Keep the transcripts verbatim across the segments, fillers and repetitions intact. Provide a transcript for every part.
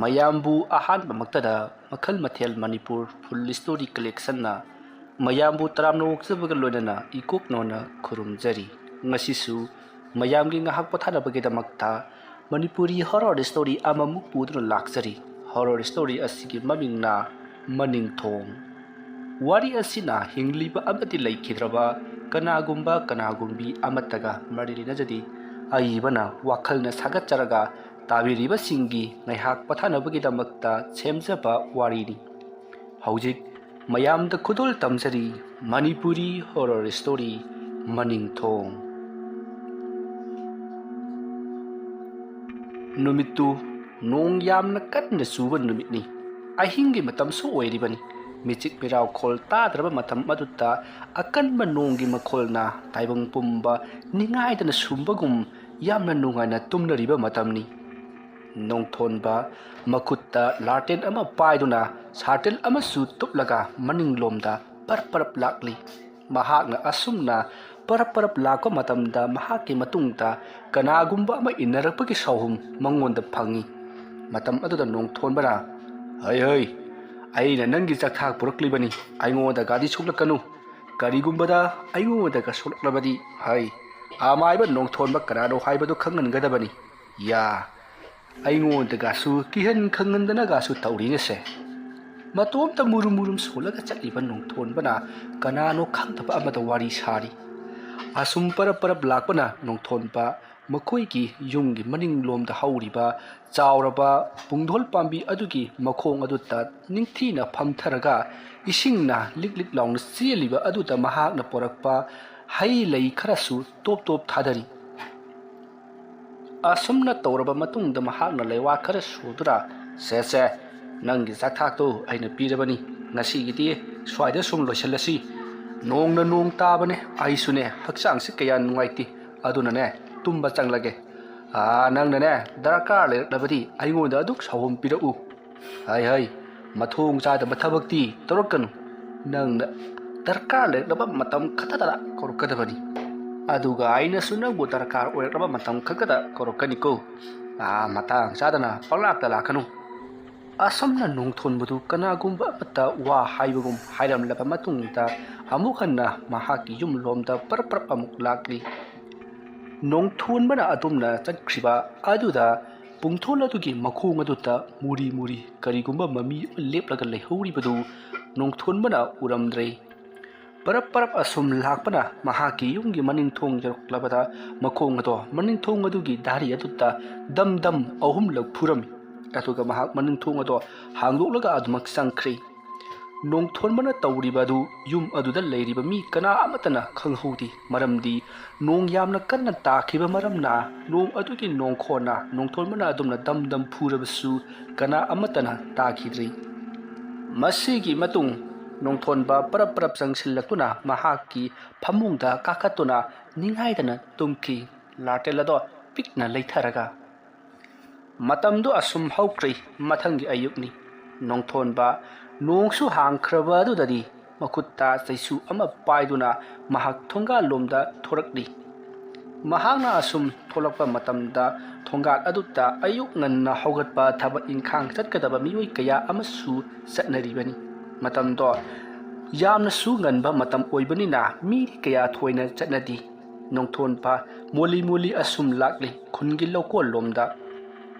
ꯃꯌꯥꯝꯕꯨ ꯑꯍꯥꯟꯕꯃꯛꯇꯗ ꯃꯈꯜ ꯃꯊꯦꯜ ꯃꯅꯤꯄꯨꯔ ꯐꯨꯜ ꯁ꯭ꯇꯣꯔꯤ ꯀꯂꯦꯛꯁꯟꯅ ꯃꯌꯥꯝꯕꯨ ꯇꯔꯥꯝꯅ ꯑꯣꯛꯆꯕꯒ ꯂꯣꯏꯅꯅ ꯏꯀꯣꯛꯅꯧꯅ ꯈꯨꯔꯨꯝꯖꯔꯤ꯫ ꯉꯁꯤꯁꯨ ꯃꯌꯥꯝꯒꯤ ꯉꯥꯏꯍꯥꯛ ꯄꯣꯊꯥꯅꯕꯒꯤꯗꯃꯛꯇ ꯃꯅꯤꯄꯨꯔꯤ ꯍꯣꯔꯣꯔ ꯁ꯭ꯇꯣꯔꯤ ꯑꯃꯃꯨꯛ ꯄꯨꯗꯨꯅ ꯂꯥꯛꯆꯔꯤ꯫ ꯍꯣꯔꯣꯔ ꯁ꯭ꯇꯣꯔꯤ ꯑꯁꯤꯒꯤ ꯃꯃꯤꯡꯅ ꯃꯅꯤꯡꯊꯣꯡ꯫ ꯋꯥꯔꯤ ꯑꯁꯤꯅ ꯍꯤꯡꯂꯤꯕ ꯑꯃꯗꯤ ꯂꯩꯈꯤꯗ꯭ꯔꯕ ꯀꯅꯥꯒꯨꯝꯕ ꯀꯅꯥꯒꯨꯝꯕꯤ ꯑꯃꯠꯇꯒ ꯃꯔꯤ ꯂꯩꯅꯖꯗꯦ꯫ ꯑꯏꯕꯅ ꯋꯥꯈꯜꯅ ꯁꯥꯒꯠꯆꯔꯒ ꯇꯥꯕꯤꯔꯤꯕꯁꯤꯡꯒꯤ ꯉꯥꯏꯍꯥꯛ ꯄꯣꯊꯥꯅꯕꯒꯤꯗꯃꯛꯇ ꯁꯦꯝꯖꯕ ꯋꯥꯔꯤꯅꯤ꯫ ꯍꯧꯖꯤꯛ ꯃꯌꯥꯝꯗ ꯈꯨꯗꯣꯜ ꯇꯝꯖꯔꯤ ꯃꯅꯤꯄꯨꯔꯤ ꯍꯣꯔꯣꯔ ꯁ꯭ꯇꯣꯔꯤ ꯃꯅꯤꯡꯊꯣꯡ꯫ ꯅꯨꯃꯤꯠꯇꯨ ꯅꯣꯡ ꯌꯥꯝꯅ ꯀꯟꯅ ꯆꯨꯕ ꯅꯨꯃꯤꯠꯅꯤ꯫ ꯑꯍꯤꯡꯒꯤ ꯃꯇꯝꯁꯨ ꯑꯣꯏꯔꯤꯕꯅꯤ꯫ ꯃꯤꯆꯤꯛ ꯃꯤꯔꯥꯎꯈꯣꯜ ꯇꯥꯗ꯭ꯔꯕ ꯃꯇꯝ ꯑꯗꯨꯗ ꯑꯀꯟꯕ ꯅꯣꯡꯒꯤ ꯃꯈꯣꯜꯅ ꯇꯥꯏꯕꯪ ꯄꯨꯝꯕ ꯅꯤꯡꯉꯥꯏꯗꯅ ꯁꯨꯝꯕꯒꯨꯝ ꯌꯥꯝꯅ ꯅꯨꯡꯉꯥꯏꯅ ꯇꯨꯝꯅꯔꯤꯕ ꯃꯇꯝꯅꯤ꯫ ꯅꯣꯡꯊꯣꯟꯕ ꯃꯈꯨꯠꯇ ꯂꯥꯇꯦꯟ ꯑꯃ ꯄꯥꯏꯗꯨꯅ ꯁꯥꯇꯤꯟ ꯑꯃꯁꯨ ꯇꯨꯞꯂꯒ ꯃꯅꯤꯡꯂꯣꯝꯗ ꯄꯔꯞ ꯄꯔꯞ ꯂꯥꯛꯂꯤ꯫ ꯃꯍꯥꯛꯅ ꯑꯁꯨꯝꯅ ꯄꯔꯞ ꯄꯔꯞ ꯂꯥꯛꯄ ꯃꯇꯝꯗ ꯃꯍꯥꯛꯀꯤ ꯃꯇꯨꯡꯗ ꯀꯅꯥꯒꯨꯝꯕ ꯑꯃ ꯏꯟꯅꯔꯛꯄꯒꯤ ꯁꯥꯎꯍꯨꯝ ꯃꯉꯣꯟꯗ ꯐꯪꯏ꯫ ꯃꯇꯝ ꯑꯗꯨꯗ ꯅꯣꯡꯊꯣꯟꯕꯅ, "ꯍꯩ ꯍꯩ, ꯑꯩꯅ ꯅꯪꯒꯤ ꯆꯥꯛꯊꯥꯛ ꯄꯨꯔꯛꯂꯤꯕꯅꯤ, ꯑꯩꯉꯣꯟꯗ ꯒꯥꯔꯤ ꯁꯣꯛꯂꯛꯀꯅꯨ꯫ ꯀꯔꯤꯒꯨꯝꯕꯗ ꯑꯩꯉꯣꯟꯗꯒ ꯁꯣꯛꯂꯛꯂꯕꯗꯤ, ꯍꯩ, ꯑꯃꯥꯏꯕ ꯅꯣꯡꯊꯣꯟꯕ ꯀꯅꯥꯅꯣ ꯍꯥꯏꯕꯗꯨ ꯈꯪꯍꯟꯒꯗꯕꯅꯤ꯫ ꯌꯥ, ꯑꯩꯉꯣꯟꯗꯒꯁꯨ ꯀꯤꯍꯟ ꯈꯪꯍꯟꯗꯅꯒꯁꯨ ꯇꯧꯔꯤꯅꯦꯁꯦ꯫" ꯃꯇꯣꯝꯇ ꯃꯨꯔꯨꯝ ꯃꯨꯔꯨꯝ ꯁꯣꯜꯂꯒ ꯆꯠꯂꯤꯕ ꯅꯣꯡꯊꯣꯟꯕꯅ ꯀꯅꯥꯅꯣ ꯈꯪꯗꯕ ꯑꯃꯗ ꯋꯥꯔꯤ ꯁꯥꯔꯤ꯫ ꯑꯁꯨꯝ ꯄꯔꯞ ꯄꯔꯞ ꯂꯥꯛꯄꯅ ꯅꯣꯡꯊꯣꯟꯕ ꯃꯈꯣꯏꯒꯤ ꯌꯨꯝꯒꯤ ꯃꯅꯤꯡꯂꯣꯝꯗ ꯍꯧꯔꯤꯕ ꯆꯥꯎꯔꯕ ꯄꯨꯡꯗꯣꯜ ꯄꯥꯝꯕꯤ ꯑꯗꯨꯒꯤ ꯃꯈꯣꯡ ꯑꯗꯨꯗ ꯅꯤꯡꯊꯤꯅ ꯐꯝꯊꯔꯒ ꯏꯁꯤꯡꯅ ꯂꯤꯛ ꯂꯤꯛ ꯂꯥꯎꯅ ꯆꯦꯜꯂꯤꯕ ꯑꯗꯨꯗ ꯃꯍꯥꯛꯅ ꯄꯣꯔꯛꯄ ꯍꯩ ꯂꯩ ꯈꯔꯁꯨ ꯇꯣꯞ ꯇꯣꯞ ꯊꯥꯗꯔꯤ꯫ ꯑꯁꯨꯝꯅ ꯇꯧꯔꯕ ꯃꯇꯨꯡꯗ ꯃꯍꯥꯛꯅ ꯂꯩꯋꯥ ꯈꯔ ꯁꯨꯗꯨꯅ, "ꯁꯦ ꯁꯦ, ꯅꯪꯒꯤ ꯆꯥꯛꯊꯥꯛꯇꯨ ꯑꯩꯅ ꯄꯤꯔꯕꯅꯤ꯫ ꯉꯁꯤꯒꯤꯗꯤ ꯁ꯭ꯋꯥꯏꯗ ꯁꯨꯝ ꯂꯣꯏꯁꯤꯜꯂꯁꯤ꯫ ꯅꯣꯡꯅ ꯅꯣꯡ ꯇꯥꯕꯅꯦ, ꯑꯩꯁꯨꯅꯦ ꯍꯛꯆꯥꯡꯁꯤ ꯀꯌꯥ ꯅꯨꯡꯉꯥꯏꯇꯦ꯫ ꯑꯗꯨꯅꯅꯦ ꯇꯨꯝꯕ ꯆꯪꯂꯒꯦ꯫ ꯑꯥ, ꯅꯪꯅꯅꯦ ꯗꯔꯀꯥꯔ ꯂꯩꯔꯛꯂꯕꯗꯤ ꯑꯩꯉꯣꯟꯗ ꯑꯗꯨꯛ ꯁꯥꯎꯍꯨꯝ ꯄꯤꯔꯛꯎ꯫ ꯍꯩ ꯍꯩ, ꯃꯊꯣꯡ ꯆꯥꯗꯕ ꯊꯕꯛꯇꯤ ꯇꯧꯔꯛꯀꯅꯨ꯫ ꯅꯪꯅ ꯗꯔꯀꯥꯔ ꯂꯩꯔꯛꯂꯕ ꯃꯇꯝ ꯈꯛꯇꯗ ꯀꯧꯔꯛꯀꯗꯕꯅꯤ꯫ ꯑꯗꯨꯒ ꯑꯩꯅꯁꯨ ꯅꯪꯕꯨ ꯗꯔꯀꯥꯔ ꯑꯣꯏꯔꯛꯂꯕ ꯃꯇꯝ ꯈꯛꯇꯗ ꯀꯧꯔꯛꯀꯅꯤꯀꯣ꯫ ꯑꯥ, ꯃꯇꯥꯡ ꯆꯥꯗꯅ ꯄꯪꯂꯥꯛꯇ ꯂꯥꯛꯀꯅꯨ꯫ ꯑꯁꯨꯝꯅ ꯅꯣꯡꯊꯣꯟꯕꯗꯨ ꯀꯅꯥꯒꯨꯝꯕ ꯑꯃꯠꯇ ꯋꯥ ꯍꯥꯏꯕꯒꯨꯝ ꯍꯥꯏꯔꯝꯂꯕ ꯃꯇꯨꯡꯗ, ꯑꯃꯨꯛ ꯍꯟꯅ ꯃꯍꯥꯛꯀꯤ ꯌꯨꯝꯂꯣꯝꯗ ꯄꯔꯞ ꯄꯔꯞ ꯑꯃꯨꯛ ꯂꯥꯛꯂꯤ꯫ ꯅꯣꯡꯊꯣꯟꯕꯅ ꯑꯗꯨꯝꯅ ꯆꯠꯈ꯭ꯔꯤꯕ ꯑꯗꯨꯗ, ꯄꯨꯡꯊꯣꯜ ꯑꯗꯨꯒꯤ ꯃꯈꯣꯡ ꯑꯗꯨꯗ ꯃꯨꯔꯤ ꯃꯨꯔꯤ ꯀꯔꯤꯒꯨꯝꯕ ꯃꯃꯤ ꯑꯃ ꯂꯦꯞꯂꯒ ꯂꯩꯍꯧꯔꯤꯕꯗꯨ ꯅꯣꯡꯊꯣꯟꯕꯅ ꯎꯔꯝꯗ꯭ꯔꯦ꯫ ꯄꯔꯞ ꯄꯔꯞ ꯑꯁꯨꯝ ꯂꯥꯛꯄꯅ ꯃꯍꯥꯛꯀꯤ ꯌꯨꯝꯒꯤ ꯃꯅꯤꯡ ꯊꯣꯡ ꯌꯧꯔꯛꯂꯕꯗ, ꯃꯈꯣꯡ ꯑꯗꯣ ꯃꯅꯤꯡ ꯊꯣꯡ ꯑꯗꯨꯒꯤ ꯗꯥꯔꯤ ꯑꯗꯨꯗ ꯗꯝ ꯗꯝ ꯑꯍꯨꯝꯂꯛ ꯐꯨꯔꯝꯃꯤ꯫ ꯑꯗꯨꯒ ꯃꯍꯥꯛ ꯃꯅꯤꯡ ꯊꯣꯡ ꯑꯗꯣ ꯍꯥꯡꯗꯣꯛꯂꯒ ꯑꯗꯨꯃꯛ ꯆꯪꯈ꯭ꯔꯦ꯫ ꯅꯣꯡꯊꯣꯟꯕꯅ ꯇꯧꯔꯤꯕ ꯑꯗꯨ ꯌꯨꯝ ꯑꯗꯨꯗ ꯂꯩꯔꯤꯕ ꯃꯤ ꯀꯅꯥ ꯑꯃꯠꯇꯅ ꯈꯪꯍꯧꯗꯦ, ꯃꯔꯝꯗꯤ ꯅꯣꯡ ꯌꯥꯝꯅ ꯀꯟꯅ ꯇꯥꯈꯤꯕ ꯃꯔꯝꯅ, ꯅꯣꯡ ꯑꯗꯨꯒꯤ ꯅꯣꯡꯈꯣꯟꯅ ꯅꯣꯡꯊꯣꯟꯕꯅ ꯑꯗꯨꯝꯅ ꯗꯝ ꯗꯝ ꯐꯨꯔꯕꯁꯨ ꯀꯅꯥ ꯑꯃꯠꯇꯅ ꯇꯥꯈꯤꯗ꯭ꯔꯤ꯫ ꯃꯁꯤꯒꯤ ꯃꯇꯨꯡ ꯅꯣꯡꯊꯣꯟꯕ ꯄꯔꯞ ꯄꯔꯞ ꯆꯪꯁꯤꯜꯂꯛꯇꯨꯅ ꯃꯍꯥꯛꯀꯤ ꯐꯃꯨꯡꯗ ꯀꯥꯈꯠꯇꯨꯅ ꯅꯤꯡꯍꯥꯏꯗꯅ ꯇꯨꯝꯈꯤ, ꯂꯥꯇꯦꯜ ꯑꯗꯣ ꯄꯤꯛꯅ ꯂꯩꯊꯔꯒ꯫ ꯃꯇꯝꯗꯨ ꯑꯁꯨꯝ ꯍꯧꯈ꯭ꯔꯦ꯫ ꯃꯊꯪꯒꯤ ꯑꯌꯨꯛꯅꯤ꯫ ꯅꯣꯡꯊꯣꯟꯕ ꯅꯣꯡꯁꯨ ꯍꯥꯡꯈ꯭ꯔꯕ ꯑꯗꯨꯗꯗꯤ ꯃꯈꯨꯠꯇ ꯆꯩꯁꯨ ꯑꯃ ꯄꯥꯏꯗꯨꯅ ꯃꯍꯥꯛ ꯊꯣꯡꯒꯥꯜꯂꯣꯝꯗ ꯊꯣꯔꯛꯂꯤ꯫ ꯃꯍꯥꯛꯅ ꯑꯁꯨꯝ ꯊꯣꯛꯂꯛꯄ ꯃꯇꯝꯗ ꯊꯣꯡꯒꯥꯜ ꯑꯗꯨꯗ ꯑꯌꯨꯛ ꯉꯟꯅ ꯍꯧꯒꯠꯄ ꯊꯕꯛ ꯏꯪꯈꯥꯡ ꯆꯠꯀꯗꯕ ꯃꯤꯑꯣꯏ ꯀꯌꯥ ꯑꯃꯁꯨ ꯆꯠꯅꯔꯤꯕꯅꯤ꯫ ꯃꯇꯝꯗꯣ ꯌꯥꯝꯅꯁꯨ ꯉꯟꯕ ꯃꯇꯝ ꯑꯣꯏꯕꯅꯤꯅ ꯃꯤꯗꯤ ꯀꯌꯥ ꯊꯣꯏꯅ ꯆꯠꯅꯗꯦ꯫ ꯅꯣꯡꯊꯣꯟꯕ ꯃꯣꯂꯤ ꯃꯣꯂꯤ ꯑꯁꯨꯝ ꯂꯥꯛꯂꯤ ꯈꯨꯟꯒꯤ ꯂꯧꯀꯣꯜꯂꯣꯝꯗ꯫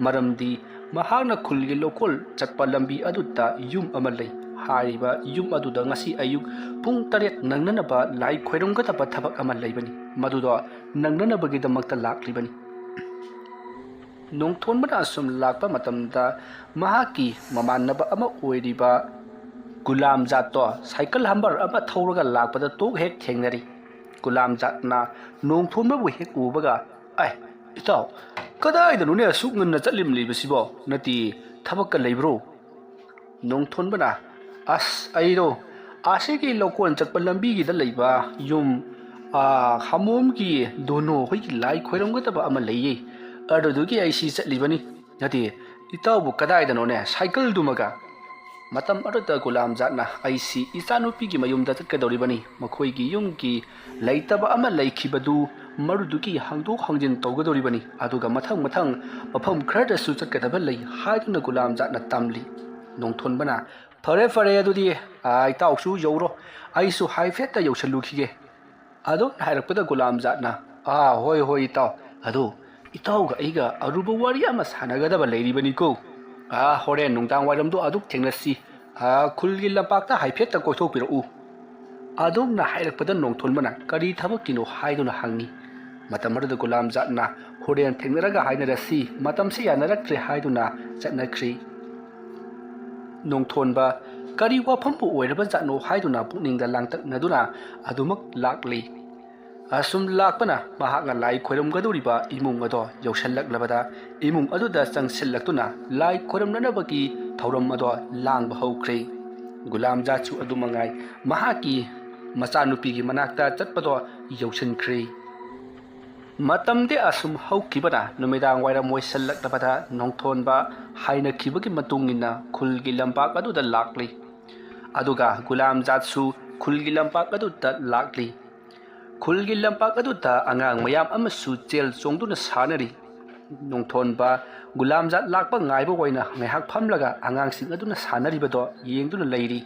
ꯃꯔꯝꯗꯤ ꯃꯍꯥꯛꯅ ꯈꯨꯜꯒꯤ ꯂꯧꯀꯣꯜ ꯆꯠꯄ ꯂꯝꯕꯤ ꯑꯗꯨꯗ ꯌꯨꯝ ꯑꯃ ꯂꯩ꯫ ꯍꯥꯏꯔꯤꯕ ꯌꯨꯝ ꯑꯗꯨꯗ ꯉꯁꯤ ꯑꯌꯨꯛ ꯄꯨꯡ ꯇꯔꯦꯠ ꯅꯪꯅꯅꯕ ꯂꯥꯏ ꯈꯣꯏꯔꯝꯒꯗꯕ ꯊꯕꯛ ꯑꯃ ꯂꯩꯕꯅꯤ꯫ ꯃꯗꯨꯗꯣ ꯅꯪꯅꯅꯕꯒꯤꯗꯃꯛꯇ ꯂꯥꯛꯂꯤꯕꯅꯤ꯫ ꯅꯣꯡꯊꯣꯟꯕꯅ ꯑꯁꯨꯝ ꯂꯥꯛꯄ ꯃꯇꯝꯗ ꯃꯍꯥꯛꯀꯤ ꯃꯃꯥꯟꯅꯕ ꯑꯃ ꯑꯣꯏꯔꯤꯕ ꯒꯨꯂꯥꯝꯖꯥꯠꯇꯣ ꯁꯥꯏꯀꯜ ꯍꯝꯕꯔ ꯑꯃ ꯊꯧꯔꯒ ꯂꯥꯛꯄꯗ ꯇꯣꯛ ꯍꯦꯛ ꯊꯦꯡꯅꯔꯤ꯫ ꯒꯨꯂꯥꯝꯖꯥꯠꯅ ꯅꯣꯡꯊꯣꯟꯕꯕꯨ ꯍꯦꯛ ꯎꯕꯒ, "ꯑꯥꯏ, ꯏꯇꯥꯎ, ꯀꯗꯥꯏꯗꯅꯣꯅꯦ ꯑꯁꯨꯛ ꯉꯟꯅ ꯆꯠꯂꯤꯝꯂꯤꯕꯁꯤꯕꯣ? ꯅꯠꯇꯦ, ꯊꯕꯛꯀ ꯂꯩꯕ꯭ꯔꯣ?" ꯅꯣꯡꯊꯣꯟꯕꯅ, "ꯑꯁ, ꯑꯩꯗꯣ ꯑꯁꯤꯒꯤ ꯂꯧꯀꯣꯟ ꯆꯠꯄ ꯂꯝꯕꯤꯒꯤꯗ ꯂꯩꯕ ꯌꯨꯝ, ꯑꯥ, ꯍꯥꯃꯣꯝꯒꯤ ꯗꯣꯅꯣ ꯍꯣꯏꯒꯤ ꯂꯥꯏ ꯈꯣꯏꯔꯝꯒꯗꯕ ꯑꯃ ꯂꯩꯌꯦ, ꯑꯗꯨꯗꯨꯒꯤ ꯑꯩꯁꯤ ꯆꯠꯂꯤꯕꯅꯤ꯫ ꯅꯠꯇꯦ, ꯏꯇꯥꯎꯕꯨ ꯀꯗꯥꯏꯗꯅꯣꯅꯦ ꯁꯥꯏꯀꯜꯗꯨꯃꯒ?" ꯃꯇꯝ ꯑꯗꯨꯗ ꯒꯨꯂꯥꯝꯖꯥꯠꯅ, "ꯑꯩꯁꯤ ꯏꯆꯥꯅꯨꯄꯤꯒꯤ ꯃꯌꯨꯝꯗ ꯆꯠꯀꯗꯧꯔꯤꯕꯅꯤ꯫ ꯃꯈꯣꯏꯒꯤ ꯌꯨꯝꯒꯤ ꯂꯩꯇꯕ ꯑꯃ ꯂꯩꯈꯤꯕꯗꯨ ꯃꯔꯨꯗꯨꯒꯤ ꯍꯥꯡꯗꯣꯛ ꯍꯥꯡꯖꯤꯟ ꯇꯧꯒꯗꯧꯔꯤꯕꯅꯤ꯫ ꯑꯗꯨꯒ ꯃꯊꯪ ꯃꯊꯪ ꯃꯐꯝ ꯈꯔꯗꯁꯨ ꯆꯠꯀꯗꯕ ꯂꯩ ꯍꯥꯏꯗꯨꯅ ꯒꯨꯂꯥꯝꯖꯥꯠꯅ ꯇꯝꯂꯤ꯫ ꯅꯣꯡꯊꯣꯟꯕꯅ, "ꯐꯔꯦ, ꯐꯔꯦ, ꯑꯗꯨꯗꯤ, ꯑꯥ, ꯏꯇꯥꯎꯁꯨ ꯌꯧꯔꯣ, ꯑꯩꯁꯨ ꯍꯥꯏꯐꯦꯠꯇ ꯌꯧꯁꯜꯂꯨꯈꯤꯒꯦ"꯫ ꯑꯗꯨꯝ ꯍꯥꯏꯔꯛꯄꯗ ꯒꯨꯂꯥꯝꯖꯥꯠꯅ, "ꯑꯥ, ꯍꯣꯏ, ꯍꯣꯏ, ꯏꯇꯥꯎ, ꯑꯗꯣ ꯏꯇꯥꯎꯒ ꯑꯩꯒ ꯑꯔꯨꯕ ꯋꯥꯔꯤ ꯑꯃ ꯁꯥꯟꯅꯒꯗꯕ ꯂꯩꯔꯤꯕꯅꯤꯀꯣ꯫ ꯑꯥ, ꯍꯣꯔꯦꯟ ꯅꯨꯡꯗꯥꯡ ꯋꯥꯏꯔꯝꯗꯣ ꯑꯗꯨꯝ ꯊꯦꯡꯅꯁꯤ꯫ ꯑꯥ, ꯈꯨꯜꯒꯤ ꯂꯝꯄꯥꯛꯇ ꯍꯥꯏꯐꯦꯠꯇ ꯀꯣꯏꯊꯣꯛꯄꯤꯔꯛꯎ"꯫ ꯑꯗꯨꯝꯅ ꯍꯥꯏꯔꯛꯄꯗ ꯅꯣꯡꯊꯣꯟꯕꯅ ꯀꯔꯤ ꯊꯕꯛꯀꯤꯅꯣ ꯍꯥꯏꯗꯨꯅ ꯍꯪꯉꯤ꯫ ꯃꯇꯝ ꯑꯗꯨꯗ ꯒꯨꯂꯥꯝꯖꯥꯠꯅ, "ꯍꯣꯔꯦꯟ ꯊꯦꯡꯅꯔꯒ ꯍꯥꯏꯅꯔꯁꯤ, ꯃꯇꯝꯁꯤ ꯌꯥꯅꯔꯛꯇ꯭ꯔꯦ" ꯍꯥꯏꯗꯨꯅ ꯆꯠꯅꯈ꯭ꯔꯤ꯫ ꯅꯣꯡꯊꯣꯟꯕ, ꯀꯔꯤ ꯋꯥꯐꯝꯕꯨ ꯑꯣꯏꯔꯕꯖꯥꯠꯅꯣ ꯍꯥꯏꯗꯨꯅ ꯄꯨꯛꯅꯤꯡꯗ ꯂꯥꯡꯇꯛꯅꯗꯨꯅ ꯑꯗꯨꯃꯛ ꯂꯥꯛꯂꯤ꯫ ꯑꯁꯨꯝ ꯂꯥꯛꯄꯅ ꯃꯍꯥꯛꯅ ꯂꯥꯏ ꯈꯣꯏꯔꯝꯒꯗꯧꯔꯤꯕ ꯏꯃꯨꯡ ꯑꯗꯣ ꯌꯧꯁꯤꯜꯂꯛꯂꯕꯗ, ꯏꯃꯨꯡ ꯑꯗꯨꯗ ꯆꯪꯁꯤꯜꯂꯛꯇꯨꯅ ꯂꯥꯏ ꯈꯣꯏꯔꯝꯅꯅꯕꯒꯤ ꯊꯧꯔꯝ ꯑꯗꯣ ꯂꯥꯡꯕ ꯍꯧꯈ꯭ꯔꯦ꯫ ꯒꯨꯂꯥꯝꯖꯥꯠꯁꯨ ꯑꯗꯨ ꯃꯉꯥꯏ, ꯃꯍꯥꯛꯀꯤ ꯃꯆꯥꯅꯨꯄꯤꯒꯤ ꯃꯅꯥꯛꯇ ꯆꯠꯄꯗꯣ ꯌꯧꯁꯤꯟꯈ꯭ꯔꯦ꯫ ꯃꯇꯝꯗꯤ ꯑꯁꯨꯝ ꯍꯧꯈꯤꯕꯅ ꯅꯨꯃꯤꯗꯥꯡ ꯋꯥꯏꯔꯝ ꯑꯣꯏꯁꯤꯜꯂꯛꯂꯕꯗ ꯅꯣꯡꯊꯣꯟꯕ ꯍꯥꯏꯅꯈꯤꯕꯒꯤ ꯃꯇꯨꯡ ꯏꯟꯅ ꯈꯨꯜꯒꯤ ꯂꯝꯄꯥꯛ ꯑꯗꯨꯗ ꯂꯥꯛꯂꯤ꯫ ꯑꯗꯨꯒ ꯒꯨꯂꯥꯝꯖꯥꯠꯁꯨ ꯈꯨꯜꯒꯤ ꯂꯝꯄꯥꯛ ꯑꯗꯨꯗ ꯂꯥꯛꯂꯤ꯫ ꯈꯨꯜꯒꯤ ꯂꯝꯄꯥꯛ ꯑꯗꯨꯗ ꯑꯉꯥꯡ ꯃꯌꯥꯝ ꯑꯃꯁꯨ ꯆꯦꯜ ꯆꯣꯡꯗꯨꯅ ꯁꯥꯟꯅꯔꯤ꯫ ꯅꯣꯡꯊꯣꯟꯕ ꯒꯨꯂꯥꯝꯖꯥꯠ ꯂꯥꯛꯄ ꯉꯥꯏꯕ ꯑꯣꯏꯅ ꯉꯥꯏꯍꯥꯛ ꯐꯝꯂꯒ ꯑꯉꯥꯡꯁꯤꯡ ꯑꯗꯨꯅ ꯁꯥꯟꯅꯔꯤꯕꯗꯣ ꯌꯦꯡꯗꯨꯅ ꯂꯩꯔꯤ꯫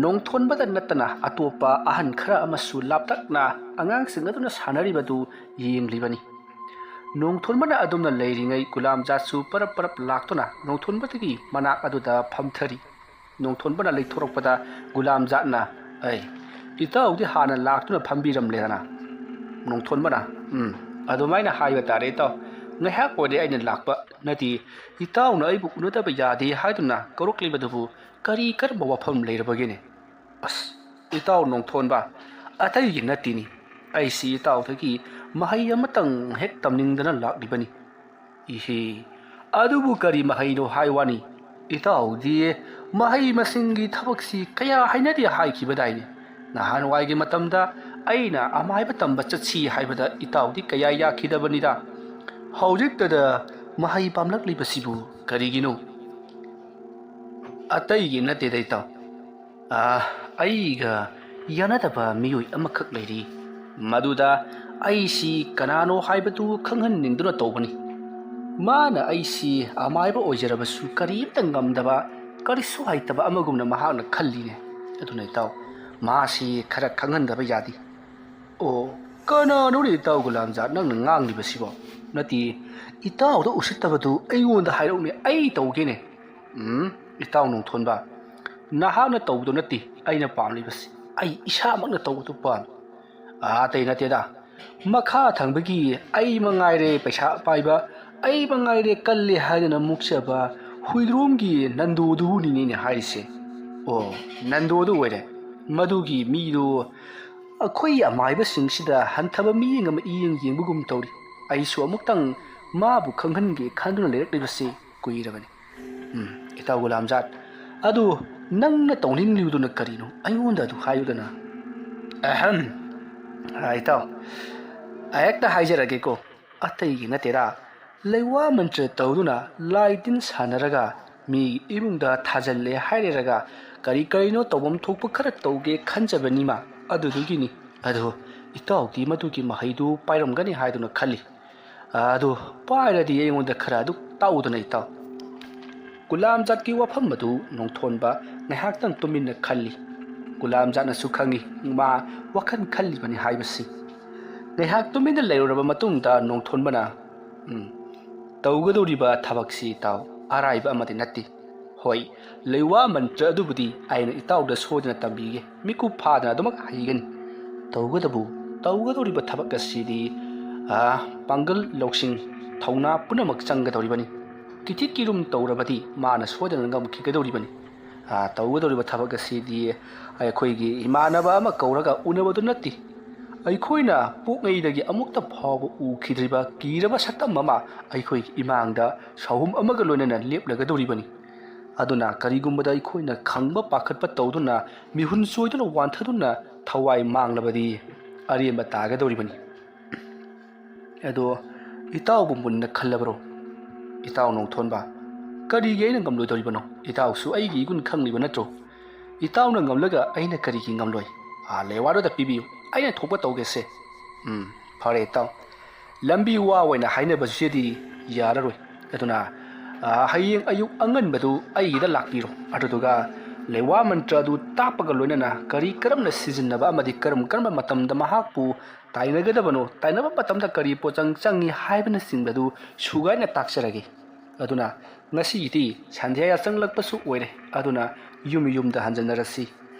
ꯅꯣꯡꯊꯣꯟꯕꯗ ꯅꯠꯇꯅ ꯑꯇꯣꯞꯄ ꯑꯍꯟ ꯈꯔ ꯑꯃꯁꯨ ꯂꯥꯞꯇꯛꯅ ꯑꯉꯥꯡꯁꯤꯡ ꯑꯗꯨꯅ ꯁꯥꯟꯅꯔꯤꯕꯗꯨ ꯌꯦꯡꯂꯤꯕꯅꯤ꯫ ꯅꯣꯡꯊꯣꯟꯕꯅ ꯑꯗꯨꯝꯅ ꯂꯩꯔꯤꯉꯩ ꯒꯨꯂꯥꯝꯖꯥꯠꯁꯨ ꯄꯔꯞ ꯄꯔꯞ ꯂꯥꯛꯇꯨꯅ ꯅꯣꯡꯊꯣꯟꯕꯗꯒꯤ ꯃꯅꯥꯛ ꯑꯗꯨꯗ ꯐꯝꯊꯔꯤ꯫ ꯅꯣꯡꯊꯣꯟꯕꯅ ꯂꯩꯊꯣꯔꯛꯄꯗ ꯒꯨꯂꯥꯝꯖꯥꯠꯅ, "ꯑꯩ, ꯏꯇꯥꯎꯗꯤ ꯍꯥꯟꯅ ꯂꯥꯛꯇꯨꯅ ꯐꯝꯕꯤꯔꯝꯂꯦꯗꯅ?" ꯅꯣꯡꯊꯣꯟꯕꯅ, "ꯎꯝ, ꯑꯗꯨꯃꯥꯏꯅ ꯍꯥꯏꯕ ꯇꯥꯔꯦ ꯏꯇꯥꯎ꯫ ꯉꯥꯏꯍꯥꯛ ꯑꯣꯏꯔꯦ ꯑꯩꯅ ꯂꯥꯛꯄ꯫ ꯅꯠꯇꯦ, ꯏꯇꯥꯎꯅ ꯑꯩꯕꯨ ꯎꯅꯗꯕ ꯌꯥꯗꯦ ꯍꯥꯏꯗꯨꯅ ꯀꯧꯔꯛꯂꯤꯕꯗꯨꯕꯨ ꯀꯔꯤ ꯀꯔꯝꯕ ꯋꯥꯐꯝ ꯂꯩꯔꯕꯒꯦꯅꯦ?" "ꯑꯁ, ꯏꯇꯥꯎ ꯅꯣꯡꯊꯣꯟꯕ, ꯑꯇꯩꯒꯤ ꯅꯠꯇꯦꯅꯤ꯫ ꯑꯩꯁꯤ ꯏꯇꯥꯎꯗꯒꯤ ꯃꯍꯩ ꯑꯃꯇꯪ ꯍꯦꯛ ꯇꯝꯅꯤꯡꯗꯅ ꯂꯥꯛꯂꯤꯕꯅꯤ"꯫ "ꯏꯍꯦ, ꯑꯗꯨꯕꯨ ꯀꯔꯤ ꯃꯍꯩꯅꯣ ꯍꯥꯏ ꯋꯥꯅꯤ? ꯏꯇꯥꯎꯗꯤ ꯃꯍꯩ ꯃꯁꯤꯡꯒꯤ ꯊꯕꯛꯁꯤ ꯀꯌꯥ ꯍꯩꯅꯗꯦ ꯍꯥꯏꯈꯤꯕꯗꯥꯏꯅꯦ? ꯅꯍꯥꯟꯋꯥꯏꯒꯤ ꯃꯇꯝꯗ ꯑꯩꯅ ꯑꯃꯥꯏꯕ ꯇꯝꯕ ꯆꯠꯁꯤ ꯍꯥꯏꯕꯗ ꯏꯇꯥꯎꯗꯤ ꯀꯌꯥ ꯌꯥꯈꯤꯗꯕꯅꯤꯗ꯫ ꯍꯧꯖꯤꯛꯇꯗ ꯃꯍꯩ ꯄꯥꯝꯂꯛꯂꯤꯕꯁꯤꯕꯨ ꯀꯔꯤꯒꯤꯅꯣ?" "ꯑꯇꯩꯒꯤ ꯅꯠꯇꯦꯗ ꯏꯇꯥꯎ꯫ ꯑꯥ, ꯑꯩꯒ ꯌꯥꯅꯗꯕ ꯃꯤꯑꯣꯏ ꯑꯃꯈꯛ ꯂꯩꯔꯤ"꯫ ꯃꯗꯨꯗ ꯑꯩꯁꯤ ꯀꯅꯥꯅꯣ ꯍꯥꯏꯕꯗꯨ ꯈꯪꯍꯟꯅꯤꯡꯗꯨꯅ ꯇꯧꯕꯅꯤ꯫ ꯃꯥꯅ ꯑꯩꯁꯤ ꯑꯃꯥꯏꯕ ꯑꯣꯏꯖꯔꯕꯁꯨ ꯀꯔꯤꯝꯇ ꯉꯝꯗꯕ, ꯀꯔꯤꯁꯨ ꯍꯩꯇꯕ ꯑꯃꯒꯨꯝꯅ ꯃꯍꯥꯛꯅ ꯈꯜꯂꯤꯅꯦ꯫ ꯑꯗꯨꯅ ꯏꯇꯥꯎ, ꯃꯥꯁꯤ ꯈꯔ ꯈꯪꯍꯟꯗꯕ ꯌꯥꯗꯦ꯫ ꯑꯣ, ꯀꯅꯥꯅꯣꯅꯦ ꯏꯇꯥꯎ ꯒꯨꯂꯥꯝꯖꯥꯠ ꯅꯪꯅ ꯉꯥꯡꯂꯤꯕꯁꯤꯕꯣ? ꯅꯠꯇꯦ, ꯏꯇꯥꯎꯗ ꯎꯁꯤꯠꯇꯕꯗꯨ ꯑꯩꯉꯣꯟꯗ ꯍꯥꯏꯔꯛꯎꯅꯦ, ꯑꯩ ꯇꯧꯒꯦꯅꯦ꯫ ꯎꯝ, ꯏꯇꯥꯎ ꯅꯣꯡꯊꯣꯟꯕ, ꯅꯍꯥꯛꯅ ꯇꯧꯕꯗꯨ ꯅꯠꯇꯦ ꯑꯩꯅ ꯄꯥꯝꯂꯤꯕꯁꯤ, ꯑꯩ ꯏꯁꯥꯃꯛꯅ ꯇꯧꯕꯗꯨ ꯄꯥꯝꯃꯤ꯫ ꯑꯇꯩ ꯅꯠꯇꯦꯗ, ꯃꯈꯥ ꯊꯪꯕꯒꯤ ꯑꯩ ꯃꯉꯥꯏꯔꯦ ꯄꯩꯁꯥ ꯄꯥꯏꯕ, ꯑꯩ ꯃꯉꯥꯏꯔꯦ ꯀꯜꯂꯦ ꯍꯥꯏꯗꯅ ꯃꯨꯛꯆꯕ ꯍꯨꯏꯗ꯭ꯔꯣꯝꯒꯤ ꯅꯟꯗꯨꯗꯨꯕꯨꯅꯤꯅꯦ ꯍꯥꯏꯔꯤꯁꯦ꯫ ꯑꯣ, ꯅꯟꯗꯨꯗꯨ ꯑꯣꯏꯔꯦ꯫ ꯃꯗꯨꯒꯤ ꯃꯤꯗꯨ ꯑꯩꯈꯣꯏ ꯑꯃꯥꯏꯕꯁꯤꯡꯁꯤꯗ ꯍꯟꯊꯕ ꯃꯤꯠꯌꯦꯡ ꯑꯃ ꯏꯌꯦꯡ ꯌꯦꯡꯕꯒꯨꯝ ꯇꯧꯔꯤ꯫ ꯑꯩꯁꯨ ꯑꯃꯨꯛꯇꯪ ꯃꯥꯕꯨ ꯈꯪꯍꯟꯒꯦ ꯈꯟꯗꯨꯅ ꯂꯩꯔꯛꯂꯤꯕꯁꯤ ꯀꯨꯏꯔꯕꯅꯤ꯫ ꯎꯝ, ꯏꯇꯥꯎ ꯒꯨꯂꯥꯝꯖꯥꯠ, ꯑꯗꯨ ꯅꯪꯅ ꯇꯧꯅꯤꯡꯂꯤꯕꯗꯨꯅ ꯀꯔꯤꯅꯣ? ꯑꯩꯉꯣꯟꯗ ꯑꯗꯨ ꯍꯥꯏꯌꯨꯗꯅ꯫ ꯑꯍꯝ, ꯑ, ꯏꯇꯥꯎ, ꯑꯩ ꯍꯦꯛꯇ ꯍꯥꯏꯖꯔꯒꯦꯀꯣ꯫ ꯑꯇꯩꯒꯤ ꯅꯠꯇꯦꯗ, ꯂꯩꯋꯥ ꯃꯟꯇ꯭ꯔ ꯇꯧꯗꯨꯅ ꯂꯥꯏ ꯇꯤꯟ ꯁꯥꯟꯅꯔꯒ ꯃꯤ ꯏꯃꯨꯡꯗ ꯊꯥꯖꯤꯜꯂꯦ ꯍꯥꯏꯔꯦꯔꯒ ꯀꯔꯤ ꯀꯔꯤꯅꯣ ꯇꯧꯐꯝ ꯊꯣꯛꯄ ꯈꯔ ꯇꯧꯒꯦ ꯈꯟꯖꯕꯅꯤꯃ꯫ ꯑꯗꯨꯗꯨꯒꯤꯅꯤ꯫ ꯑꯗꯨ ꯏꯇꯥꯎꯗꯤ ꯃꯗꯨꯒꯤ ꯃꯍꯩꯗꯨ ꯄꯥꯏꯔꯝꯒꯅꯤ ꯍꯥꯏꯗꯨꯅ ꯈꯜꯂꯤ꯫ ꯑꯗꯨ ꯄꯥꯏꯔꯗꯤ ꯑꯩꯉꯣꯟꯗ ꯈꯔ ꯑꯗꯨ ꯇꯥꯛꯎꯗꯅ ꯏꯇꯥꯎ꯫ ꯒꯨꯂꯥꯝꯖꯥꯠꯀꯤ ꯋꯥꯐꯝ ꯑꯗꯨ ꯅꯣꯡꯊꯣꯟꯕ ꯉꯥꯏꯍꯥꯛꯇꯪ ꯇꯨꯃꯤꯟꯅ ꯈꯜꯂꯤ꯫ ꯒꯨꯂꯥꯝꯖꯥꯠꯅꯁꯨ ꯈꯪꯏ ꯃꯥ ꯋꯥꯈꯜ ꯈꯜꯂꯤꯕꯅꯤ ꯍꯥꯏꯕꯁꯤ꯫ ꯉꯥꯏꯍꯥꯛ ꯇꯨꯃꯤꯟꯅ ꯂꯩꯔꯨꯔꯕ ꯃꯇꯨꯡꯗ ꯅꯣꯡꯊꯣꯟꯕꯅ, "ꯎꯝ, ꯇꯧꯒꯗꯧꯔꯤꯕ ꯊꯕꯛꯁꯤ ꯏꯇꯥꯎ ꯑꯔꯥꯏꯕ ꯑꯃꯗꯤ ꯅꯠꯇꯦ꯫ ꯍꯣꯏ, ꯂꯩꯋꯥ ꯃꯟꯇ꯭ꯔ ꯑꯗꯨꯕꯨꯗꯤ ꯑꯩꯅ ꯏꯇꯥꯎꯗ ꯁꯣꯏꯗꯅ ꯇꯝꯕꯤꯒꯦ, ꯃꯤꯀꯨꯞ ꯐꯥꯗꯅ ꯑꯗꯨꯃꯛ ꯍꯩꯒꯅꯤ꯫ ꯇꯧꯒꯗꯕꯨ, ꯇꯧꯒꯗꯧꯔꯤꯕ ꯊꯕꯛ ꯑꯁꯤꯗꯤ, ꯑꯥ, ꯄꯥꯡꯒꯜ ꯂꯧꯁꯤꯡ, ꯊꯧꯅꯥ ꯄꯨꯝꯅꯃꯛ ꯆꯪꯒꯗꯧꯔꯤꯕꯅꯤ꯫ ꯀꯤꯊꯤꯛ ꯀꯤꯔꯨꯝ ꯇꯧꯔꯕꯗꯤ ꯃꯥꯅ ꯁꯣꯏꯗꯅ ꯉꯝꯈꯤꯒꯗꯧꯔꯤꯕꯅꯤ꯫ ꯑꯥ, ꯇꯧꯒꯗꯧꯔꯤꯕ ꯊꯕꯛ ꯑꯁꯤꯗꯤ ꯑꯩꯈꯣꯏꯒꯤ ꯏꯃꯥꯟꯅꯕ ꯑꯃ ꯀꯧꯔꯒ ꯎꯅꯕꯗꯨ ꯅꯠꯇꯦ꯫ ꯑꯩꯈꯣꯏꯅ ꯄꯣꯛꯉꯩꯗꯒꯤ ꯑꯃꯨꯛꯇ ꯐꯥꯎꯕ ꯎꯈꯤꯗ꯭ꯔꯤꯕ ꯀꯤꯔꯕ ꯁꯛꯇꯝ ꯑꯃ ꯑꯩꯈꯣꯏꯒꯤ ꯏꯃꯥꯡꯗ ꯁꯥꯍꯨꯝ ꯑꯃꯒ ꯂꯣꯏꯅꯅ ꯂꯦꯞꯂꯒꯗꯧꯔꯤꯕꯅꯤ꯫ ꯑꯗꯨꯅ ꯀꯔꯤꯒꯨꯝꯕꯗ ꯑꯩꯈꯣꯏꯅ ꯈꯪꯕ ꯄꯥꯈꯠꯄ ꯇꯧꯗꯨꯅ, ꯃꯤꯍꯨꯟ ꯆꯣꯏꯗꯨꯅ ꯋꯥꯟꯊꯗꯨꯅ ꯊꯋꯥꯏ ꯃꯥꯡꯂꯕꯗꯤ ꯑꯔꯦꯝꯕ ꯇꯥꯒꯗꯧꯔꯤꯕꯅꯤ꯫ ꯑꯗꯣ ꯏꯇꯥꯎꯕꯨ ꯃꯨꯟꯅ ꯈꯜꯂꯕ꯭ꯔꯣ?" "ꯏꯇꯥꯎ ꯅꯣꯡꯊꯣꯟꯕ, ꯀꯔꯤꯒꯤ ꯑꯩꯅ ꯉꯝꯂꯣꯏꯗꯧꯔꯤꯕꯅꯣ? ꯏꯇꯥꯎꯁꯨ ꯑꯩꯒꯤ ꯏꯒꯨꯟ ꯈꯪꯂꯤꯕ ꯅꯠꯇ꯭ꯔꯣ? ꯏꯇꯥꯎꯅ ꯉꯝꯂꯒ ꯑꯩꯅ ꯀꯔꯤꯒꯤ ꯉꯝꯂꯣꯏ? ꯑꯥ, ꯂꯩꯋꯥꯗꯨꯗ ꯄꯤꯕꯤꯌꯨ, ꯑꯩꯅ ꯊꯣꯛꯄ ꯇꯧꯒꯦꯁꯦ꯫ ꯎꯝ, ꯐꯔꯦ ꯏꯇꯥꯎ, ꯂꯝꯕꯤ ꯋꯥ ꯑꯣꯏꯅ ꯍꯥꯏꯅꯕꯁꯤꯗꯤ ꯌꯥꯔꯔꯣꯏ꯫ ꯑꯗꯨꯅ, ꯑ, ꯍꯌꯦꯡ ꯑꯌꯨꯛ ꯑꯉꯟꯕꯗꯨ ꯑꯩꯒꯤꯗ ꯂꯥꯛꯄꯤꯔꯣ꯫ ꯑꯗꯨꯗꯨꯒ ꯂꯩꯋꯥ ꯃꯟꯇ꯭ꯔ ꯑꯗꯨ ꯇꯥꯛꯄꯒ ꯂꯣꯏꯅꯅ ꯀꯔꯤ ꯀꯔꯝꯅ ꯁꯤꯖꯤꯟꯅꯕ ꯑꯃꯗꯤ ꯀꯔꯝ ꯀꯔꯝꯕ ꯃꯇꯝꯗ ꯃꯍꯥꯛꯄꯨ ꯇꯥꯏꯅꯒꯗꯕꯅꯣ, ꯇꯥꯏꯅꯕ ꯃꯇꯝꯗ ꯀꯔꯤ ꯄꯣꯠꯆꯪ ꯆꯪꯏ ꯍꯥꯏꯕꯅꯆꯤꯡꯕꯗꯨ ꯁꯨꯒꯥꯏꯅ ꯇꯥꯛꯆꯔꯒꯦ꯫ ꯑꯗꯨꯅ ꯉꯁꯤꯒꯤꯗꯤ ꯁꯟꯙ꯭ꯌꯥ ꯌꯥꯆꯪꯂꯛꯄꯁꯨ ꯑꯣꯏꯔꯦ, ꯑꯗꯨꯅ ꯌꯨꯝ ꯌꯨꯝꯗ ꯍꯟꯖꯟꯅꯔꯁꯤ꯫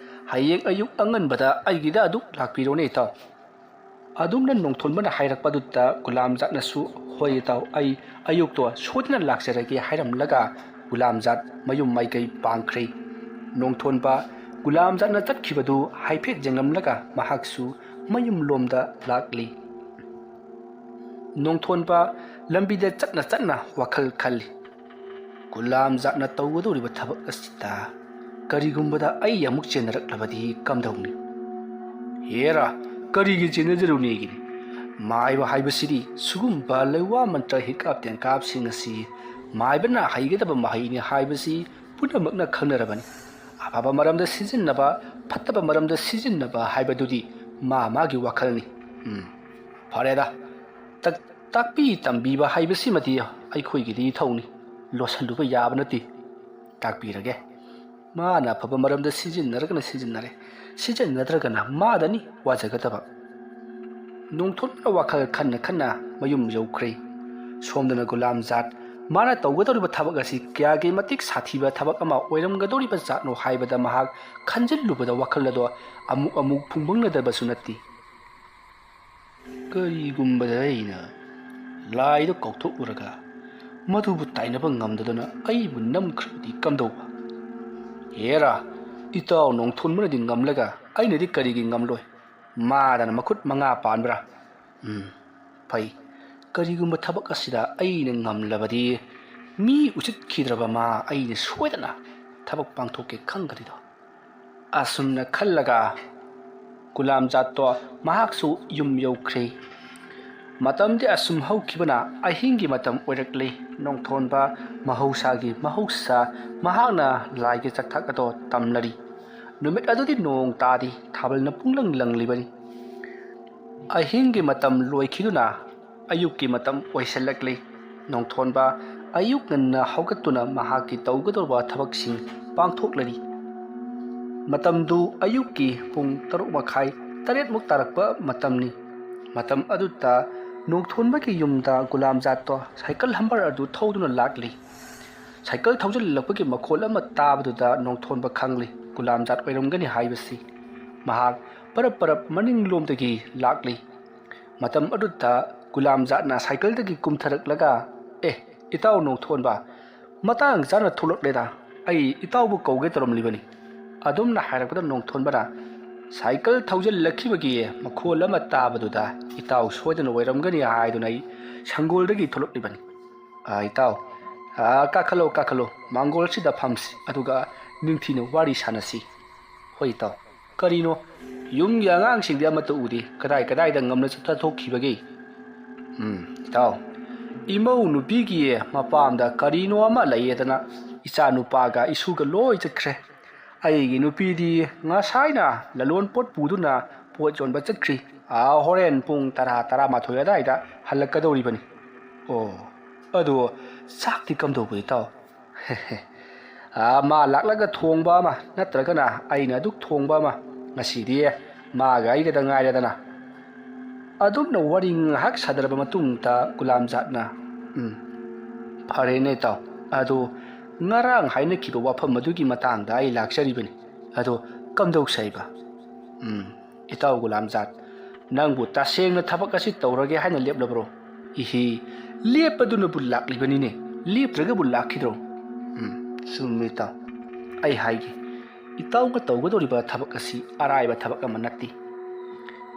ꯍꯌꯦꯡ ꯑꯌꯨꯛ ꯑꯉꯟꯕꯗ ꯑꯩꯒꯤꯗ ꯑꯗꯨꯝ ꯂꯥꯛꯄꯤꯔꯣꯅꯦ ꯏꯇꯥꯎ꯫ ꯑꯗꯨꯝꯅ ꯅꯣꯡꯊꯣꯟꯕꯅ ꯍꯥꯏꯔꯛꯄꯗꯨꯗ ꯒꯨꯂꯥꯝꯖꯥꯠꯅꯁꯨ, "ꯍꯣꯏ ꯏꯇꯥꯎ, ꯑꯩ ꯑꯌꯨꯛꯇꯣ ꯁꯣꯏꯗꯅ ꯂꯥꯛꯆꯔꯒꯦ" ꯍꯥꯏꯔꯝꯂꯒ ꯒꯨꯂꯥꯝꯖꯥꯠ ꯃꯌꯨꯝ ꯃꯥꯏꯀꯩ ꯄꯥꯡꯈ꯭ꯔꯦ꯫ ꯅꯣꯡꯊꯣꯟꯕ ꯒꯨꯂꯥꯝꯖꯥꯠꯅ ꯆꯠꯈꯤꯕꯗꯨ ꯍꯥꯏꯐꯦꯠ ꯌꯦꯡꯂꯝꯂꯒ ꯃꯍꯥꯛꯁꯨ ꯃꯌꯨꯝꯂꯣꯝꯗ ꯂꯥꯛꯂꯤ꯫ ꯅꯣꯡꯊꯣꯟꯕ ꯂꯝꯕꯤꯗ ꯆꯠꯅ ꯆꯠꯅ ꯋꯥꯈꯜ ꯈꯜꯂꯤ꯫ ꯒꯨꯂꯥꯝꯖꯥꯠꯅ ꯇꯧꯒꯗꯧꯔꯤꯕ ꯊꯕꯛ ꯑꯁꯤꯗ ꯀꯔꯤꯒꯨꯝꯕꯗ ꯑꯩ ꯑꯃꯨꯛ ꯆꯦꯟꯅꯔꯛꯂꯕꯗꯤ ꯀꯝꯗꯧꯅꯤ? ꯍꯦꯔꯥ, ꯀꯔꯤꯒꯤ ꯆꯦꯟꯅꯖꯔꯨꯅꯦꯒꯤꯅꯤ? ꯃꯥꯏꯕ ꯍꯥꯏꯕꯁꯤꯗꯤ ꯁꯤꯒꯨꯝꯕ ꯂꯩꯋꯥ ꯃꯟꯇ꯭ꯔ ꯍꯤꯠꯀꯥꯞ ꯇꯦꯟꯀꯥꯞꯁꯤꯡ ꯑꯁꯤ ꯃꯥꯏꯕꯅ ꯍꯩꯒꯗꯕ ꯃꯍꯩꯅꯤ ꯍꯥꯏꯕꯁꯤ ꯄꯨꯝꯅꯃꯛꯅ ꯈꯪꯅꯔꯕꯅꯤ꯫ ꯑꯐꯕ ꯃꯔꯝꯗ ꯁꯤꯖꯤꯟꯅꯕ, ꯐꯠꯇꯕ ꯃꯔꯝꯗ ꯁꯤꯖꯤꯟꯅꯕ ꯍꯥꯏꯕꯗꯨꯗꯤ ꯃꯥ ꯃꯥꯒꯤ ꯋꯥꯈꯜꯅꯤ꯫ ꯎꯝ, ꯐꯔꯦꯗ, ꯇꯥꯛ-, ꯇꯥꯛꯄꯤ ꯇꯝꯕꯤꯕ ꯍꯥꯏꯕꯁꯤꯃꯗꯤ ꯑꯩꯈꯣꯏꯒꯤꯗꯤ ꯏꯊꯧꯅꯤ, ꯂꯣꯠꯁꯤꯜꯂꯨꯕ ꯌꯥꯕ ꯅꯠꯇꯦ꯫ ꯇꯥꯛꯄꯤꯔꯒꯦ꯫ ꯃꯥꯅ ꯑꯐꯕ ꯃꯔꯝꯗ ꯁꯤꯖꯤꯟꯅꯔꯒꯅ ꯁꯤꯖꯤꯟꯅꯔꯦ, ꯁꯤꯖꯤꯟꯅꯗ꯭ꯔꯒꯅ ꯃꯥꯗꯅꯤ ꯋꯥꯖꯒꯗꯕ꯫ ꯅꯣꯡꯊꯣꯟꯕꯅ ꯋꯥꯈꯜ ꯈꯟꯅ ꯈꯟꯅ ꯃꯌꯨꯝ ꯌꯧꯈ꯭ꯔꯦ꯫ ꯁꯣꯝꯗꯅ ꯒꯨꯂꯥꯝ ꯖꯥꯠ, ꯃꯥꯅ ꯇꯧꯒꯗꯧꯔꯤꯕ ꯊꯕꯛ ꯑꯁꯤ ꯀꯌꯥꯒꯤ ꯃꯇꯤꯛ ꯁꯥꯊꯤꯕ ꯊꯕꯛ ꯑꯃ ꯑꯣꯏꯔꯝꯒꯗꯧꯔꯤꯕ ꯖꯥꯠꯅꯣ ꯍꯥꯏꯕꯗ ꯃꯍꯥꯛ ꯈꯟꯖꯤꯜꯂꯨꯕꯗ ꯋꯥꯈꯜ ꯑꯗꯣ ꯑꯃꯨꯛ ꯑꯃꯨꯛ ꯐꯨꯡꯕꯪꯅꯗꯕꯁꯨ ꯅꯠꯇꯦ꯫ ꯀꯔꯤꯒꯨꯝꯕꯗ ꯑꯩꯅ ꯂꯥꯏꯗ ꯀꯧꯊꯣꯛꯂꯨꯔꯒ ꯃꯗꯨꯕꯨ ꯇꯥꯏꯅꯕ ꯉꯝꯗꯗꯨꯅ ꯑꯩꯕꯨ ꯅꯝꯈ꯭ꯔꯕꯗꯤ ꯀꯝꯗꯧꯕ? ꯍꯦꯔꯥ, ꯏꯇꯥꯎ ꯅꯣꯡꯊꯣꯟꯕꯅꯗꯤ ꯉꯝꯂꯒ ꯑꯩꯅꯗꯤ ꯀꯔꯤꯒꯤ ꯉꯝꯂꯣꯏ? ꯃꯥꯗꯅ ꯃꯈꯨꯠ ꯃꯉꯥ ꯄꯥꯟꯕ꯭ꯔꯥ? ꯎꯝ, ꯐꯩ꯫ ꯀꯔꯤꯒꯨꯝꯕ ꯊꯕꯛ ꯑꯁꯤꯗ ꯑꯩꯅ ꯉꯝꯂꯕꯗꯤ ꯃꯤ ꯎꯁꯤꯠꯈꯤꯗ꯭ꯔꯕ ꯃꯥ ꯑꯩꯅ ꯁꯣꯏꯗꯅ ꯊꯕꯛ ꯄꯥꯡꯊꯣꯛꯀꯦ ꯈꯪꯒꯅꯤꯗꯣ꯫ ꯑꯁꯨꯝꯅ ꯈꯜꯂꯒ ꯒꯨꯂꯥꯝ ꯖꯥꯠꯇꯣ ꯃꯍꯥꯛꯁꯨ ꯌꯨꯝ ꯌꯧꯈ꯭ꯔꯦ꯫ ꯃꯇꯝꯗꯤ ꯑꯁꯨꯝ ꯍꯧꯈꯤꯕꯅ ꯑꯍꯤꯡꯒꯤ ꯃꯇꯝ ꯑꯣꯏꯔꯛꯂꯦ꯫ ꯅꯣꯡꯊꯣꯟꯕ ꯃꯍꯧꯁꯥꯒꯤ ꯃꯍꯧꯁꯥ ꯃꯍꯥꯛꯅ ꯂꯥꯏꯒꯤ ꯆꯥꯛꯊꯥꯛ ꯑꯗꯣ ꯇꯝꯂꯔꯤ꯫ ꯅꯨꯃꯤꯠ ꯑꯗꯨꯗꯤ ꯅꯣꯡ ꯇꯥꯗꯦ, ꯊꯥꯕꯜꯅ ꯄꯨꯡꯂꯪ ꯂꯪꯂꯤꯕꯅꯤ꯫ ꯑꯍꯤꯡꯒꯤ ꯃꯇꯝ ꯂꯣꯏꯈꯤꯗꯨꯅ ꯑꯌꯨꯛꯀꯤ ꯃꯇꯝ ꯑꯣꯏꯁꯤꯜꯂꯛꯂꯤ꯫ ꯅꯣꯡꯊꯣꯟꯕ ꯑꯌꯨꯛ ꯉꯟꯅ ꯍꯧꯒꯠꯇꯨꯅ ꯃꯍꯥꯛꯀꯤ ꯇꯧꯒꯗꯧꯕ ꯊꯕꯛꯁꯤꯡ ꯄꯥꯡꯊꯣꯛꯂꯔꯤ꯫ ꯃꯇꯝꯗꯨ ꯑꯌꯨꯛꯀꯤ ꯄꯨꯡ ꯇꯔꯨꯛ ꯃꯈꯥꯏ, ꯇꯔꯦꯠꯃꯨꯛ ꯇꯥꯔꯛꯄ ꯃꯇꯝꯅꯤ꯫ ꯃꯇꯝ ꯑꯗꯨꯗ ꯅꯣꯡꯊꯣꯟꯕꯒꯤ ꯌꯨꯝꯗ ꯒꯨꯂꯥꯝꯖꯥꯠꯇꯣ ꯁꯥꯏꯀꯜ ꯍꯝꯕꯔ ꯑꯗꯨ ꯊꯧꯗꯨꯅ ꯂꯥꯛꯂꯤ꯫ ꯁꯥꯏꯀꯜ ꯊꯧꯖꯤꯜꯂꯛꯄꯒꯤ ꯃꯈꯣꯜ ꯑꯃ ꯇꯥꯕꯗꯨꯗ ꯅꯣꯡꯊꯣꯟꯕ ꯈꯪꯂꯤ, ꯒꯨꯂꯥꯝꯖꯥꯠ ꯑꯣꯏꯔꯝꯒꯅꯤ ꯍꯥꯏꯕꯁꯤ꯫ ꯃꯍꯥꯛ ꯄꯔꯞ ꯄꯔꯞ ꯃꯅꯤꯡꯂꯣꯝꯗꯒꯤ ꯂꯥꯛꯂꯤ꯫ ꯃꯇꯝ ꯑꯗꯨꯗ ꯒꯨꯂꯥꯝꯖꯥꯠꯅ ꯁꯥꯏꯀꯜꯗꯒꯤ ꯀꯨꯝꯊꯔꯛꯂꯒ, "ꯑꯦ, ꯏꯇꯥꯎ ꯅꯣꯡꯊꯣꯟꯕ, ꯃꯇꯥꯡ ꯆꯥꯅ ꯊꯣꯛꯂꯛꯂꯦꯗ꯫ ꯑꯩ ꯏꯇꯥꯎꯕꯨ ꯀꯧꯒꯦ ꯇꯧꯔꯝꯂꯤꯕꯅꯤ꯫ ꯑꯗꯨꯝꯅ ꯍꯥꯏꯔꯛꯄꯗ ꯅꯣꯡꯊꯣꯟꯕꯅ ꯁꯥꯏꯀꯜ ꯊꯧꯖꯤꯜꯂꯛꯈꯤꯕꯒꯤ ꯃꯈꯣꯜ ꯑꯃ ꯇꯥꯕꯗꯨꯗ ꯏꯇꯥꯎ ꯁꯣꯏꯗꯅ ꯑꯣꯏꯔꯝꯒꯅꯤ ꯍꯥꯏꯗꯨꯅ ꯑꯩ ꯁꯪꯒꯣꯜꯗꯒꯤ ꯊꯣꯛꯂꯛꯂꯤꯕꯅꯤ꯫ ꯑꯥ, ꯏꯇꯥꯎ, ꯑꯥ, ꯀꯥꯈꯠꯂꯣ, ꯀꯥꯈꯠꯂꯣ, ꯃꯥꯡꯒꯣꯜꯁꯤꯗ ꯐꯝꯁꯤ, ꯑꯗꯨꯒ ꯅꯤꯡꯊꯤꯅ ꯋꯥꯔꯤ ꯁꯥꯟꯅꯁꯤ꯫ ꯍꯣꯏ ꯏꯇꯥꯎ, ꯀꯔꯤꯅꯣ? ꯌꯨꯝꯒꯤ ꯑꯉꯥꯡꯁꯤꯡꯗꯤ ꯑꯃꯠꯇ ꯎꯗꯦ, ꯀꯗꯥꯏ ꯀꯗꯥꯏꯗ ꯉꯝꯅ ꯆꯠꯊꯣꯛꯈꯤꯕꯒꯦ? ꯎꯝ, ꯏꯇꯥꯎ, ꯏꯃꯧ ꯅꯨꯄꯤꯒꯤ ꯃꯄꯥꯝꯗ ꯀꯔꯤꯅꯣ ꯑꯃ ꯂꯩꯌꯦꯗꯅ ꯏꯆꯥ ꯅꯨꯄꯥꯒ ꯏꯁꯨꯒ ꯂꯣꯏ ꯆꯠꯈ꯭ꯔꯦ꯫ ꯑꯩꯒꯤ ꯅꯨꯄꯤꯗꯤ ꯉꯁꯥꯏꯅ ꯂꯂꯣꯟ ꯄꯣꯠ ꯄꯨꯗꯨꯅ ꯄꯣꯠ ꯌꯣꯟꯕ ꯆꯠꯈ꯭ꯔꯤ꯫ ꯑꯥ, ꯍꯣꯔꯦꯟ ꯄꯨꯡ ꯇꯔꯥ, ꯇꯔꯥꯃꯥꯊꯣꯏ ꯑꯗꯥꯏꯗ ꯍꯜꯂꯛꯀꯗꯧꯔꯤꯕꯅꯤ꯫ ꯑꯣ, ꯑꯗꯨ ꯆꯥꯛꯇꯤ ꯀꯝꯗꯧꯕ ꯏꯇꯥꯎ? ꯑꯥ, ꯃꯥ ꯂꯥꯛꯂꯒ ꯊꯣꯡꯕ ꯑꯃ ꯅꯠꯇ꯭ꯔꯒꯅ ꯑꯩꯅ ꯑꯗꯨꯛ ꯊꯣꯡꯕ ꯑꯃ꯫ ꯉꯁꯤꯗꯤ ꯃꯥꯒ ꯑꯩꯒꯗ ꯉꯥꯏꯔꯦꯗꯅ꯫ ꯑꯗꯨꯝꯅ ꯋꯥꯔꯤ ꯉꯥꯏꯍꯥꯛ ꯁꯥꯟꯅꯔꯕ ꯃꯇꯨꯡꯗ ꯒꯨꯂꯥꯝꯖꯥꯠꯅ, "ꯎꯝ, ꯐꯔꯦꯅꯦ ꯏꯇꯥꯎ, ꯑꯗꯨ ꯉꯔꯥꯡ ꯍꯥꯏꯅꯈꯤꯕ ꯋꯥꯐꯝ ꯑꯗꯨꯒꯤ ꯃꯇꯥꯡꯗ ꯑꯩ ꯂꯥꯛꯆꯔꯤꯕꯅꯤ꯫ ꯑꯗꯣ ꯀꯝꯗꯧꯁꯦ ꯍꯥꯏꯕ?" "ꯎꯝ, ꯏꯇꯥꯎ ꯒꯨꯂꯥꯝꯖꯥꯠ, ꯅꯪꯕꯨ ꯇꯁꯦꯡꯅ ꯊꯕꯛ ꯑꯁꯤ ꯇꯧꯔꯒꯦ ꯍꯥꯏꯅ ꯂꯦꯞꯂꯕ꯭ꯔꯣ?" "ꯏꯍꯤ, ꯂꯦꯞꯄꯗꯨꯅꯕꯨ ꯂꯥꯛꯂꯤꯕꯅꯤꯅꯦ, ꯂꯦꯞꯇ꯭ꯔꯒꯕꯨ ꯂꯥꯛꯈꯤꯗ꯭ꯔꯣ?" "ꯎꯝ, ꯆꯨꯝꯃꯤ ꯏꯇꯥꯎ꯫ ꯑꯩ ꯍꯥꯏꯒꯦ, ꯏꯇꯥꯎꯅ ꯇꯧꯒꯗꯧꯔꯤꯕ ꯊꯕꯛ ꯑꯁꯤ ꯑꯔꯥꯏꯕ ꯊꯕꯛ ꯑꯃ ꯅꯠꯇꯦ꯫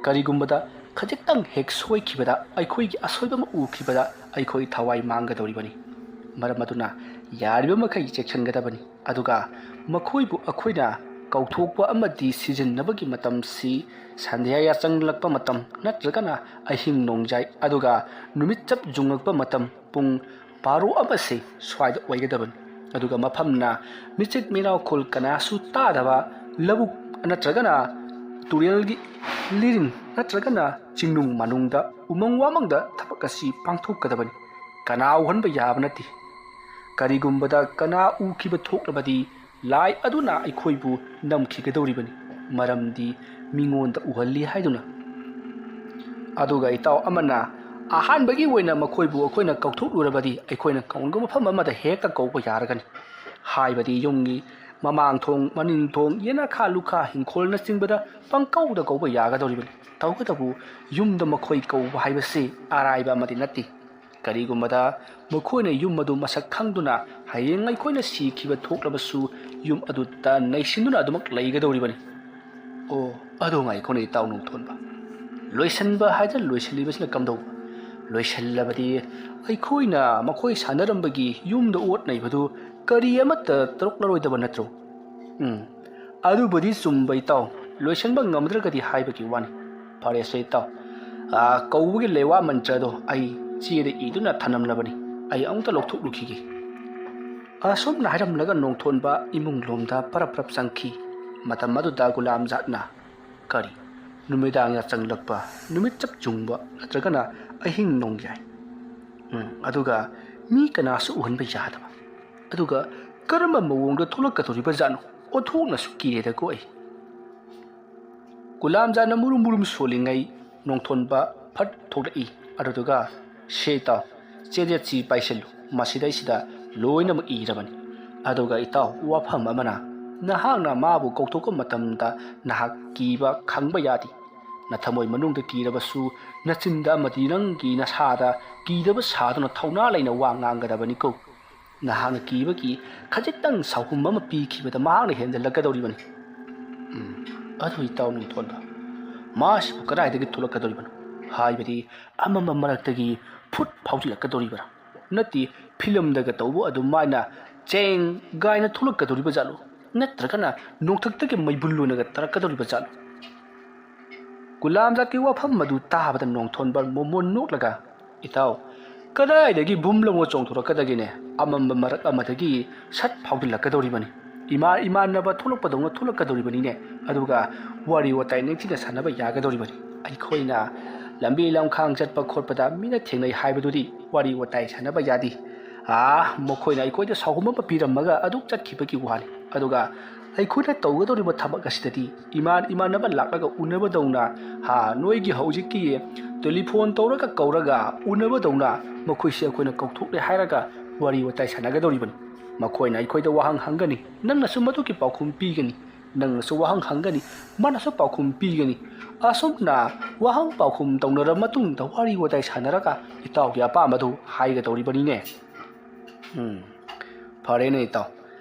ꯀꯔꯤꯒꯨꯝꯕꯗ ꯈꯖꯤꯛꯇꯪ ꯍꯦꯛ ꯁꯣꯏꯈꯤꯕꯗ, ꯑꯩꯈꯣꯏꯒꯤ ꯑꯁꯣꯏꯕ ꯑꯃ ꯎꯈꯤꯕꯗ ꯑꯩꯈꯣꯏ ꯊꯋꯥꯏ ꯃꯥꯡꯒꯗꯧꯔꯤꯕꯅꯤ꯫ ꯃꯔꯝ ꯑꯗꯨꯅ ꯌꯥꯔꯤꯕ ꯃꯈꯩ ꯆꯦꯛꯁꯤꯟꯒꯗꯕꯅꯤ꯫ ꯑꯗꯨꯒ ꯃꯈꯣꯏꯕꯨ ꯑꯩꯈꯣꯏꯅ ꯀꯧꯊꯣꯛꯄ ꯑꯃꯗꯤ ꯁꯤꯖꯤꯟꯅꯕꯒꯤ ꯃꯇꯝꯁꯤ ꯁꯟꯙ꯭ꯌꯥ ꯌꯥꯆꯪꯂꯛꯄ ꯃꯇꯝ ꯅꯠꯇ꯭ꯔꯒꯅ ꯑꯍꯤꯡ ꯅꯣꯡꯌꯥꯏ, ꯑꯗꯨꯒ ꯅꯨꯃꯤꯠ ꯆꯞ ꯌꯨꯡꯉꯛꯄ ꯃꯇꯝ ꯄꯨꯡ ꯕꯥꯔꯣ ꯑꯃꯁꯤ ꯁ꯭ꯋꯥꯏꯗ ꯑꯣꯏꯒꯗꯕꯅꯤ꯫ ꯑꯗꯨꯒ ꯃꯐꯝꯅ ꯃꯤꯆꯤꯛ ꯃꯤꯔꯥꯎꯈꯣꯜ ꯀꯅꯥꯁꯨ ꯇꯥꯗꯕ ꯂꯧꯕꯨꯛ ꯅꯠꯇ꯭ꯔꯒꯅ ꯇꯨꯔꯦꯜꯒꯤ ꯂꯤꯔꯤꯟ ꯅꯠꯇ꯭ꯔꯒꯅ ꯆꯤꯡꯅꯨꯡ ꯃꯅꯨꯡꯗ ꯎꯃꯪ ꯋꯥꯃꯪꯗ ꯊꯕꯛ ꯑꯁꯤ ꯄꯥꯡꯊꯣꯛꯀꯗꯕꯅꯤ꯫ ꯀꯅꯥ ꯎꯍꯟꯕ ꯌꯥꯕ ꯅꯠꯇꯦ꯫ ꯀꯔꯤꯒꯨꯝꯕꯗ ꯀꯅꯥ ꯎꯈꯤꯕ ꯊꯣꯛꯂꯕꯗꯤ ꯂꯥꯏ ꯑꯗꯨꯅ ꯑꯩꯈꯣꯏꯕꯨ ꯅꯝꯈꯤꯒꯗꯧꯔꯤꯕꯅꯤ, ꯃꯔꯝꯗꯤ ꯃꯤꯉꯣꯟꯗ ꯎꯍꯜꯂꯤ ꯍꯥꯏꯗꯨꯅ꯫ ꯑꯗꯨꯒ ꯏꯇꯥꯎ ꯑꯃꯅ ꯑꯍꯥꯟꯕꯒꯤ ꯑꯣꯏꯅ ꯃꯈꯣꯏꯕꯨ ꯑꯩꯈꯣꯏꯅ ꯀꯧꯊꯣꯛꯂꯨꯔꯕꯗꯤ ꯑꯩꯈꯣꯏꯅ ꯀꯧꯅꯤꯡꯕ ꯃꯐꯝ ꯑꯃꯗ ꯍꯦꯛꯇ ꯀꯧꯕ ꯌꯥꯔꯒꯅꯤ꯫ ꯍꯥꯏꯕꯗꯤ ꯌꯨꯝꯒꯤ ꯃꯃꯥꯡ ꯊꯣꯡ, ꯃꯅꯤꯡ ꯊꯣꯡ, ꯌꯦꯅꯈꯥ ꯂꯨꯈꯥ, ꯏꯪꯈꯣꯜꯅꯆꯤꯡꯕꯗ ꯄꯪꯀꯧꯗ ꯀꯧꯕ ꯌꯥꯒꯗꯧꯔꯤꯕꯅꯤ꯫ ꯇꯧꯕꯇꯕꯨ ꯌꯨꯝꯗ ꯃꯈꯣꯏ ꯀꯧꯕ ꯍꯥꯏꯕꯁꯤ ꯑꯔꯥꯏꯕ ꯑꯃꯗꯤ ꯅꯠꯇꯦ꯫ ꯀꯔꯤꯒꯨꯝꯕꯗ ꯃꯈꯣꯏꯅ ꯌꯨꯝ ꯑꯗꯨ ꯃꯁꯛ ꯈꯪꯗꯨꯅ ꯍꯌꯦꯡ ꯑꯩꯈꯣꯏꯅ ꯁꯤꯈꯤꯕ ꯊꯣꯛꯂꯕꯁꯨ ꯌꯨꯝ ꯑꯗꯨꯗ ꯅꯩꯁꯤꯟꯗꯨꯅ ꯑꯗꯨꯃꯛ ꯂꯩꯒꯗꯧꯔꯤꯕꯅꯤ꯫ ꯑꯣ, ꯑꯗꯨ ꯉꯥꯏꯈꯣꯅꯦ ꯏꯇꯥꯎ ꯅꯣꯡꯊꯣꯟꯕ꯫ ꯂꯣꯏꯁꯤꯟꯕ ꯍꯥꯏꯗꯅ ꯂꯣꯏꯁꯤꯜꯂꯤꯕꯁꯤꯅ ꯀꯝꯗꯧꯕ? ꯂꯣꯏꯁꯤꯜꯂꯕꯗꯤ ꯑꯩꯈꯣꯏꯅ ꯃꯈꯣꯏ ꯁꯥꯟꯅꯔꯝꯕꯒꯤ ꯌꯨꯝꯗ ꯑꯣꯠ ꯅꯩꯕꯗꯨ ꯀꯔꯤ ꯑꯃꯠꯇ ꯇꯧꯔꯛꯂꯔꯣꯏꯗꯕ ꯅꯠꯇ꯭ꯔꯣ? ꯎꯝ, ꯑꯗꯨꯕꯨꯗꯤ ꯆꯨꯝꯕ ꯏꯇꯥꯎ, ꯂꯣꯏꯁꯤꯟꯕ ꯉꯝꯗ꯭ꯔꯒꯗꯤ ꯍꯥꯏꯕꯒꯤ ꯋꯥꯅꯤ꯫ ꯐꯔꯦꯁꯦ ꯏꯇꯥꯎ, ꯑꯥ, ꯀꯧꯕꯒꯤ ꯂꯩꯋꯥ ꯃꯟꯇ꯭ꯔꯗꯣ ꯑꯩ ꯆꯦꯗ ꯏꯗꯨꯅ ꯊꯅꯝꯂꯕꯅꯤ, ꯑꯩ ꯑꯃꯨꯛꯇ ꯂꯧꯊꯣꯛꯂꯨꯈꯤꯒꯦ꯫ ꯑꯁꯨꯝꯅ ꯍꯥꯏꯔꯝꯂꯒ ꯅꯣꯡꯊꯣꯟꯕ ꯏꯃꯨꯡ ꯂꯣꯝꯗ ꯄꯔꯞ ꯄꯔꯞ ꯆꯪꯈꯤ꯫ ꯃꯇꯝ ꯑꯗꯨꯗ ꯒꯨꯂꯥꯝꯖꯥꯠꯅ, "ꯀꯔꯤ, ꯅꯨꯃꯤꯗꯥꯡ ꯌꯥꯆꯪꯂꯛꯄ, ꯅꯨꯃꯤꯠ ꯆꯞ ꯌꯨꯡꯕ, ꯅꯠꯇ꯭ꯔꯒꯅ ꯑꯍꯤꯡ ꯅꯣꯡꯌꯥꯏ? ꯎꯝ, ꯑꯗꯨꯒ ꯃꯤ ꯀꯅꯥꯁꯨ ꯎꯍꯟꯕ ꯌꯥꯗꯕ꯫ ꯑꯗꯨꯒ ꯀꯔꯝꯕ ꯃꯑꯣꯡꯗ ꯊꯣꯛꯂꯛꯀꯗꯧꯔꯤꯕ ꯖꯥꯠꯅꯣ? ꯑꯣꯟꯊꯣꯛꯅꯁꯨ ꯀꯤꯔꯦꯗꯀꯣ ꯑꯩ꯫" ꯒꯨꯂꯥꯝꯖꯥꯠꯅ ꯃꯨꯔꯨꯝ ꯃꯨꯔꯨꯝ ꯁꯣꯜꯂꯤꯉꯩ ꯅꯣꯡꯊꯣꯟꯕ ꯐꯠ ꯊꯣꯛꯂꯛꯏ꯫ ꯑꯗꯨꯗꯨꯒ, "ꯁꯦ ꯏꯇꯥꯎ, ꯆꯦꯗꯦꯠꯁꯤ ꯄꯥꯏꯁꯤꯜꯂꯨ, ꯃꯁꯤꯗꯩꯁꯤꯗ ꯂꯣꯏꯅꯃꯛ ꯏꯔꯕꯅꯤ꯫ ꯑꯗꯨꯒ ꯏꯇꯥꯎ, ꯋꯥꯐꯝ ꯑꯃꯅ, ꯅꯍꯥꯛꯅ ꯃꯥꯕꯨ ꯀꯧꯊꯣꯛꯄ ꯃꯇꯝꯗ ꯅꯍꯥꯛ ꯀꯤꯕ ꯈꯪꯕ ꯌꯥꯗꯦ꯫ ꯅꯊꯃꯣꯏ ꯃꯅꯨꯡꯗ ꯀꯤꯔꯕꯁꯨ, ꯅꯆꯤꯟꯗ ꯑꯃꯗꯤ ꯅꯪꯒꯤ ꯅꯁꯥꯗ ꯀꯤꯗꯕ ꯁꯥꯗꯨꯅ ꯊꯧꯅꯥ ꯂꯩꯅ ꯋꯥ ꯉꯥꯡꯒꯗꯕꯅꯤꯀꯣ꯫ ꯅꯍꯥꯛꯅ ꯀꯤꯕꯒꯤ ꯈꯖꯤꯛꯇꯪ ꯁꯥꯎꯍꯨꯝ ꯑꯃ ꯄꯤꯈꯤꯕꯗ ꯃꯍꯥꯛꯅ ꯍꯦꯟꯖꯜꯂꯛꯀꯗꯧꯔꯤꯕꯅꯤ꯫" ꯎꯝ, ꯑꯗꯨ ꯏꯇꯥꯎ ꯅꯣꯡꯊꯣꯟꯕ, ꯃꯥꯁꯤꯕꯨ ꯀꯗꯥꯏꯗꯒꯤ ꯊꯣꯛꯂꯛꯀꯗꯧꯔꯤꯕꯅꯣ? ꯍꯥꯏꯕꯗꯤ ꯑꯃꯝꯕ ꯃꯔꯛꯇꯒꯤ ꯐꯨꯠ ꯐꯥꯎꯖꯤꯜꯂꯛꯀꯗꯧꯔꯤꯕ꯭ꯔꯥ? ꯅꯠꯇꯦ, ꯐꯤꯂꯝꯗꯒ ꯇꯧꯕ ꯑꯗꯨꯃꯥꯏꯅ ꯆꯦꯡ ꯒꯥꯏꯅ ꯊꯣꯛꯂꯛꯀꯗꯧꯔꯤꯕ ꯖꯥꯠꯂꯣ? ꯅꯠꯇ꯭ꯔꯒꯅ ꯅꯣꯡꯊꯛꯇꯒꯤ ꯃꯩꯕꯨꯜ ꯑꯣꯏꯅꯒ ꯇꯥꯔꯛꯀꯗꯧꯔꯤꯕ ꯖꯥꯠꯂꯣ? ꯒꯨꯂꯥꯝꯖꯥꯠꯀꯤ ꯋꯥꯐꯝ ꯑꯗꯨ ꯇꯥꯕꯗ ꯅꯣꯡꯊꯣꯟꯕ ꯃꯣꯃꯣꯟ ꯅꯣꯛꯂꯒ, "ꯏꯇꯥꯎ, ꯀꯗꯥꯏꯗꯒꯤ ꯕꯨꯝ ꯂꯥꯎꯅ ꯆꯣꯡꯊꯣꯔꯛꯀꯗꯒꯦꯅꯦ? ꯑꯃꯝꯕ ꯃꯔꯛ ꯑꯃꯗꯒꯤ ꯁꯠ ꯐꯥꯎꯖꯤꯜꯂꯛꯀꯗꯧꯔꯤꯕꯅꯤ꯫ ꯏꯃꯥ ꯏꯃꯥꯟꯅꯕ ꯊꯣꯛꯂꯛꯄꯗꯧꯅ ꯊꯣꯛꯂꯛꯀꯗꯧꯔꯤꯕꯅꯤꯅꯦ꯫ ꯑꯗꯨꯒ ꯋꯥꯔꯤ ꯋꯥꯇꯥꯏ ꯅꯤꯡꯊꯤꯅ ꯁꯥꯟꯅꯕ ꯌꯥꯒꯗꯧꯔꯤꯕꯅꯤ꯫ ꯑꯩꯈꯣꯏꯅ ꯂꯝꯕꯤ ꯂꯝꯈꯥꯡ ꯆꯠꯄ ꯈꯣꯠꯄꯗ ꯃꯤꯅ ꯊꯦꯡꯅꯩ ꯍꯥꯏꯕꯗꯨꯗꯤ ꯋꯥꯔꯤ ꯋꯥꯇꯥꯏ ꯁꯥꯟꯅꯕ ꯌꯥꯗꯦ꯫ ꯑꯥ, ꯃꯈꯣꯏꯅ ꯑꯩꯈꯣꯏꯗ ꯁꯥꯎꯍꯨꯝ ꯑꯃ ꯄꯤꯔꯝꯃꯒ ꯑꯗꯨꯝ ꯆꯠꯈꯤꯕꯒꯤ ꯋꯥꯅꯤ꯫ ꯑꯗꯨꯒ ꯑꯩꯈꯣꯏꯅ ꯇꯧꯒꯗꯧꯔꯤꯕ ꯊꯕꯛ ꯑꯁꯤꯗꯗꯤ ꯏꯃꯥꯟ ꯏꯃꯥꯟꯅꯕ ꯂꯥꯛꯂꯒ ꯎꯅꯕꯗꯧꯅ, ꯍꯥ, ꯅꯣꯏꯒꯤ ꯍꯧꯖꯤꯛꯀꯤ ꯇꯦꯂꯤꯐꯣꯟ ꯇꯧꯔꯒ ꯀꯧꯔꯒ ꯎꯅꯕꯗꯧꯅ ꯃꯈꯣꯏꯁꯤ ꯑꯩꯈꯣꯏꯅ ꯀꯧꯊꯣꯛꯂꯦ ꯍꯥꯏꯔꯒ ꯋꯥꯔꯤ ꯋꯥꯇꯥꯏ ꯁꯥꯟꯅꯒꯗꯧꯔꯤꯕꯅꯤ꯫ ꯃꯈꯣꯏꯅ ꯑꯩꯈꯣꯏꯗ ꯋꯥꯍꯪ ꯍꯪꯒꯅꯤ, ꯅꯪꯅꯁꯨ ꯃꯗꯨꯒꯤ ꯄꯥꯎꯈꯨꯝ ꯄꯤꯒꯅꯤ꯫ ꯅꯪꯅꯁꯨ ꯋꯥꯍꯪ ꯍꯪꯒꯅꯤ, ꯃꯥꯅꯁꯨ ꯄꯥꯎꯈꯨꯝ ꯄꯤꯒꯅꯤ꯫ ꯑꯁꯨꯝꯅ ꯋꯥꯍꯪ ꯄꯥꯎꯈꯨꯝ ꯇꯧꯅꯔꯕ ꯃꯇꯨꯡꯗ ꯋꯥꯔꯤ ꯋꯥꯇꯥꯏ ꯁꯥꯟꯅꯔꯒ ꯏꯇꯥꯎꯒꯤ ꯑꯄꯥꯝꯕꯗꯨ ꯍꯥꯏꯒꯗꯧꯔꯤꯕꯅꯤꯅꯦ꯫ ꯎꯝ, ꯐꯔꯦꯅꯦ ꯏꯇꯥꯎ,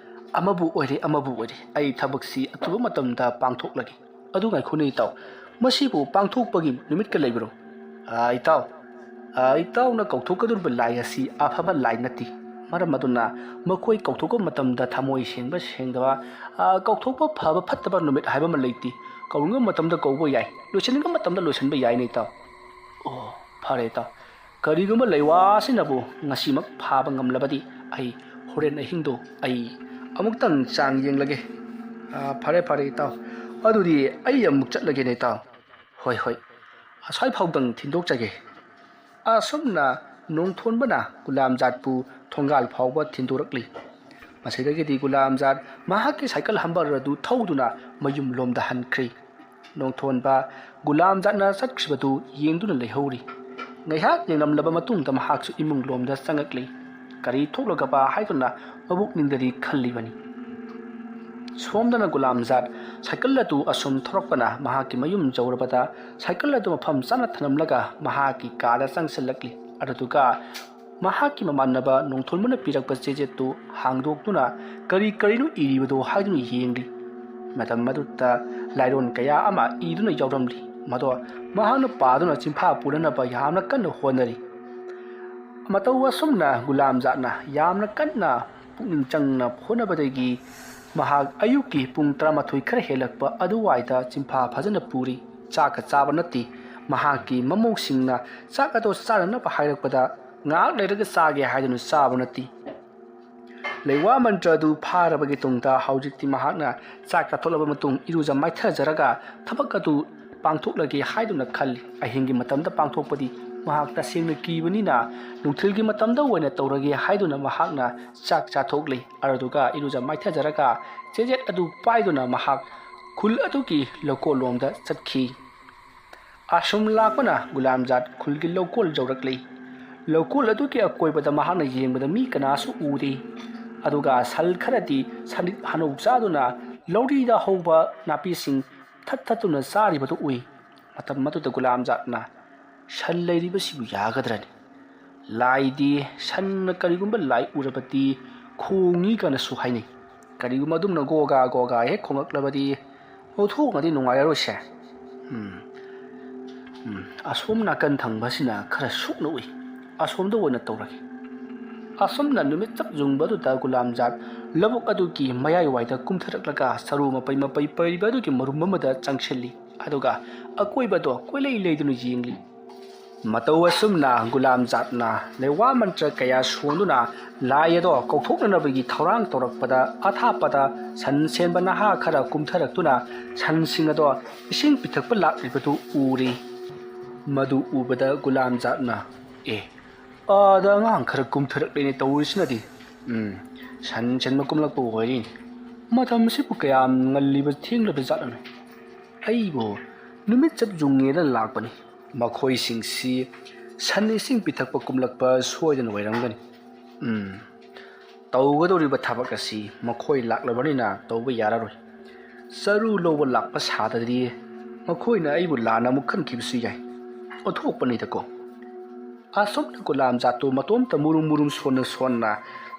ꯑꯃꯕꯨ ꯑꯣꯏꯔꯦ ꯑꯃꯕꯨ ꯑꯣꯏꯔꯦ, ꯑꯩ ꯊꯕꯛꯁꯤ ꯑꯊꯨꯕ ꯃꯇꯝꯗ ꯄꯥꯡꯊꯣꯛꯂꯒꯦ꯫ ꯑꯗꯨ ꯉꯥꯏꯈꯣꯅꯦ ꯏꯇꯥꯎ, ꯃꯁꯤꯕꯨ ꯄꯥꯡꯊꯣꯛꯄꯒꯤ ꯅꯨꯃꯤꯠꯀ ꯂꯩꯕ꯭ꯔꯣ? ꯑꯥ, ꯏꯇꯥꯎ, ꯑꯥ, ꯏꯇꯥꯎꯅ ꯀꯧꯊꯣꯛꯀꯗꯧꯔꯤꯕ ꯂꯥꯏ ꯑꯁꯤ ꯑꯐꯕ ꯂꯥꯏ ꯅꯠꯇꯦ꯫ ꯃꯔꯝ ꯑꯗꯨꯅ ꯃꯈꯣꯏ ꯀꯧꯊꯣꯛꯄ ꯃꯇꯝꯗ ꯊꯃꯣꯏ ꯁꯦꯡꯕ ꯁꯦꯡꯗꯕ, ꯑꯥ, ꯀꯧꯊꯣꯛꯄ ꯐꯕ ꯐꯠꯇꯕ ꯅꯨꯃꯤꯠ ꯍꯥꯏꯕ ꯑꯃ ꯂꯩꯇꯦ꯫ ꯀꯧꯅꯤꯡꯕ ꯃꯇꯝꯗ ꯀꯧꯕ ꯌꯥꯏ, ꯂꯣꯏꯁꯤꯟꯅꯤꯡꯕ ꯃꯇꯝꯗ ꯂꯣꯏꯁꯤꯟꯕ ꯌꯥꯏꯅꯦ ꯏꯇꯥꯎ꯫ ꯑꯣ, ꯐꯔꯦ ꯏꯇꯥꯎ, ꯀꯔꯤꯒꯨꯝꯕ ꯂꯩꯋꯥꯁꯤꯅꯕꯨ ꯉꯁꯤꯃꯛ ꯐꯥꯕ ꯉꯝꯂꯕꯗꯤ ꯑꯩ ꯍꯣꯔꯦꯟ ꯑꯍꯤꯡꯗꯣ ꯑꯩ ꯑꯃꯨꯛꯇꯪ ꯆꯥꯡ ꯌꯦꯡꯂꯒꯦ꯫ ꯑꯥ, ꯐꯔꯦ ꯐꯔꯦ ꯏꯇꯥꯎ, ꯑꯗꯨꯗꯤ ꯑꯩ ꯑꯃꯨꯛ ꯆꯠꯂꯒꯦꯅꯦ ꯏꯇꯥꯎ꯫ ꯍꯣꯏ ꯍꯣꯏ, ꯑꯁ꯭ꯋꯥꯏ ꯐꯥꯎꯗꯪ ꯊꯤꯟꯗꯣꯛꯆꯒꯦ꯫ ꯑꯁꯨꯝꯅ ꯅꯣꯡꯊꯣꯟꯕꯅ ꯒꯨꯂꯥꯝꯖꯥꯠꯄꯨ ꯊꯣꯡꯒꯥꯜ ꯐꯥꯎꯕ ꯊꯤꯟꯗꯣꯔꯛꯂꯤ꯫ ꯃꯁꯤꯗꯒꯤꯗꯤ ꯒꯨꯂꯥꯝꯖꯥꯠ ꯃꯍꯥꯛꯀꯤ ꯁꯥꯏꯀꯜ ꯍꯝꯕꯔ ꯑꯗꯨ ꯊꯧꯗꯨꯅ ꯃꯌꯨꯝꯂꯣꯝꯗ ꯍꯟꯈ꯭ꯔꯤ꯫ ꯅꯣꯡꯊꯣꯟꯕ ꯒꯨꯂꯥꯝꯖꯥꯠꯅ ꯆꯠꯈ꯭ꯔꯤꯕꯗꯨ ꯌꯦꯡꯗꯨꯅ ꯂꯩꯍꯧꯔꯤ꯫ ꯉꯥꯏꯍꯥꯛ ꯌꯦꯡꯂꯝꯂꯕ ꯃꯇꯨꯡꯗ ꯃꯍꯥꯛꯁꯨ ꯏꯃꯨꯡꯂꯣꯝꯗ ꯆꯪꯉꯛꯂꯤ꯫ ꯀꯔꯤ ꯊꯣꯛꯂꯒꯕ ꯍꯥꯏꯗꯨꯅ ꯃꯕꯨꯛꯅꯤꯡꯗꯗꯤ ꯈꯜꯂꯤꯕꯅꯤ꯫ ꯁꯣꯝꯗꯅ ꯒꯨꯂꯥꯝꯖꯥꯠ ꯁꯥꯏꯀꯜ ꯑꯗꯨ ꯑꯁꯨꯝ ꯊꯧꯔꯛꯄꯅ ꯃꯍꯥꯛꯀꯤ ꯃꯌꯨꯝ ꯌꯧꯔꯕꯗ ꯁꯥꯏꯀꯜ ꯑꯗꯨ ꯃꯐꯝ ꯆꯥꯅ ꯊꯅꯝꯂꯒ ꯃꯍꯥꯛꯀꯤ ꯀꯥꯗ ꯆꯪꯁꯤꯜꯂꯛꯂꯤ꯫ ꯑꯗꯨꯗꯨꯒ ꯃꯍꯥꯛꯀꯤ ꯃꯃꯥꯟꯅꯕ ꯅꯣꯡꯊꯣꯟꯕꯅ ꯄꯤꯔꯛꯄ ꯆꯦꯆꯦꯠꯇꯨ ꯍꯥꯡꯗꯣꯛꯇꯨꯅ ꯀꯔꯤ ꯀꯔꯤꯅꯣ ꯏꯔꯤꯕꯗꯣ ꯍꯥꯏꯗꯨꯅ ꯌꯦꯡꯂꯤ꯫ ꯃꯇꯝ ꯑꯗꯨꯗ ꯂꯥꯏꯔꯣꯟ ꯀꯌꯥ ꯑꯃ ꯏꯗꯨꯅ ꯌꯥꯎꯔꯝꯂꯤ꯫ ꯃꯗꯣ ꯃꯍꯥꯛꯅ ꯄꯥꯗꯨꯅ ꯆꯤꯟꯐꯥ ꯄꯨꯅꯅꯕ ꯌꯥꯝꯅ ꯀꯟꯅ ꯍꯣꯠꯅꯔꯤ꯫ ꯃꯇꯧ ꯑꯁꯨꯝꯅ ꯒꯨꯂꯥꯝꯖꯥꯠꯅ ꯌꯥꯝꯅ ꯀꯟꯅ ꯄꯨꯛꯅꯤꯡ ꯆꯪꯅ ꯍꯣꯠꯅꯕꯗꯒꯤ ꯃꯍꯥꯛ ꯑꯌꯨꯛꯀꯤ ꯄꯨꯡ ꯇꯔꯥꯃꯥꯊꯣꯏ ꯈꯔ ꯍꯦꯜꯂꯛꯄ ꯑꯗꯨꯋꯥꯏꯗ ꯆꯤꯟꯐꯥ ꯐꯖꯅ ꯄꯨꯔꯤ꯫ ꯆꯥꯛꯀ ꯆꯥꯕ ꯅꯠꯇꯦ꯫ ꯃꯍꯥꯛꯀꯤ ꯃꯃꯧꯁꯤꯡꯅ ꯆꯥꯛ ꯑꯗꯣ ꯆꯥꯅꯅꯕ ꯍꯥꯏꯔꯛꯄꯗ ꯉꯥꯏꯍꯥꯛ ꯂꯩꯔꯒ ꯆꯥꯒꯦ ꯍꯥꯏꯗꯨꯅ ꯆꯥꯕ ꯅꯠꯇꯦ꯫ ꯂꯩꯋꯥ ꯃꯟꯇ꯭ꯔ ꯑꯗꯨ ꯐꯥꯔꯕꯒꯤ ꯇꯨꯡꯗ ꯍꯧꯖꯤꯛꯇꯤ ꯃꯍꯥꯛꯅ ꯆꯥꯛ ꯆꯥꯊꯣꯛꯂꯕ ꯃꯇꯨꯡ ꯏꯔꯨꯖ ꯃꯥꯏꯊꯖꯔꯒ ꯊꯕꯛ ꯑꯗꯨ ꯄꯥꯡꯊꯣꯛꯂꯒꯦ ꯍꯥꯏꯗꯨꯅ ꯈꯜꯂꯤ꯫ ꯑꯍꯤꯡꯒꯤ ꯃꯇꯝꯗ ꯄꯥꯡꯊꯣꯛꯄꯗꯤ ꯃꯍꯥꯛ ꯇꯁꯦꯡꯅ ꯀꯤꯕꯅꯤꯅ ꯅꯨꯡꯊꯤꯜꯒꯤ ꯃꯇꯝꯗ ꯑꯣꯏꯅ ꯇꯧꯔꯒꯦ ꯍꯥꯏꯗꯨꯅ ꯃꯍꯥꯛꯅ ꯆꯥꯛ ꯆꯥꯊꯣꯛꯂꯤ꯫ ꯑꯗꯨꯗꯨꯒ ꯏꯔꯨꯖ ꯃꯥꯏꯊꯖꯔꯒ ꯆꯦꯖꯦꯠ ꯑꯗꯨ ꯄꯥꯏꯗꯨꯅ ꯃꯍꯥꯛ ꯈꯨꯜ ꯑꯗꯨꯒꯤ ꯂꯧꯀꯣꯜꯂꯣꯝꯗ ꯆꯠꯈꯤ꯫ ꯑꯁꯨꯝ ꯂꯥꯛꯄꯅ ꯒꯨꯂꯥꯝꯖꯥꯠ ꯈꯨꯜꯒꯤ ꯂꯧꯀꯣꯜ ꯌꯧꯔꯛꯂꯤ꯫ ꯂꯧꯀꯣꯜ ꯑꯗꯨꯒꯤ ꯑꯀꯣꯏꯕꯗ ꯃꯍꯥꯛꯅ ꯌꯦꯡꯕꯗ ꯃꯤ ꯀꯅꯥꯁꯨ ꯎꯗꯦ꯫ ꯑꯗꯨꯒ ꯁꯟ ꯈꯔꯗꯤ ꯁꯟꯔꯤꯠ ꯍꯅꯧ ꯆꯥꯗꯨꯅ ꯂꯧꯔꯤꯗ ꯍꯧꯕ ꯅꯥꯄꯤꯁꯤꯡ ꯊꯠ ꯊꯠꯇꯨꯅ ꯆꯥꯔꯤꯕꯗꯨ ꯎꯏ꯫ ꯃꯇꯝ ꯑꯗꯨꯗ ꯒꯨꯂꯥꯝꯖꯥꯠꯅ, "ꯁꯟ ꯂꯩꯔꯤꯕꯁꯤꯕꯨ ꯌꯥꯒꯗ꯭ꯔꯅꯤ? ꯂꯥꯏꯗꯤ ꯁꯟꯅ ꯀꯔꯤꯒꯨꯝꯕ ꯂꯥꯏ ꯎꯔꯕꯗꯤ ꯈꯣꯡꯉꯤ ꯀꯥꯏꯅꯁꯨ ꯍꯥꯏꯅꯩ꯫ ꯀꯔꯤꯒꯨꯝꯕ ꯑꯗꯨꯝꯅ ꯒꯣꯒꯥ ꯒꯣꯒꯥ ꯍꯦꯛ ꯈꯣꯡꯂꯛꯂꯕꯗꯤ ꯂꯧꯊꯣꯛꯅꯗꯤ ꯅꯨꯡꯉꯥꯏꯔꯔꯣꯏꯁꯦ꯫ ꯎꯝ, ꯎꯝ, ꯑꯁꯣꯝ ꯅꯥꯀꯟ ꯊꯪꯕꯁꯤꯅ ꯈꯔ ꯁꯨꯛꯅ ꯎꯏ꯫ ꯑꯁꯣꯝꯗ ꯑꯣꯏꯅ ꯇꯧꯔꯒꯦ꯫" ꯑꯁꯨꯝꯅ ꯅꯨꯃꯤꯠ ꯆꯞ ꯌꯨꯡꯕꯗꯨꯗ ꯒꯨꯂꯥꯝꯖꯥꯠ ꯂꯧꯕꯨꯛ ꯑꯗꯨꯒꯤ ꯃꯌꯥꯏꯋꯥꯏꯗ ꯀꯨꯝꯊꯔꯛꯂꯒ ꯆꯔꯨ ꯃꯄꯩ ꯃꯄꯩ ꯄꯩꯔꯤꯕ ꯑꯗꯨꯒꯤ ꯃꯔꯨꯝ ꯑꯃꯗ ꯆꯪꯁꯤꯜꯂꯤ꯫ ꯑꯗꯨꯒ ꯑꯀꯣꯏꯕꯗꯣ ꯀꯣꯏꯂꯩ ꯂꯩꯗꯨꯅ ꯌꯦꯡꯂꯤ꯫ ꯃꯇꯧ ꯑꯁꯨꯝꯅ ꯒꯨꯂꯥꯝꯖꯥꯠꯅ ꯂꯩꯋꯥ ꯃꯟꯇ꯭ꯔ ꯀꯌꯥ ꯁꯣꯟꯗꯨꯅ ꯂꯥꯏ ꯑꯗꯣ ꯀꯧꯊꯣꯛꯅꯅꯕꯒꯤ ꯊꯧꯔꯥꯡ ꯇꯧꯔꯛꯄꯗ, ꯑꯊꯥꯞꯄꯗ ꯁꯟ ꯁꯦꯟꯕ ꯅꯍꯥ ꯈꯔ ꯀꯨꯝꯊꯔꯛꯇꯨꯅ ꯁꯟꯁꯤꯡ ꯑꯗꯣ ꯏꯁꯤꯡ ꯄꯤꯊꯛꯄ ꯂꯥꯛꯂꯤꯕꯗꯨ ꯎꯔꯤ꯫ ꯃꯗꯨ ꯎꯕꯗ ꯒꯨꯂꯥꯝꯖꯥꯠꯅ, "ꯑꯦ, ꯑꯥꯗ ꯑꯉꯥꯡ ꯈꯔ ꯀꯨꯝꯊꯔꯛꯂꯦꯅꯦ ꯇꯧꯔꯤꯁꯤꯅꯗꯤ꯫ ꯎꯝ, ꯁꯟ ꯁꯦꯟꯕ ꯀꯨꯝꯂꯛꯄ ꯑꯣꯏꯔꯤꯅꯤ꯫ ꯃꯇꯝꯁꯤꯕꯨ ꯀꯌꯥꯝ ꯉꯜꯂꯤꯕ, ꯊꯦꯡꯂꯕ ꯖꯥꯠꯂꯅꯦ? ꯑꯩꯕꯨ ꯅꯨꯃꯤꯠ ꯆꯞ ꯌꯨꯡꯉꯦꯅ ꯂꯥꯛꯄꯅꯤ꯫ ꯃꯈꯣꯏꯁꯤꯡꯁꯤ ꯁꯟ ꯏꯁꯤꯡ ꯄꯤꯊꯛꯄ ꯀꯨꯝꯂꯛꯄ ꯁꯣꯏꯗꯅ ꯑꯣꯏꯔꯝꯒꯅꯤ꯫ ꯎꯝ, ꯇꯧꯒꯗꯧꯔꯤꯕ ꯊꯕꯛ ꯑꯁꯤ ꯃꯈꯣꯏ ꯂꯥꯛꯂꯕꯅꯤꯅ ꯇꯧꯕ ꯌꯥꯔꯔꯣꯏ꯫ ꯆꯔꯨ ꯂꯧꯕ ꯂꯥꯛꯄ ꯁꯥꯗ꯭ꯔꯗꯤ ꯃꯈꯣꯏꯅ ꯑꯩꯕꯨ ꯂꯥꯟꯅ ꯑꯃꯨꯛ ꯈꯟꯈꯤꯕꯁꯨ ꯌꯥꯏ꯫ ꯑꯣꯟꯊꯣꯛꯄꯅꯤꯗꯀꯣ꯫" ꯑꯁꯨꯝꯅ ꯒꯨꯂꯥꯝꯖꯥꯠꯇꯨ ꯃꯇꯣꯝꯇ ꯃꯨꯔꯨꯝ ꯃꯨꯔꯨꯝ ꯁꯣꯟꯅ ꯁꯣꯟꯅ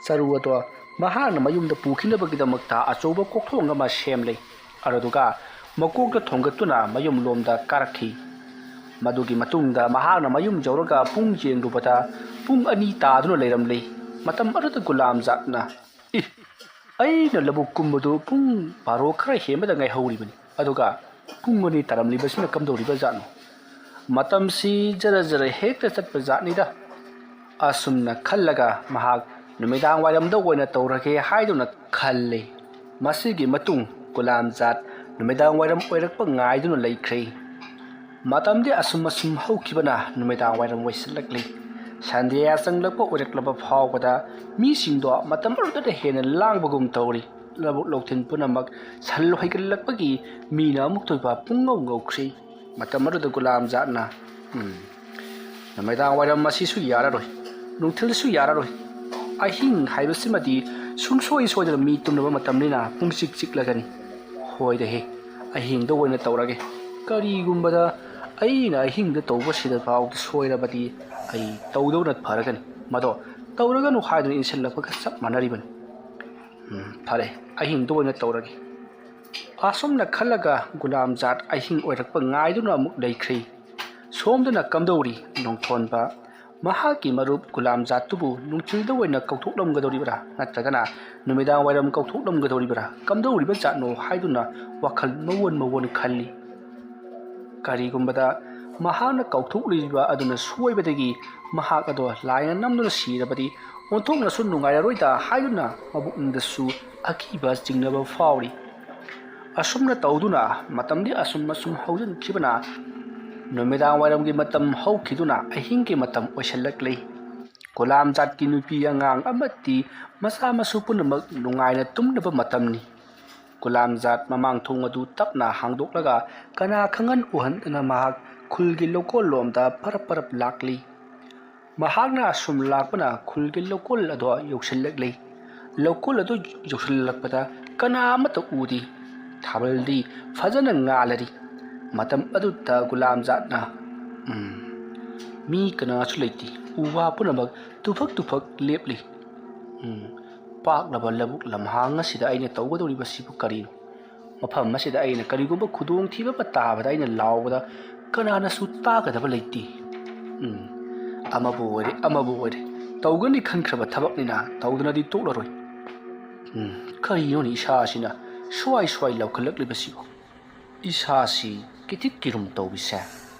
ꯆꯔꯨ ꯑꯗꯣ ꯃꯍꯥꯛꯅ ꯃꯌꯨꯝꯗ ꯄꯨꯈꯤꯅꯕꯒꯤꯗꯃꯛꯇ ꯑꯆꯧꯕ ꯀꯣꯛꯊꯣꯡ ꯑꯃ ꯁꯦꯝꯂꯦ꯫ ꯑꯗꯨꯗꯨꯒ ꯃꯀꯣꯛꯇ ꯊꯣꯡꯒꯠꯇꯨꯅ ꯃꯌꯨꯝꯂꯣꯝꯗ ꯀꯥꯔꯛꯈꯤ꯫ ꯃꯗꯨꯒꯤ ꯃꯇꯨꯡꯗ ꯃꯍꯥꯛꯅ ꯃꯌꯨꯝ ꯌꯧꯔꯒ ꯄꯨꯡ ꯌꯦꯡꯂꯨꯕꯗ ꯄꯨꯡ ꯑꯅꯤ ꯇꯥꯗꯨꯅ ꯂꯩꯔꯝꯂꯦ꯫ ꯃꯇꯝ ꯑꯗꯨꯗ ꯒꯨꯂꯥꯝꯖꯥꯠꯅ, "ꯏ, ꯑꯩꯅ ꯂꯧꯕꯨꯛ ꯀꯨꯝꯕꯗꯨ ꯄꯨꯡ ꯕꯥꯔꯣ ꯈꯔ ꯍꯦꯟꯕꯗ ꯉꯥꯏꯍꯧꯔꯤꯕꯅꯤ, ꯑꯗꯨꯒ ꯄꯨꯡ ꯑꯅꯤ ꯇꯥꯔꯝꯂꯤꯕꯁꯤꯅ ꯀꯝꯗꯧꯔꯤꯕ ꯖꯥꯠꯅꯣ? ꯃꯇꯝꯁꯤ ꯖꯔ ꯖꯔ ꯍꯦꯛꯇ ꯆꯠꯄ ꯖꯥꯠꯅꯤꯗ꯫" ꯑꯁꯨꯝꯅ ꯈꯜꯂꯒ ꯃꯍꯥꯛ ꯅꯨꯃꯤꯗꯥꯡ ꯋꯥꯏꯔꯝꯗ ꯑꯣꯏꯅ ꯇꯧꯔꯒꯦ ꯍꯥꯏꯗꯨꯅ ꯈꯜꯂꯤ꯫ ꯃꯁꯤꯒꯤ ꯃꯇꯨꯡ ꯒꯨꯂꯥꯝꯖꯥꯠ ꯅꯨꯃꯤꯗꯥꯡ ꯋꯥꯏꯔꯝ ꯑꯣꯏꯔꯛꯄ ꯉꯥꯏꯗꯨꯅ ꯂꯩꯈ꯭ꯔꯦ꯫ ꯃꯇꯝꯗꯤ ꯑꯁꯨꯝ ꯑꯁꯨꯝ ꯍꯧꯈꯤꯕꯅ ꯅꯨꯃꯤꯗꯥꯡ ꯋꯥꯏꯔꯝ ꯑꯣꯏꯁꯤꯜꯂꯛꯂꯤ꯫ ꯁꯟꯙ꯭ꯌꯥ ꯆꯪꯂꯛꯄ ꯑꯣꯏꯔꯛꯂꯕ ꯐꯥꯎꯕꯗ ꯃꯤꯁꯤꯡꯗꯣ ꯃꯇꯝ ꯑꯗꯨꯗ ꯍꯦꯟꯅ ꯂꯥꯡꯕꯒꯨꯝ ꯇꯧꯔꯤ꯫ ꯂꯧꯕꯨꯛ ꯂꯧꯊꯤꯟ ꯄꯨꯝꯅꯃꯛ ꯁꯟ ꯍꯣꯏꯒꯠꯂꯛꯄꯒꯤ ꯃꯤꯅ ꯑꯃꯨꯛꯇꯣꯏꯕ ꯄꯨꯡꯉꯧ ꯉꯧꯈ꯭ꯔꯤ꯫ ꯃꯇꯝ ꯑꯗꯨꯗ ꯒꯨꯂꯥꯝꯖꯥꯠꯅ, "ꯎꯝ, ꯅꯨꯃꯤꯗꯥꯡ ꯋꯥꯏꯔꯝ ꯑꯁꯤꯁꯨ ꯌꯥꯔꯔꯣꯏ, ꯅꯨꯡꯊꯤꯜꯁꯨ ꯌꯥꯔꯔꯣꯏ, ꯑꯍꯤꯡ ꯍꯥꯏꯕꯁꯤꯃꯗꯤ ꯁꯨꯡꯁꯣꯏ ꯁꯣꯏꯗꯅ ꯃꯤ ꯇꯨꯝꯅꯕ ꯃꯇꯝꯅꯤꯅ ꯄꯨꯡꯆꯤꯛ ꯆꯤꯛꯂꯒꯅꯤ꯫ ꯍꯣꯏꯗꯍꯦ, ꯑꯍꯤꯡꯗ ꯑꯣꯏꯅ ꯇꯧꯔꯒꯦ꯫ ꯀꯔꯤꯒꯨꯝꯕꯗ ꯑꯩꯅ ꯑꯍꯤꯡꯗ ꯇꯧꯕꯁꯤꯗ ꯐꯥꯎꯗ ꯁꯣꯏꯔꯕꯗꯤ ꯑꯩ ꯇꯧꯗꯕꯅ ꯐꯔꯒꯅꯤ꯫ ꯃꯗꯣ ꯇꯧꯔꯒꯅꯨ ꯍꯥꯏꯗꯨꯅ ꯏꯟꯁꯤꯜꯂꯛꯄꯒ ꯆꯞ ꯃꯥꯟꯅꯔꯤꯕꯅꯤ꯫ ꯎꯝ, ꯐꯔꯦ, ꯑꯍꯤꯡꯗ ꯑꯣꯏꯅ ꯇꯧꯔꯒꯦ"꯫ ꯑꯁꯨꯝꯅ ꯈꯜꯂꯒ ꯒꯨꯂꯥꯝꯖꯥꯠ ꯑꯍꯤꯡ ꯑꯣꯏꯔꯛꯄ ꯉꯥꯏꯗꯨꯅ ꯑꯃꯨꯛ ꯂꯩꯈ꯭ꯔꯦ꯫ ꯁꯣꯝꯗꯅ ꯀꯝꯗꯧꯔꯤ ꯅꯣꯡꯊꯣꯟꯕ꯫ ꯃꯍꯥꯛꯀꯤ ꯃꯔꯨꯞ ꯒꯨꯂꯥꯝꯖꯥꯠꯇꯨꯕꯨ ꯅꯨꯡꯊꯤꯜꯗ ꯑꯣꯏꯅ ꯀꯧꯊꯣꯛꯂꯝꯒꯗꯧꯔꯤꯕ꯭ꯔꯥ, ꯅꯠꯇ꯭ꯔꯒꯅ ꯅꯨꯃꯤꯗꯥꯡ ꯋꯥꯏꯔꯝ ꯀꯧꯊꯣꯛꯂꯝꯒꯗꯧꯔꯤꯕ꯭ꯔꯥ, ꯀꯝꯗꯧꯔꯤꯕ ꯖꯥꯠꯅꯣ ꯍꯥꯏꯗꯨꯅ ꯋꯥꯈꯜ ꯃꯋꯣꯟ ꯃꯋꯣꯟ ꯈꯜꯂꯤ꯫ ꯀꯔꯤꯒꯨꯝꯕꯗ ꯃꯍꯥꯛꯅ ꯀꯧꯊꯣꯛꯂꯤꯕ ꯑꯗꯨꯅ ꯁꯣꯏꯕꯗꯒꯤ ꯃꯍꯥꯛ ꯑꯗꯣ ꯂꯥꯏꯅ ꯅꯝꯗꯨꯅ ꯁꯤꯔꯕꯗꯤ ꯑꯣꯟꯊꯣꯛꯅꯁꯨ ꯅꯨꯡꯉꯥꯏꯔꯔꯣꯏꯗ ꯍꯥꯏꯗꯨꯅ ꯃꯕꯨꯛꯅꯤꯡꯗꯁꯨ ꯑꯀꯤꯕ ꯆꯤꯡꯅꯕ ꯐꯥꯎꯔꯤ꯫ ꯑꯁꯨꯝꯅ ꯇꯧꯗꯨꯅ ꯃꯇꯝꯗꯤ ꯑꯁꯨꯝ ꯑꯁꯨꯝ ꯍꯧꯖꯤꯟꯈꯤꯕꯅ ꯅꯨꯃꯤꯗꯥꯡ ꯋꯥꯏꯔꯝꯒꯤ ꯃꯇꯝ ꯍꯧꯈꯤꯗꯨꯅ ꯑꯍꯤꯡꯒꯤ ꯃꯇꯝ ꯑꯣꯏꯁꯤꯜꯂꯛꯂꯤ꯫ ꯒꯨꯂꯥꯝꯖꯥꯠꯀꯤ ꯅꯨꯄꯤ ꯑꯉꯥꯡ ꯑꯃꯗꯤ ꯃꯆꯥ ꯃꯁꯨ ꯄꯨꯝꯅꯃꯛ ꯅꯨꯡꯉꯥꯏꯅ ꯇꯨꯝꯅꯕ ꯃꯇꯝꯅꯤ꯫ ꯒꯨꯂꯥꯝꯖꯥꯠ ꯃꯃꯥꯡ ꯊꯣꯡ ꯑꯗꯨ ꯇꯞꯅ ꯍꯥꯡꯗꯣꯛꯂꯒ ꯀꯅꯥ ꯈꯪꯍꯟ ꯎꯍꯟꯗꯅ ꯃꯍꯥꯛ ꯈꯨꯜꯒꯤ ꯂꯧꯀꯣꯜꯂꯣꯝꯗ ꯄꯔꯞ ꯄꯔꯞ ꯂꯥꯛꯂꯤ꯫ ꯃꯍꯥꯛꯅ ꯑꯁꯨꯝ ꯂꯥꯛꯄꯅ ꯈꯨꯜꯒꯤ ꯂꯧꯀꯣꯜ ꯑꯗꯨ ꯌꯧꯁꯤꯜꯂꯛꯂꯤ꯫ ꯂꯧꯀꯣꯜ ꯑꯗꯨ ꯌꯧꯁꯤꯜꯂꯛꯄꯗ ꯀꯅꯥ ꯑꯃꯠꯇ ꯎꯗꯦ꯫ ꯊꯥꯕꯜꯗꯤ ꯐꯖꯅ ꯉꯥꯜꯂꯔꯤ꯫ ꯃꯇꯝ ꯑꯗꯨꯗ ꯒꯨꯂꯥꯝꯖꯥꯠꯅ, "ꯎꯝ, ꯃꯤ ꯀꯅꯥꯁꯨ ꯂꯩꯇꯦ꯫ ꯎ ꯋꯥ ꯄꯨꯝꯅꯃꯛ ꯇꯨꯐꯛ ꯇꯨꯐꯛ ꯂꯦꯞꯂꯤ꯫ ꯎꯝ, ꯄꯥꯛꯂꯕ ꯂꯧꯕꯨꯛ ꯂꯝꯍꯥꯡ ꯑꯁꯤꯗ ꯑꯩꯅ ꯇꯧꯒꯗꯧꯔꯤꯕꯁꯤꯕꯨ ꯀꯔꯤꯅꯣ? ꯃꯐꯝ ꯑꯁꯤꯗ ꯑꯩꯅ ꯀꯔꯤꯒꯨꯝꯕ ꯈꯨꯗꯣꯡꯊꯤꯕ ꯑꯃ ꯇꯥꯕꯗ ꯑꯩꯅ ꯂꯥꯎꯕꯗ ꯀꯅꯥꯅꯁꯨ ꯇꯥꯒꯗꯕ ꯂꯩꯇꯦ꯫ ꯎꯝ, ꯑꯃꯕꯨ ꯑꯣꯏꯔꯦ, ꯑꯃꯕꯨ ꯑꯣꯏꯔꯦ, ꯇꯧꯒꯅꯤ ꯈꯟꯈ꯭ꯔꯕ ꯊꯕꯛꯅꯤꯅ ꯇꯧꯗꯅꯗꯤ ꯇꯣꯛꯂꯔꯣꯏ꯫ ꯎꯝ, ꯀꯔꯤꯅꯣꯅꯦ ꯏꯁꯥꯁꯤꯅ ꯁ꯭ꯋꯥꯏ ꯁ꯭ꯋꯥꯏ ꯂꯥꯎꯈꯠꯂꯛꯂꯤꯕꯁꯤꯕꯣ? ꯏꯁꯥꯁꯤ ꯀꯤꯊꯤꯛ ꯀꯤꯔꯨꯝ ꯇꯧꯔꯤꯁꯦ꯫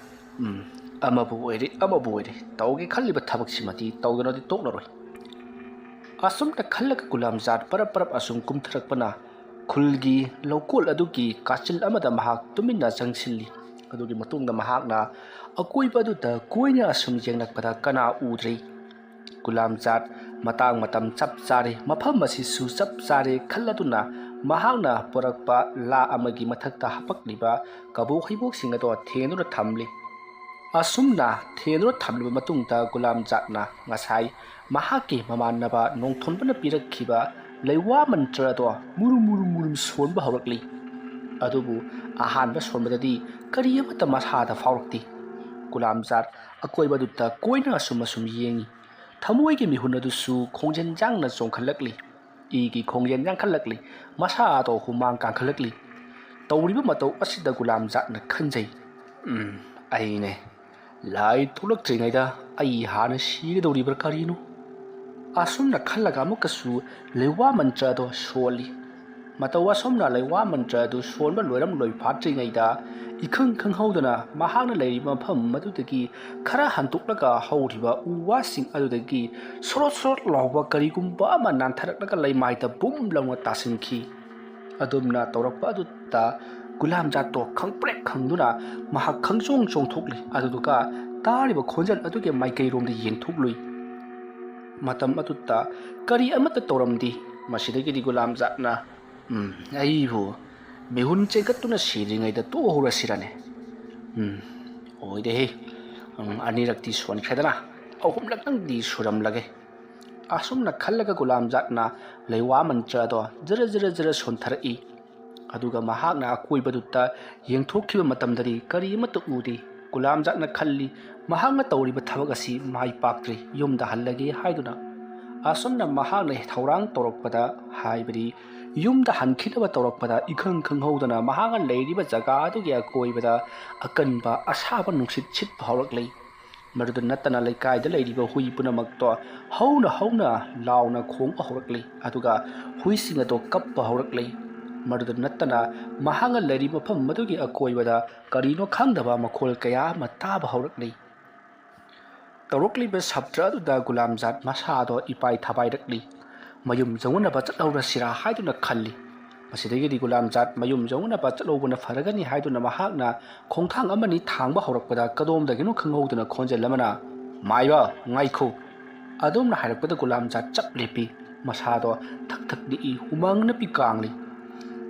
ꯎꯝ, ꯑꯃꯕꯨ ꯑꯣꯏꯔꯦ, ꯑꯃꯕꯨ ꯑꯣꯏꯔꯦ, ꯇꯧꯒꯦ ꯈꯜꯂꯤꯕ ꯊꯕꯛꯁꯤꯃꯗꯤ ꯇꯧꯗꯅꯗꯤ ꯇꯣꯛꯂꯔꯣꯏ"꯫ ꯑꯁꯨꯝꯅ ꯈꯜꯂꯒ ꯒꯨꯂꯥꯝꯖꯥꯠ ꯄꯔꯞ ꯄꯔꯞ ꯑꯁꯨꯝ ꯀꯨꯝꯊꯔꯛꯄꯅ ꯈꯨꯜꯒꯤ ꯂꯧꯀꯣꯜ ꯑꯗꯨꯒꯤ ꯀꯥꯆꯤꯜ ꯑꯃꯗ ꯃꯍꯥꯛ ꯇꯨꯃꯤꯟꯅ ꯆꯪꯁꯤꯜꯂꯤ꯫ ꯑꯗꯨꯒꯤ ꯃꯇꯨꯡꯗ ꯃꯍꯥꯛꯅ ꯑꯀꯣꯏꯕ ꯑꯗꯨꯗ ꯀꯣꯏꯅ ꯑꯁꯨꯝ ꯌꯦꯡꯂꯛꯄꯗ ꯀꯅꯥ ꯎꯗ꯭ꯔꯤ꯫ ꯒꯨꯂꯥꯝꯖꯥꯠ ꯃꯇꯥꯡ ꯃꯇꯝ ꯆꯞ ꯆꯥꯔꯦ, ꯃꯐꯝ ꯑꯁꯤꯁꯨ ꯆꯞ ꯆꯥꯔꯦ ꯈꯜꯂꯗꯨꯅ ꯃꯍꯥꯛꯅ ꯄꯨꯔꯛꯄ ꯂꯥ ꯑꯃꯒꯤ ꯃꯊꯛꯇ ꯍꯥꯄꯛꯂꯤꯕ ꯀꯕꯣꯛ ꯍꯩꯕꯣꯛꯁꯤꯡ ꯑꯗꯣ ꯊꯦꯡꯗꯨꯅ ꯊꯝꯂꯤ꯫ ꯑꯁꯨꯝꯅ ꯊꯦꯡꯗꯨꯅ ꯊꯝꯂꯕ ꯃꯇꯨꯡꯗ ꯒꯨꯂꯥꯝꯖꯥꯠꯅ ꯉꯁꯥꯏ ꯃꯍꯥꯛꯀꯤ ꯃꯃꯥꯟꯅꯕ ꯅꯣꯡꯊꯣꯟꯕꯅ ꯄꯤꯔꯛꯈꯤꯕ ꯂꯩꯋꯥ ꯃꯟꯇ꯭ꯔ ꯑꯗꯣ ꯃꯨꯔꯨꯝ ꯃꯨꯔꯨꯝ ꯃꯨꯔꯨꯝ ꯁꯣꯟꯕ ꯍꯧꯔꯛꯂꯤ꯫ ꯑꯗꯨꯕꯨ ꯑꯍꯥꯟꯕ ꯁꯣꯟꯕꯗꯗꯤ ꯀꯔꯤ ꯑꯃꯠꯇ ꯃꯁꯥꯗ ꯐꯥꯎꯔꯛꯇꯦ꯫ ꯒꯨꯂꯥꯝꯖꯥꯠ ꯑꯀꯣꯏꯕꯗꯨꯗ ꯀꯣꯏꯅ ꯑꯁꯨꯝ ꯑꯁꯨꯝ ꯌꯦꯡꯉꯤ꯫ ꯊꯃꯣꯏꯒꯤ ꯃꯤꯍꯨꯟ ꯑꯗꯨꯁꯨ ꯈꯣꯡꯖꯦꯜ ꯌꯥꯡꯅ ꯆꯣꯡꯈꯠꯂꯛꯂꯤ꯫ ꯏꯒꯤ ꯈꯣꯡꯖꯦꯜ ꯌꯥꯡꯈꯠꯂꯛꯂꯤ꯫ ꯃꯁꯥ ꯑꯗꯣ ꯍꯨꯃꯥꯡ ꯀꯥꯡꯈꯠꯂꯛꯂꯤ꯫ ꯇꯧꯔꯤꯕ ꯃꯇꯧ ꯑꯁꯤꯗ ꯒꯨꯂꯥꯝꯖꯥꯠꯅ ꯈꯟꯖꯩ, "ꯎꯝ, ꯑꯩꯅꯦ꯫ ꯂꯥꯏ ꯊꯣꯛꯂꯛꯇ꯭ꯔꯤꯉꯩꯗ ꯑꯩ ꯍꯥꯟꯅ ꯁꯤꯒꯗꯧꯔꯤꯕ꯭ꯔꯥ ꯀꯔꯤꯅꯣ?" ꯑꯁꯨꯝꯅ ꯈꯜꯂꯒ ꯑꯃꯨꯛꯀꯁꯨ ꯂꯩꯋꯥ ꯃꯟꯇ꯭ꯔ ꯑꯗꯣ ꯁꯣꯜꯂꯤ꯫ ꯃꯇꯧ ꯑꯁꯨꯝꯅ ꯂꯩꯋꯥ ꯃꯟꯇ꯭ꯔ ꯑꯗꯨ ꯁꯣꯟꯕ ꯂꯣꯏꯔꯝ ꯂꯣꯏ ꯐꯥꯠꯇ꯭ꯔꯤꯉꯩꯗ ꯏꯈꯪ ꯈꯪꯍꯧꯗꯅ ꯃꯍꯥꯛꯅ ꯂꯩꯔꯤꯕ ꯃꯐꯝ ꯑꯗꯨꯗꯒꯤ ꯈꯔ ꯍꯟꯗꯣꯛꯂꯒ ꯍꯧꯔꯤꯕ ꯎ ꯋꯥꯁꯤꯡ ꯑꯗꯨꯗꯒꯤ ꯁꯣꯔꯣꯠ ꯁꯣꯔꯣꯠ ꯂꯥꯎꯕ ꯀꯔꯤꯒꯨꯝꯕ ꯑꯃ ꯅꯥꯟꯊꯔꯛꯂꯒ ꯂꯩꯃꯥꯏꯗ ꯕꯨꯝ ꯂꯥꯎꯅ ꯇꯥꯁꯤꯟꯈꯤ꯫ ꯑꯗꯨꯝꯅ ꯇꯧꯔꯛꯄ ꯑꯗꯨꯗ ꯒꯨꯂꯥꯝꯖꯥꯠꯇꯣ ꯈꯪꯄ꯭ꯔꯦꯛ ꯈꯪꯗꯨꯅ ꯃꯍꯥꯛ ꯈꯪꯆꯣꯡ ꯆꯣꯡꯊꯣꯛꯂꯤ꯫ ꯑꯗꯨꯗꯨꯒ ꯇꯥꯔꯤꯕ ꯈꯣꯟꯖꯦꯜ ꯑꯗꯨꯒꯤ ꯃꯥꯏꯀꯩꯔꯣꯝꯗ ꯌꯦꯡꯊꯣꯛꯂꯨꯏ꯫ ꯃꯇꯝ ꯑꯗꯨꯗ ꯀꯔꯤ ꯑꯃꯠꯇ ꯇꯧꯔꯝꯗꯦ꯫ ꯃꯁꯤꯗꯒꯤꯗꯤ ꯒꯨꯂꯥꯝꯖꯥꯠꯅ, "ꯎꯝ, ꯑꯩꯕꯨ ꯃꯤꯍꯨꯟ ꯆꯦꯟꯈꯠꯇꯨꯅ ꯁꯤꯗ꯭ꯔꯤꯉꯩꯗ ꯇꯣꯛꯍꯧꯔꯁꯤꯔꯅꯦ? ꯎꯝ, ꯑꯣꯏꯗꯦꯍꯦ꯫ ꯎꯝ, ꯑꯅꯤꯔꯛꯇꯤ ꯁꯣꯟꯈ꯭ꯔꯦꯗꯅ, ꯑꯍꯨꯝꯂꯛꯇꯪꯗꯤ ꯁꯨꯔꯝꯂꯒꯦ"꯫ ꯑꯁꯨꯝꯅ ꯈꯜꯂꯒ ꯒꯨꯂꯥꯝꯖꯥꯠꯅ ꯂꯩꯋꯥ ꯃꯟꯇ꯭ꯔ ꯑꯗꯣ ꯖꯔ ꯖꯔ ꯖꯔ ꯁꯣꯟꯊꯔꯛꯏ꯫ ꯑꯗꯨꯒ ꯃꯍꯥꯛꯅ ꯑꯀꯣꯏꯕꯗꯨꯗ ꯌꯦꯡꯊꯣꯛꯈꯤꯕ ꯃꯇꯝꯗꯗꯤ ꯀꯔꯤ ꯑꯃꯠꯇ ꯎꯗꯦ꯫ ꯒꯨꯂꯥꯝꯖꯥꯠꯅ ꯈꯜꯂꯤ, ꯃꯍꯥꯛꯅ ꯇꯧꯔꯤꯕ ꯊꯕꯛ ꯑꯁꯤ ꯃꯥꯏ ꯄꯥꯛꯇ꯭ꯔꯦ, ꯌꯨꯝꯗ ꯍꯜꯂꯒꯦ ꯍꯥꯏꯗꯨꯅ꯫ ꯑꯁꯨꯝꯅ ꯃꯍꯥꯛꯅ ꯊꯧꯔꯥꯡ ꯇꯧꯔꯛꯄꯗ, ꯍꯥꯏꯕꯗꯤ ꯌꯨꯝꯗ ꯍꯟꯈꯤꯅꯕ ꯇꯧꯔꯛꯄꯗ, ꯏꯈꯪ ꯈꯪꯍꯧꯗꯅ ꯃꯍꯥꯛꯅ ꯂꯩꯔꯤꯕ ꯖꯒꯥ ꯑꯗꯨꯒꯤ ꯑꯀꯣꯏꯕꯗ ꯑꯀꯟꯕ ꯑꯁꯥꯕ ꯅꯨꯡꯁꯤꯠ ꯁꯤꯠꯄ ꯍꯧꯔꯛꯂꯤ꯫ ꯃꯗꯨꯗ ꯅꯠꯇꯅ ꯂꯩꯀꯥꯏꯗ ꯂꯩꯔꯤꯕ ꯍꯨꯏ ꯄꯨꯝꯅꯃꯛꯇꯣ ꯍꯧꯅ ꯍꯧꯅ ꯂꯥꯎꯅ ꯈꯣꯡꯕ ꯍꯧꯔꯛꯂꯤ, ꯑꯗꯨꯒ ꯍꯨꯏꯁꯤꯡ ꯑꯗꯣ ꯀꯞꯄ ꯍꯧꯔꯛꯂꯤ꯫ ꯃꯗꯨꯗ ꯅꯠꯇꯅ ꯃꯍꯥꯛꯅ ꯂꯩꯔꯤꯕ ꯃꯐꯝ ꯑꯗꯨꯒꯤ ꯑꯀꯣꯏꯕꯗ ꯀꯔꯤꯅꯣ ꯈꯪꯗꯕ ꯃꯈꯣꯜ ꯀꯌꯥ ꯑꯃ ꯇꯥꯕ ꯍꯧꯔꯛꯂꯤ꯫ ꯇꯧꯔꯛꯂꯤꯕ ꯁꯞꯇ꯭ꯔ ꯑꯗꯨꯗ ꯒꯨꯂꯥꯝꯖꯥꯠ ꯃꯁꯥꯗꯣ ꯏꯄꯥꯏ ꯊꯥꯕꯥꯏꯔꯛꯂꯤ꯫ ꯃꯌꯨꯝ ꯌꯧꯅꯅꯕ ꯆꯠꯍꯧꯔꯁꯤꯔꯥ ꯍꯥꯏꯗꯨꯅ ꯈꯜꯂꯤ꯫ ꯃꯁꯤꯗꯒꯤꯗꯤ ꯒꯨꯂꯥꯝꯖꯥꯠ ꯃꯌꯨꯝ ꯌꯧꯅꯅꯕ ꯆꯠꯍꯧꯕꯅ ꯐꯔꯒꯅꯤ ꯍꯥꯏꯗꯨꯅ ꯃꯍꯥꯛꯅ ꯈꯣꯡꯊꯥꯡ ꯑꯃꯅꯤ ꯊꯥꯡꯕ ꯍꯧꯔꯛꯄꯗ ꯀꯗꯣꯝꯗꯒꯤꯅꯣ ꯈꯪꯍꯧꯗꯅ ꯈꯣꯟꯖꯦꯜ ꯑꯃꯅ, "ꯃꯥꯏꯕ, ꯉꯥꯏꯈꯣ!" ꯑꯗꯨꯝꯅ ꯍꯥꯏꯔꯛꯄꯗ ꯒꯨꯂꯥꯝꯖꯥꯠ ꯆꯞ ꯂꯦꯞꯄꯤ꯫ ꯃꯁꯥꯗꯣ ꯊꯛ ꯊꯛ ꯅꯤꯛꯏ, ꯍꯨꯃꯥꯡ ꯅꯞꯄꯤ ꯀꯥꯡꯂꯤ꯫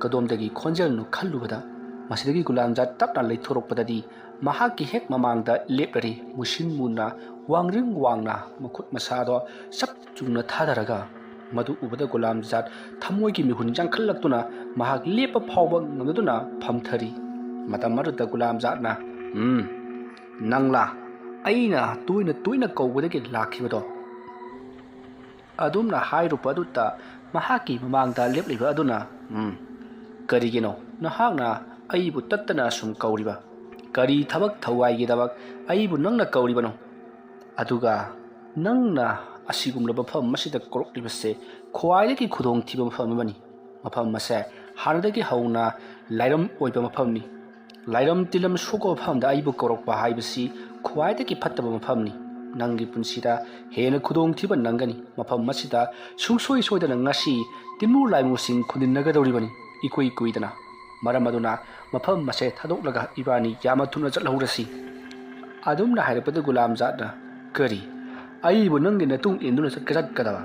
ꯀꯗꯣꯝꯗꯒꯤ ꯈꯣꯟꯖꯦꯜꯅꯣ ꯈꯜꯂꯨꯕꯗ ꯃꯁꯤꯗꯒꯤ ꯒꯨꯂꯥꯝꯖꯥꯠ ꯇꯞꯅ ꯂꯩꯊꯣꯔꯛꯄꯗꯗꯤ ꯃꯍꯥꯛꯀꯤ ꯍꯦꯛ ꯃꯃꯥꯡꯗ ꯂꯦꯞꯂꯔꯤ, ꯃꯨꯁꯤꯟ ꯃꯨꯅ ꯋꯥꯡꯔꯤꯡ ꯋꯥꯡꯅ ꯃꯈꯨꯠ ꯃꯁꯥꯗꯣ ꯆꯞ ꯆꯨꯝꯅ ꯊꯥꯗꯔꯒ꯫ ꯃꯗꯨ ꯎꯕꯗ ꯒꯨꯂꯥꯝꯖꯥꯠ ꯊꯃꯣꯏꯒꯤ ꯃꯤꯍꯨꯟ ꯌꯥꯡꯈꯠꯂꯛꯇꯨꯅ ꯃꯍꯥꯛ ꯂꯦꯞꯄ ꯐꯥꯎꯕ ꯉꯝꯅꯗꯨꯅ ꯐꯝꯊꯔꯤ꯫ ꯃꯇꯝ ꯑꯗꯨꯗ ꯒꯨꯂꯥꯝꯖꯥꯠꯅ, "ꯎꯝ, ꯅꯪꯂꯥ ꯑꯩꯅ ꯇꯣꯏꯅ ꯇꯣꯏꯅ ꯀꯧꯕꯗꯒꯤ ꯂꯥꯛꯈꯤꯕꯗꯣ?" ꯑꯗꯨꯝꯅ ꯍꯥꯏꯔꯨꯕ ꯑꯗꯨꯗ ꯃꯍꯥꯛꯀꯤ ꯃꯃꯥꯡꯗ ꯂꯦꯞꯂꯤꯕ ꯑꯗꯨꯅ, "ꯎꯝ, ꯀꯔꯤꯒꯤꯅꯣ ꯅꯍꯥꯛꯅ ꯑꯩꯕꯨ ꯇꯠꯇꯅ ꯁꯨꯝ ꯀꯧꯔꯤꯕ? ꯀꯔꯤ ꯊꯕꯛ ꯊꯧꯋꯥꯏꯒꯤꯗꯃꯛ ꯑꯩꯕꯨ ꯅꯪꯅ ꯀꯧꯔꯤꯕꯅꯣ? ꯑꯗꯨꯒ ꯅꯪꯅ ꯑꯁꯤꯒꯨꯝꯂꯕ ꯃꯐꯝ ꯑꯁꯤꯗ ꯀꯧꯔꯛꯂꯤꯕꯁꯦ ꯈ꯭ꯋꯥꯏꯗꯒꯤ ꯈꯨꯗꯣꯡꯊꯤꯕ ꯃꯐꯝ ꯑꯃꯅꯤ꯫ ꯃꯐꯝ ꯑꯁꯦ ꯍꯥꯟꯅꯗꯒꯤ ꯍꯧꯅ ꯂꯥꯏꯔꯝ ꯑꯣꯏꯕ ꯃꯐꯝꯅꯤ꯫ ꯂꯥꯏꯔꯝ ꯇꯤꯂꯝ ꯁꯣꯛꯄ ꯃꯐꯝꯗ ꯑꯩꯕꯨ ꯀꯧꯔꯛꯄ ꯍꯥꯏꯕꯁꯤ ꯈ꯭ꯋꯥꯏꯗꯒꯤ ꯐꯠꯇꯕ ꯃꯐꯝꯅꯤ꯫ ꯅꯪꯒꯤ ꯄꯨꯟꯁꯤꯗ ꯍꯦꯟꯅ ꯈꯨꯗꯣꯡꯊꯤꯕ ꯅꯪꯒꯅꯤ꯫ ꯃꯐꯝ ꯑꯁꯤꯗ ꯁꯨꯡꯁꯣꯏ ꯁꯣꯏꯗꯅ ꯉꯁꯤ ꯇꯤꯟꯃꯨ ꯂꯥꯏꯃꯨꯁꯤꯡ ꯈꯨꯟꯗꯤꯟꯅꯒꯗꯧꯔꯤꯕꯅꯤ, ꯏꯀꯨꯏ ꯀꯨꯏꯗꯅ꯫ ꯃꯔꯝ ꯑꯗꯨꯅ ꯃꯐꯝ ꯑꯁꯦ ꯊꯥꯗꯣꯛꯂꯒ ꯏꯕꯥꯅꯤ ꯌꯥꯝꯅ ꯊꯨꯅ ꯆꯠꯍꯧꯔꯁꯤ꯫" ꯑꯗꯨꯝꯅ ꯍꯥꯏꯔꯛꯄꯗ ꯒꯨꯂꯥꯝꯖꯥꯠꯅ, "ꯀꯔꯤ? ꯑꯩꯕꯨ ꯅꯪꯒꯤ ꯅꯇꯨꯡ ꯏꯟꯗꯨꯅ ꯆꯠꯀ-, ꯆꯠꯀꯗꯕ?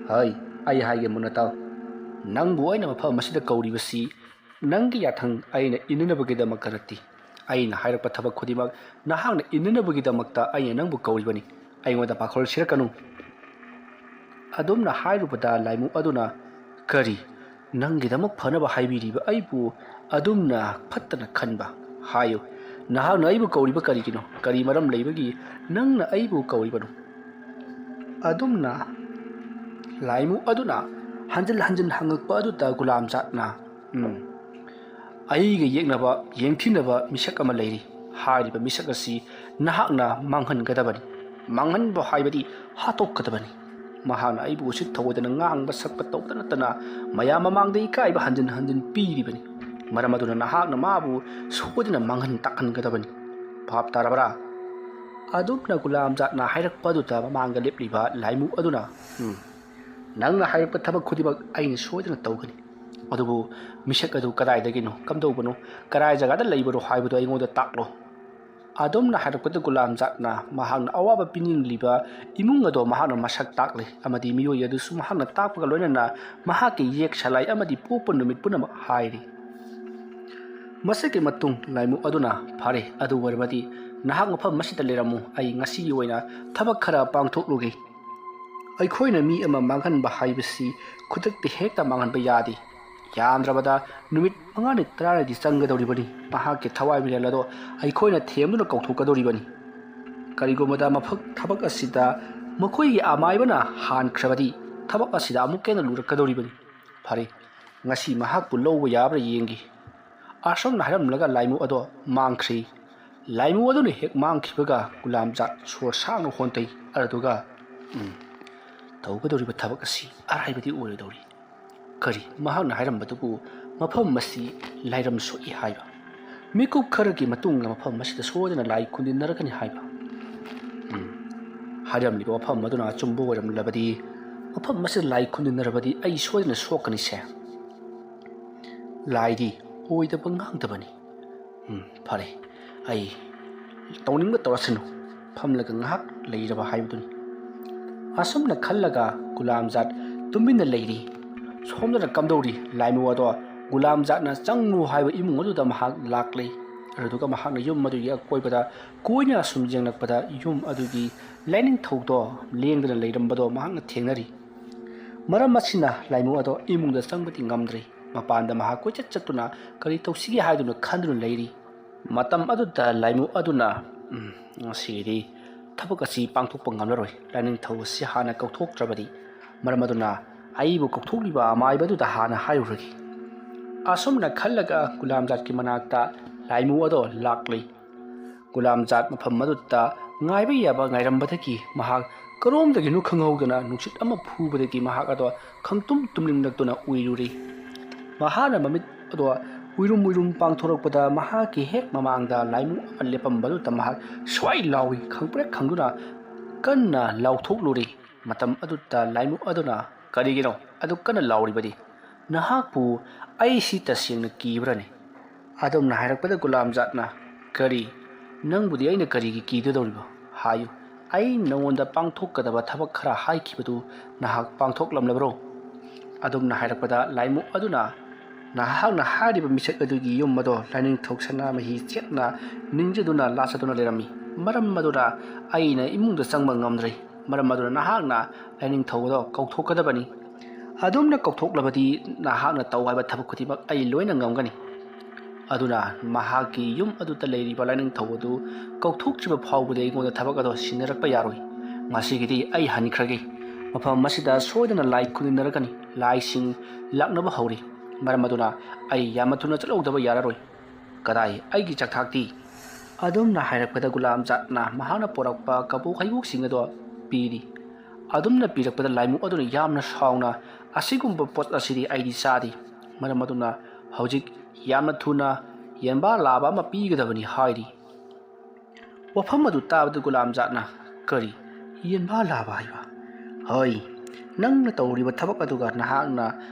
ꯍꯩ, ꯑꯩ ꯍꯥꯏꯒꯦ ꯃꯨꯟꯅ ꯇꯥꯎ꯫ ꯅꯪꯕꯨ ꯑꯩꯅ ꯃꯐꯝ ꯑꯁꯤꯗ ꯀꯧꯔꯤꯕꯁꯤ ꯅꯪꯒꯤ ꯌꯥꯊꯪ ꯑꯩꯅ ꯏꯟꯅꯅꯕꯒꯤꯗꯃꯛꯇ ꯅꯠꯇꯦ꯫ ꯑꯩꯅ ꯍꯥꯏꯔꯛꯄ ꯊꯕꯛ ꯈꯨꯗꯤꯡꯃꯛ ꯅꯍꯥꯛꯅ ꯏꯟꯅꯅꯕꯒꯤꯗꯃꯛꯇ ꯑꯩꯅ ꯅꯪꯕꯨ ꯀꯧꯔꯤꯕꯅꯤ꯫ ꯑꯩꯉꯣꯟꯗ ꯄꯥꯈꯣꯜ ꯁꯤꯔꯛꯀꯅꯨ꯫" ꯑꯗꯨꯝꯅ ꯍꯥꯏꯔꯨꯕꯗ ꯂꯥꯏꯃꯨ ꯑꯗꯨꯅ, "ꯀꯔꯤ? ꯅꯪꯒꯤꯗꯃꯛ ꯐꯅꯕ ꯍꯥꯏꯕꯤꯔꯤꯕ ꯑꯩꯕꯨ ꯑꯗꯨꯝꯅ ꯐꯠꯇꯅ ꯈꯟꯕ? ꯍꯥꯏꯌꯨ, ꯅꯍꯥꯛꯅ ꯑꯩꯕꯨ ꯀꯧꯔꯤꯕ ꯀꯔꯤꯒꯤꯅꯣ? ꯀꯔꯤ ꯃꯔꯝ ꯂꯩꯕꯒꯤ ꯅꯪꯅ ꯑꯩꯕꯨ ꯀꯧꯔꯤꯕꯅꯣ?" ꯑꯗꯨꯝꯅ ꯂꯥꯏꯃꯨ ꯑꯗꯨꯅ ꯍꯟꯖꯤꯟ ꯍꯟꯖꯤꯟ ꯍꯪꯉꯛꯄ ꯑꯗꯨꯗ ꯒꯨꯂꯥꯝꯖꯥꯠꯅ, "ꯎꯝ, ꯑꯩꯒ ꯌꯦꯛꯅꯕ, ꯌꯦꯡꯊꯤꯅꯕ ꯃꯤꯁꯛ ꯑꯃ ꯂꯩꯔꯤ꯫ ꯍꯥꯏꯔꯤꯕ ꯃꯤꯁꯛ ꯑꯁꯤ ꯅꯍꯥꯛꯅ ꯃꯥꯡꯍꯟꯒꯗꯕꯅꯤ꯫ ꯃꯥꯡꯍꯟꯕ ꯍꯥꯏꯕꯗꯤ ꯍꯥꯠꯇꯣꯛꯀꯗꯕꯅꯤ꯫ ꯃꯍꯥꯛꯅ ꯑꯩꯕꯨ ꯎꯁꯤꯠ ꯊꯑꯣꯏꯗꯅ ꯉꯥꯡꯕ ꯁꯛꯄ ꯇꯧꯕꯗ ꯅꯠꯇꯅ ꯃꯌꯥꯝ ꯃꯃꯥꯡꯗ ꯏꯀꯥꯏꯕ ꯍꯟꯖꯤꯟ ꯍꯟꯖꯤꯟ ꯄꯤꯔꯤꯕꯅꯤ꯫ ꯃꯔꯝ ꯑꯗꯨꯅ ꯅꯍꯥꯛꯅ ꯃꯥꯕꯨ ꯁꯣꯏꯗꯅ ꯃꯥꯡꯍꯟ ꯇꯥꯛꯍꯟꯒꯗꯕꯅꯤ꯫ ꯚꯥꯞ ꯇꯥꯔꯕꯔꯥ?" ꯑꯗꯨꯝꯅ ꯒꯨꯂꯥꯝꯖꯥꯠꯅ ꯍꯥꯏꯔꯛꯄ ꯑꯗꯨꯗ ꯃꯃꯥꯡꯗ ꯂꯦꯞꯂꯤꯕ ꯂꯥꯏꯃꯨ ꯑꯗꯨꯅ, "ꯎꯝ, ꯅꯪꯅ ꯍꯥꯏꯔꯛꯄ ꯊꯕꯛ ꯈꯨꯗꯤꯡꯃꯛ ꯑꯩꯅ ꯁꯣꯏꯗꯅ ꯇꯧꯒꯅꯤ꯫ ꯑꯗꯨꯕꯨ ꯃꯤꯁꯛ ꯑꯗꯨ ꯀꯗꯥꯏꯗꯒꯤꯅꯣ, ꯀꯝꯗꯧꯕꯅꯣ, ꯀꯗꯥꯏ ꯖꯒꯥꯗ ꯂꯩꯕꯅꯣ ꯍꯥꯏꯕꯗꯨ ꯑꯩꯉꯣꯟꯗ ꯇꯥꯛꯂꯣ꯫" ꯑꯗꯨꯝꯅ ꯍꯥꯏꯔꯛꯄꯗ ꯒꯨꯂꯥꯝꯖꯥꯠꯅ ꯃꯍꯥꯛꯅ ꯑꯋꯥꯕ ꯄꯤꯅꯤꯡꯂꯤꯕ ꯏꯃꯨꯡ ꯑꯗꯣ ꯃꯍꯥꯛꯅ ꯃꯁꯛ ꯇꯥꯛꯂꯦ ꯑꯃꯗꯤ ꯃꯤꯑꯣꯏ ꯑꯗꯨꯁꯨ ꯃꯍꯥꯛꯅ ꯇꯥꯛꯄꯒ ꯂꯣꯏꯅꯅ ꯃꯍꯥꯛꯀꯤ ꯌꯦꯛ ꯁꯂꯥꯏ ꯑꯃꯗꯤ ꯄꯣꯛꯄ ꯅꯨꯃꯤꯠ ꯄꯨꯝꯅꯃꯛ ꯍꯥꯏꯔꯤ꯫ ꯃꯁꯤꯒꯤ ꯃꯇꯨꯡ ꯂꯥꯏꯃꯨ ꯑꯗꯨꯅ, "ꯐꯔꯦ, ꯑꯗꯨ ꯑꯣꯏꯔꯕꯗꯤ ꯅꯍꯥꯛ ꯃꯐꯝ ꯑꯁꯤꯗ ꯂꯩꯔꯝꯃꯨ, ꯑꯩ ꯉꯁꯤꯒꯤ ꯑꯣꯏꯅ ꯊꯕꯛ ꯈꯔ ꯄꯥꯡꯊꯣꯛꯂꯨꯒꯦ꯫ ꯑꯩꯈꯣꯏꯅ ꯃꯤ ꯑꯃ ꯃꯥꯡꯍꯟꯕ ꯍꯥꯏꯕꯁꯤ ꯈꯨꯗꯛꯇ ꯍꯦꯛꯇ ꯃꯥꯡꯍꯟꯕ ꯌꯥꯗꯦ꯫ ꯌꯥꯝꯗ꯭ꯔꯕꯗ ꯅꯨꯃꯤꯠ ꯃꯉꯥꯅꯤ ꯇꯔꯥꯅꯤꯗꯤ ꯆꯪꯒꯗꯧꯔꯤꯕꯅꯤ꯫ ꯃꯍꯥꯛꯀꯤ ꯊꯋꯥꯏ ꯃꯤꯔꯦꯜ ꯑꯗꯣ ꯑꯩꯈꯣꯏꯅ ꯊꯦꯝꯗꯨꯅ ꯀꯧꯊꯣꯛꯀꯗꯧꯔꯤꯕꯅꯤ꯫ ꯀꯔꯤꯒꯨꯝꯕꯗ ꯃꯐꯛ ꯊꯕꯛ ꯑꯁꯤꯗ ꯃꯈꯣꯏꯒꯤ ꯑꯃꯥꯏꯕꯅ ꯍꯥꯟꯈ꯭ꯔꯕꯗꯤ ꯊꯕꯛ ꯑꯁꯤꯗ ꯑꯃꯨꯛꯀ ꯍꯦꯟꯅ ꯂꯨꯔꯛꯀꯗꯧꯔꯤꯕꯅꯤ꯫ ꯐꯔꯦ, ꯉꯁꯤ ꯃꯍꯥꯛꯄꯨ ꯂꯧꯕ ꯌꯥꯕ꯭ꯔꯥ ꯌꯦꯡꯒꯦ꯫" ꯑꯁꯨꯝꯅ ꯍꯥꯏꯔꯝꯂꯒ ꯂꯥꯏꯃꯨ ꯑꯗꯣ ꯃꯥꯡꯈ꯭ꯔꯤ꯫ ꯂꯥꯏꯃꯨ ꯑꯗꯨꯅ ꯍꯦꯛ ꯃꯥꯡꯈꯤꯕꯒ ꯒꯨꯂꯥꯝꯖꯥꯠ ꯁꯣꯔ ꯁꯥꯡꯅ ꯍꯣꯟꯊꯩ꯫ ꯑꯗꯨꯒ, "ꯎꯝ, ꯇꯧꯒꯗꯧꯔꯤꯕ ꯊꯕꯛ ꯑꯁꯤ ꯑꯔꯥꯏꯕꯗꯤ ꯑꯣꯏꯔꯣꯏꯗꯧꯔꯤ꯫ ꯀꯔꯤ, ꯃꯍꯥꯛꯅ ꯍꯥꯏꯔꯝꯕꯗꯨꯕꯨ ꯃꯐꯝ ꯑꯁꯤ ꯂꯥꯏꯔꯝ ꯁꯣꯛꯏ ꯍꯥꯏꯕ? ꯃꯤꯀꯨꯞ ꯈꯔꯒꯤ ꯃꯇꯨꯡꯗ ꯃꯐꯝ ꯑꯁꯤꯗ ꯁꯣꯏꯗꯅ ꯂꯥꯏ ꯈꯨꯟꯗꯤꯟꯅꯔꯛꯀꯅꯤ ꯍꯥꯏꯕ? ꯎꯝ, ꯍꯥꯏꯔꯝꯂꯤꯕ ꯃꯐꯝ ꯑꯗꯨꯅ ꯑꯆꯨꯝꯕ ꯑꯣꯏꯔꯝꯂꯕꯗꯤ ꯃꯐꯝ ꯑꯁꯤꯗ ꯂꯥꯏ ꯈꯨꯟꯗꯤꯟꯅꯔꯕꯗꯤ ꯑꯩ ꯁꯣꯏꯗꯅ ꯁꯣꯛꯀꯅꯤꯁꯦ꯫ ꯂꯥꯏꯗꯤ ꯑꯣꯏꯗꯕ ꯉꯥꯡꯗꯕꯅꯤ꯫ ꯎꯝ, ꯐꯔꯦ, ꯑꯩ ꯇꯧꯅꯤꯡꯕ ꯇꯧꯔꯁꯅꯨ, ꯐꯝꯂꯒ ꯉꯥꯏꯍꯥꯛ ꯂꯩꯔꯕ ꯍꯥꯏꯕꯗꯨꯅꯤ꯫" ꯑꯁꯨꯝꯅ ꯈꯜꯂꯒ ꯒꯨꯂꯥꯝꯖꯥꯠ ꯇꯨꯃꯤꯟꯅ ꯂꯩꯔꯤ꯫ ꯁꯣꯝꯗꯅ ꯀꯝꯗꯧꯔꯤ? ꯂꯥꯏꯃꯨ ꯑꯗꯣ ꯒꯨꯂꯥꯝꯖꯥꯠꯅ ꯆꯪꯉꯨ ꯍꯥꯏꯕ ꯏꯃꯨꯡ ꯑꯗꯨꯗ ꯃꯍꯥꯛ ꯂꯥꯛꯂꯤ꯫ ꯑꯗꯨꯒ ꯃꯍꯥꯛꯅ ꯌꯨꯝ ꯑꯗꯨꯒꯤ ꯑꯀꯣꯏꯕꯗ ꯀꯣꯏꯅ ꯁꯨꯝ ꯌꯦꯡꯂꯛꯄꯗ ꯌꯨꯝ ꯑꯗꯨꯒꯤ ꯂꯥꯏꯅꯤꯡꯊꯧꯗꯣ ꯂꯦꯡꯗꯅ ꯂꯩꯔꯝꯕꯗꯣ ꯃꯍꯥꯛꯅ ꯊꯦꯡꯅꯔꯤ꯫ ꯃꯔꯝ ꯑꯁꯤꯅ ꯂꯥꯏꯃꯨ ꯑꯗꯣ ꯏꯃꯨꯡꯗ ꯆꯪꯕꯗꯤ ꯉꯝꯗ꯭ꯔꯤ꯫ ꯃꯄꯥꯟꯗ ꯃꯍꯥꯛ ꯀꯣꯏꯆꯠ ꯆꯠꯇꯨꯅ ꯀꯔꯤ ꯇꯧꯁꯤꯒꯦ ꯍꯥꯏꯗꯨꯅ ꯈꯟꯗꯨꯅ ꯂꯩꯔꯤ꯫ ꯃꯇꯝ ꯑꯗꯨꯗ ꯂꯥꯏꯃꯨ ꯑꯗꯨꯅ, "ꯎꯝ, ꯉꯁꯤꯒꯤꯗꯤ ꯊꯕꯛ ꯑꯁꯤ ꯄꯥꯡꯊꯣꯛꯄ ꯉꯝꯂꯔꯣꯏ꯫ ꯂꯥꯏꯅꯤꯡꯊꯧ ꯑꯁꯤ ꯍꯥꯟꯅ ꯀꯧꯊꯣꯛꯇ꯭ꯔꯕꯗꯤ, ꯃꯔꯝ ꯑꯗꯨꯅ ꯑꯏꯕ ꯀꯧꯊꯣꯛꯂꯤꯕ ꯑꯃꯥꯏꯕ ꯑꯗꯨꯗ ꯍꯥꯟꯅ ꯍꯥꯏꯔꯨꯔꯒꯦ꯫" ꯑꯁꯨꯝꯅ ꯈꯜꯂꯒ ꯒꯨꯂꯥꯝꯖꯥꯠꯀꯤ ꯃꯅꯥꯛꯇ ꯂꯥꯏꯃꯨ ꯑꯗꯣ ꯂꯥꯛꯂꯤ꯫ ꯒꯨꯂꯥꯝꯖꯥꯠ ꯃꯐꯝ ꯑꯗꯨꯗ ꯉꯥꯏꯕ ꯌꯥꯕ ꯉꯥꯏꯔꯝꯕꯗꯒꯤ ꯃꯍꯥꯛ ꯀꯔꯣꯝꯗꯒꯤꯅꯣ ꯈꯪꯍꯧꯗꯅ ꯅꯨꯡꯁꯤꯠ ꯑꯃ ꯐꯨꯕꯗꯒꯤ ꯃꯍꯥꯛ ꯑꯗꯣ ꯈꯪꯇꯨꯝ ꯇꯨꯝꯅꯤꯡꯂꯛꯇꯨꯅ ꯎꯏꯔꯨꯔꯤ꯫ ꯃꯍꯥꯛꯅ ꯃꯃꯤꯠ ꯑꯗꯣ ꯎꯏꯔꯨꯝ ꯎꯏꯔꯨꯝ ꯄꯥꯡꯊꯣꯔꯛꯄꯗ ꯃꯍꯥꯛꯀꯤ ꯍꯦꯛ ꯃꯃꯥꯡꯗ ꯂꯥꯏꯃꯨ ꯑꯃ ꯂꯦꯞꯄꯝꯕꯗꯨꯗ ꯃꯍꯥꯛ ꯁ꯭ꯋꯥꯏ ꯂꯥꯎꯏ, ꯈꯪꯄ꯭ꯔꯦꯛ ꯈꯪꯗꯨꯅ ꯀꯟꯅ ꯂꯥꯎꯊꯣꯛꯂꯨꯔꯦ꯫ ꯃꯇꯝ ꯑꯗꯨꯗ ꯂꯥꯏꯃꯨ ꯑꯗꯨꯅ, "ꯀꯔꯤꯒꯤꯅꯣ ꯑꯗꯨ ꯀꯟꯅ ꯂꯥꯎꯔꯤꯕꯗꯤ? ꯅꯍꯥꯛꯄꯨ ꯑꯩꯁꯤ ꯇꯁꯦꯡꯅ ꯀꯤꯕ꯭ꯔꯅꯦ?" ꯑꯗꯨꯝꯅ ꯍꯥꯏꯔꯛꯄꯗ ꯒꯨꯂꯥꯝꯖꯥꯠꯅ, "ꯀꯔꯤ? ꯅꯪꯕꯨꯗꯤ ꯑꯩꯅ ꯀꯔꯤꯒꯤ ꯀꯤꯗꯣꯏꯗꯧꯔꯤꯕ? ꯍꯥꯏꯌꯨ, ꯑꯩ ꯅꯉꯣꯟꯗ ꯄꯥꯡꯊꯣꯛꯀꯗꯕ ꯊꯕꯛ ꯈꯔ ꯍꯥꯏꯈꯤꯕꯗꯨ ꯅꯍꯥꯛ ꯄꯥꯡꯊꯣꯛꯂꯝꯂꯕ꯭ꯔꯣ?" ꯑꯗꯨꯝꯅ ꯍꯥꯏꯔꯛꯄꯗ ꯂꯥꯏꯃꯨ ꯑꯗꯨꯅ, "ꯅꯍꯥꯛꯅ ꯍꯥꯏꯔꯤꯕ ꯃꯤꯁꯛ ꯑꯗꯨꯒꯤ ꯌꯨꯝ ꯑꯗꯣ ꯂꯥꯏꯅꯤꯡꯊꯧ ꯁꯅꯥꯃꯍꯤ ꯆꯦꯠꯅ ꯅꯤꯡꯖꯗꯨꯅ ꯂꯥꯠꯆꯗꯨꯅ ꯂꯩꯔꯝꯃꯤ꯫ ꯃꯔꯝ ꯑꯗꯨꯅ ꯑꯩꯅ ꯏꯃꯨꯡꯗ ꯆꯪꯕ ꯉꯝꯗ꯭ꯔꯦ꯫ ꯃꯔꯝ ꯑꯗꯨꯅ ꯅꯍꯥꯛꯅ ꯂꯥꯏꯅꯤꯡꯊꯧ ꯑꯗꯣ ꯀꯧꯊꯣꯛꯀꯗꯕꯅꯤ꯫ ꯑꯗꯨꯝꯅ ꯀꯧꯊꯣꯛꯂꯕꯗꯤ ꯅꯍꯥꯛꯅ ꯇꯧ ꯍꯥꯏꯕ ꯊꯕꯛ ꯈꯨꯗꯤꯡꯃꯛ ꯑꯩ ꯂꯣꯏꯅ ꯉꯝꯒꯅꯤ꯫ ꯑꯗꯨꯅ ꯃꯍꯥꯛꯀꯤ ꯌꯨꯝ ꯑꯗꯨꯗ ꯂꯩꯔꯤꯕ ꯂꯥꯏꯅꯤꯡꯊꯧ ꯑꯗꯨ ꯀꯧꯊꯣꯛꯇ꯭ꯔꯤꯕ ꯐꯥꯎꯕꯗꯤ ꯑꯩꯉꯣꯟꯗ ꯊꯕꯛ ꯑꯗꯣ ꯁꯤꯟꯅꯔꯛꯄ ꯌꯥꯔꯣꯏ꯫ ꯉꯁꯤꯒꯤꯗꯤ ꯑꯩ ꯍꯟꯈ꯭ꯔꯒꯦ꯫ ꯃꯐꯝ ꯑꯁꯤꯗ ꯁꯣꯏꯗꯅ ꯂꯥꯏ ꯈꯨꯔꯨꯝꯅꯔꯛꯀꯅꯤ꯫ ꯂꯥꯏꯁꯤꯡ ꯂꯥꯛꯅꯕ ꯍꯧꯔꯤ꯫ ꯃꯔꯝ ꯑꯗꯨꯅ ꯑꯩ ꯌꯥꯝꯅ ꯊꯨꯅ ꯆꯠꯍꯧꯗꯕ ꯌꯥꯔꯔꯣꯏ꯫ ꯀꯗꯥꯏ ꯑꯩꯒꯤ ꯆꯥꯛꯊꯥꯛꯇꯤ?" ꯑꯗꯨꯝꯅ ꯍꯥꯏꯔꯛꯄꯗ ꯒꯨꯂꯥꯝ ꯖꯥꯠꯅ ꯃꯍꯥꯛꯅ ꯄꯨꯔꯛꯄ ꯀꯕꯣꯛ ꯍꯩꯕꯣꯛꯁꯤꯡ ꯑꯗꯣ ꯄꯤꯔꯤ꯫ ꯑꯗꯨꯝꯅ ꯄꯤꯔꯛꯄꯗ ꯂꯥꯏꯃꯨ ꯑꯗꯨꯅ ꯌꯥꯝꯅ ꯁꯥꯎꯅ, "ꯑꯁꯤꯒꯨꯝꯕ ꯄꯣꯠ ꯑꯁꯤꯗꯤ ꯑꯩꯗꯤ ꯆꯥꯗꯦ꯫ ꯃꯔꯝ ꯑꯗꯨꯅ ꯍꯧꯖꯤꯛ ꯌꯥꯝꯅ ꯊꯨꯅ ꯌꯦꯟꯕꯥ ꯂꯥꯕ ꯑꯃ ꯄꯤꯒꯗꯕꯅꯤ" ꯍꯥꯏꯔꯤ꯫ ꯋꯥꯐꯝ ꯑꯗꯨ ꯇꯥꯕꯗ ꯒꯨꯂꯥꯝ ꯖꯥꯠꯅ, "ꯀꯔꯤ? ꯌꯦꯟꯕꯥ ꯂꯥꯕ ꯍꯥꯏꯕ? ꯍꯣꯏ, ꯅꯪꯅ ꯇꯧꯔꯤꯕ ꯊꯕꯛ ꯑꯗꯨꯒ ꯅꯍꯥꯛꯅ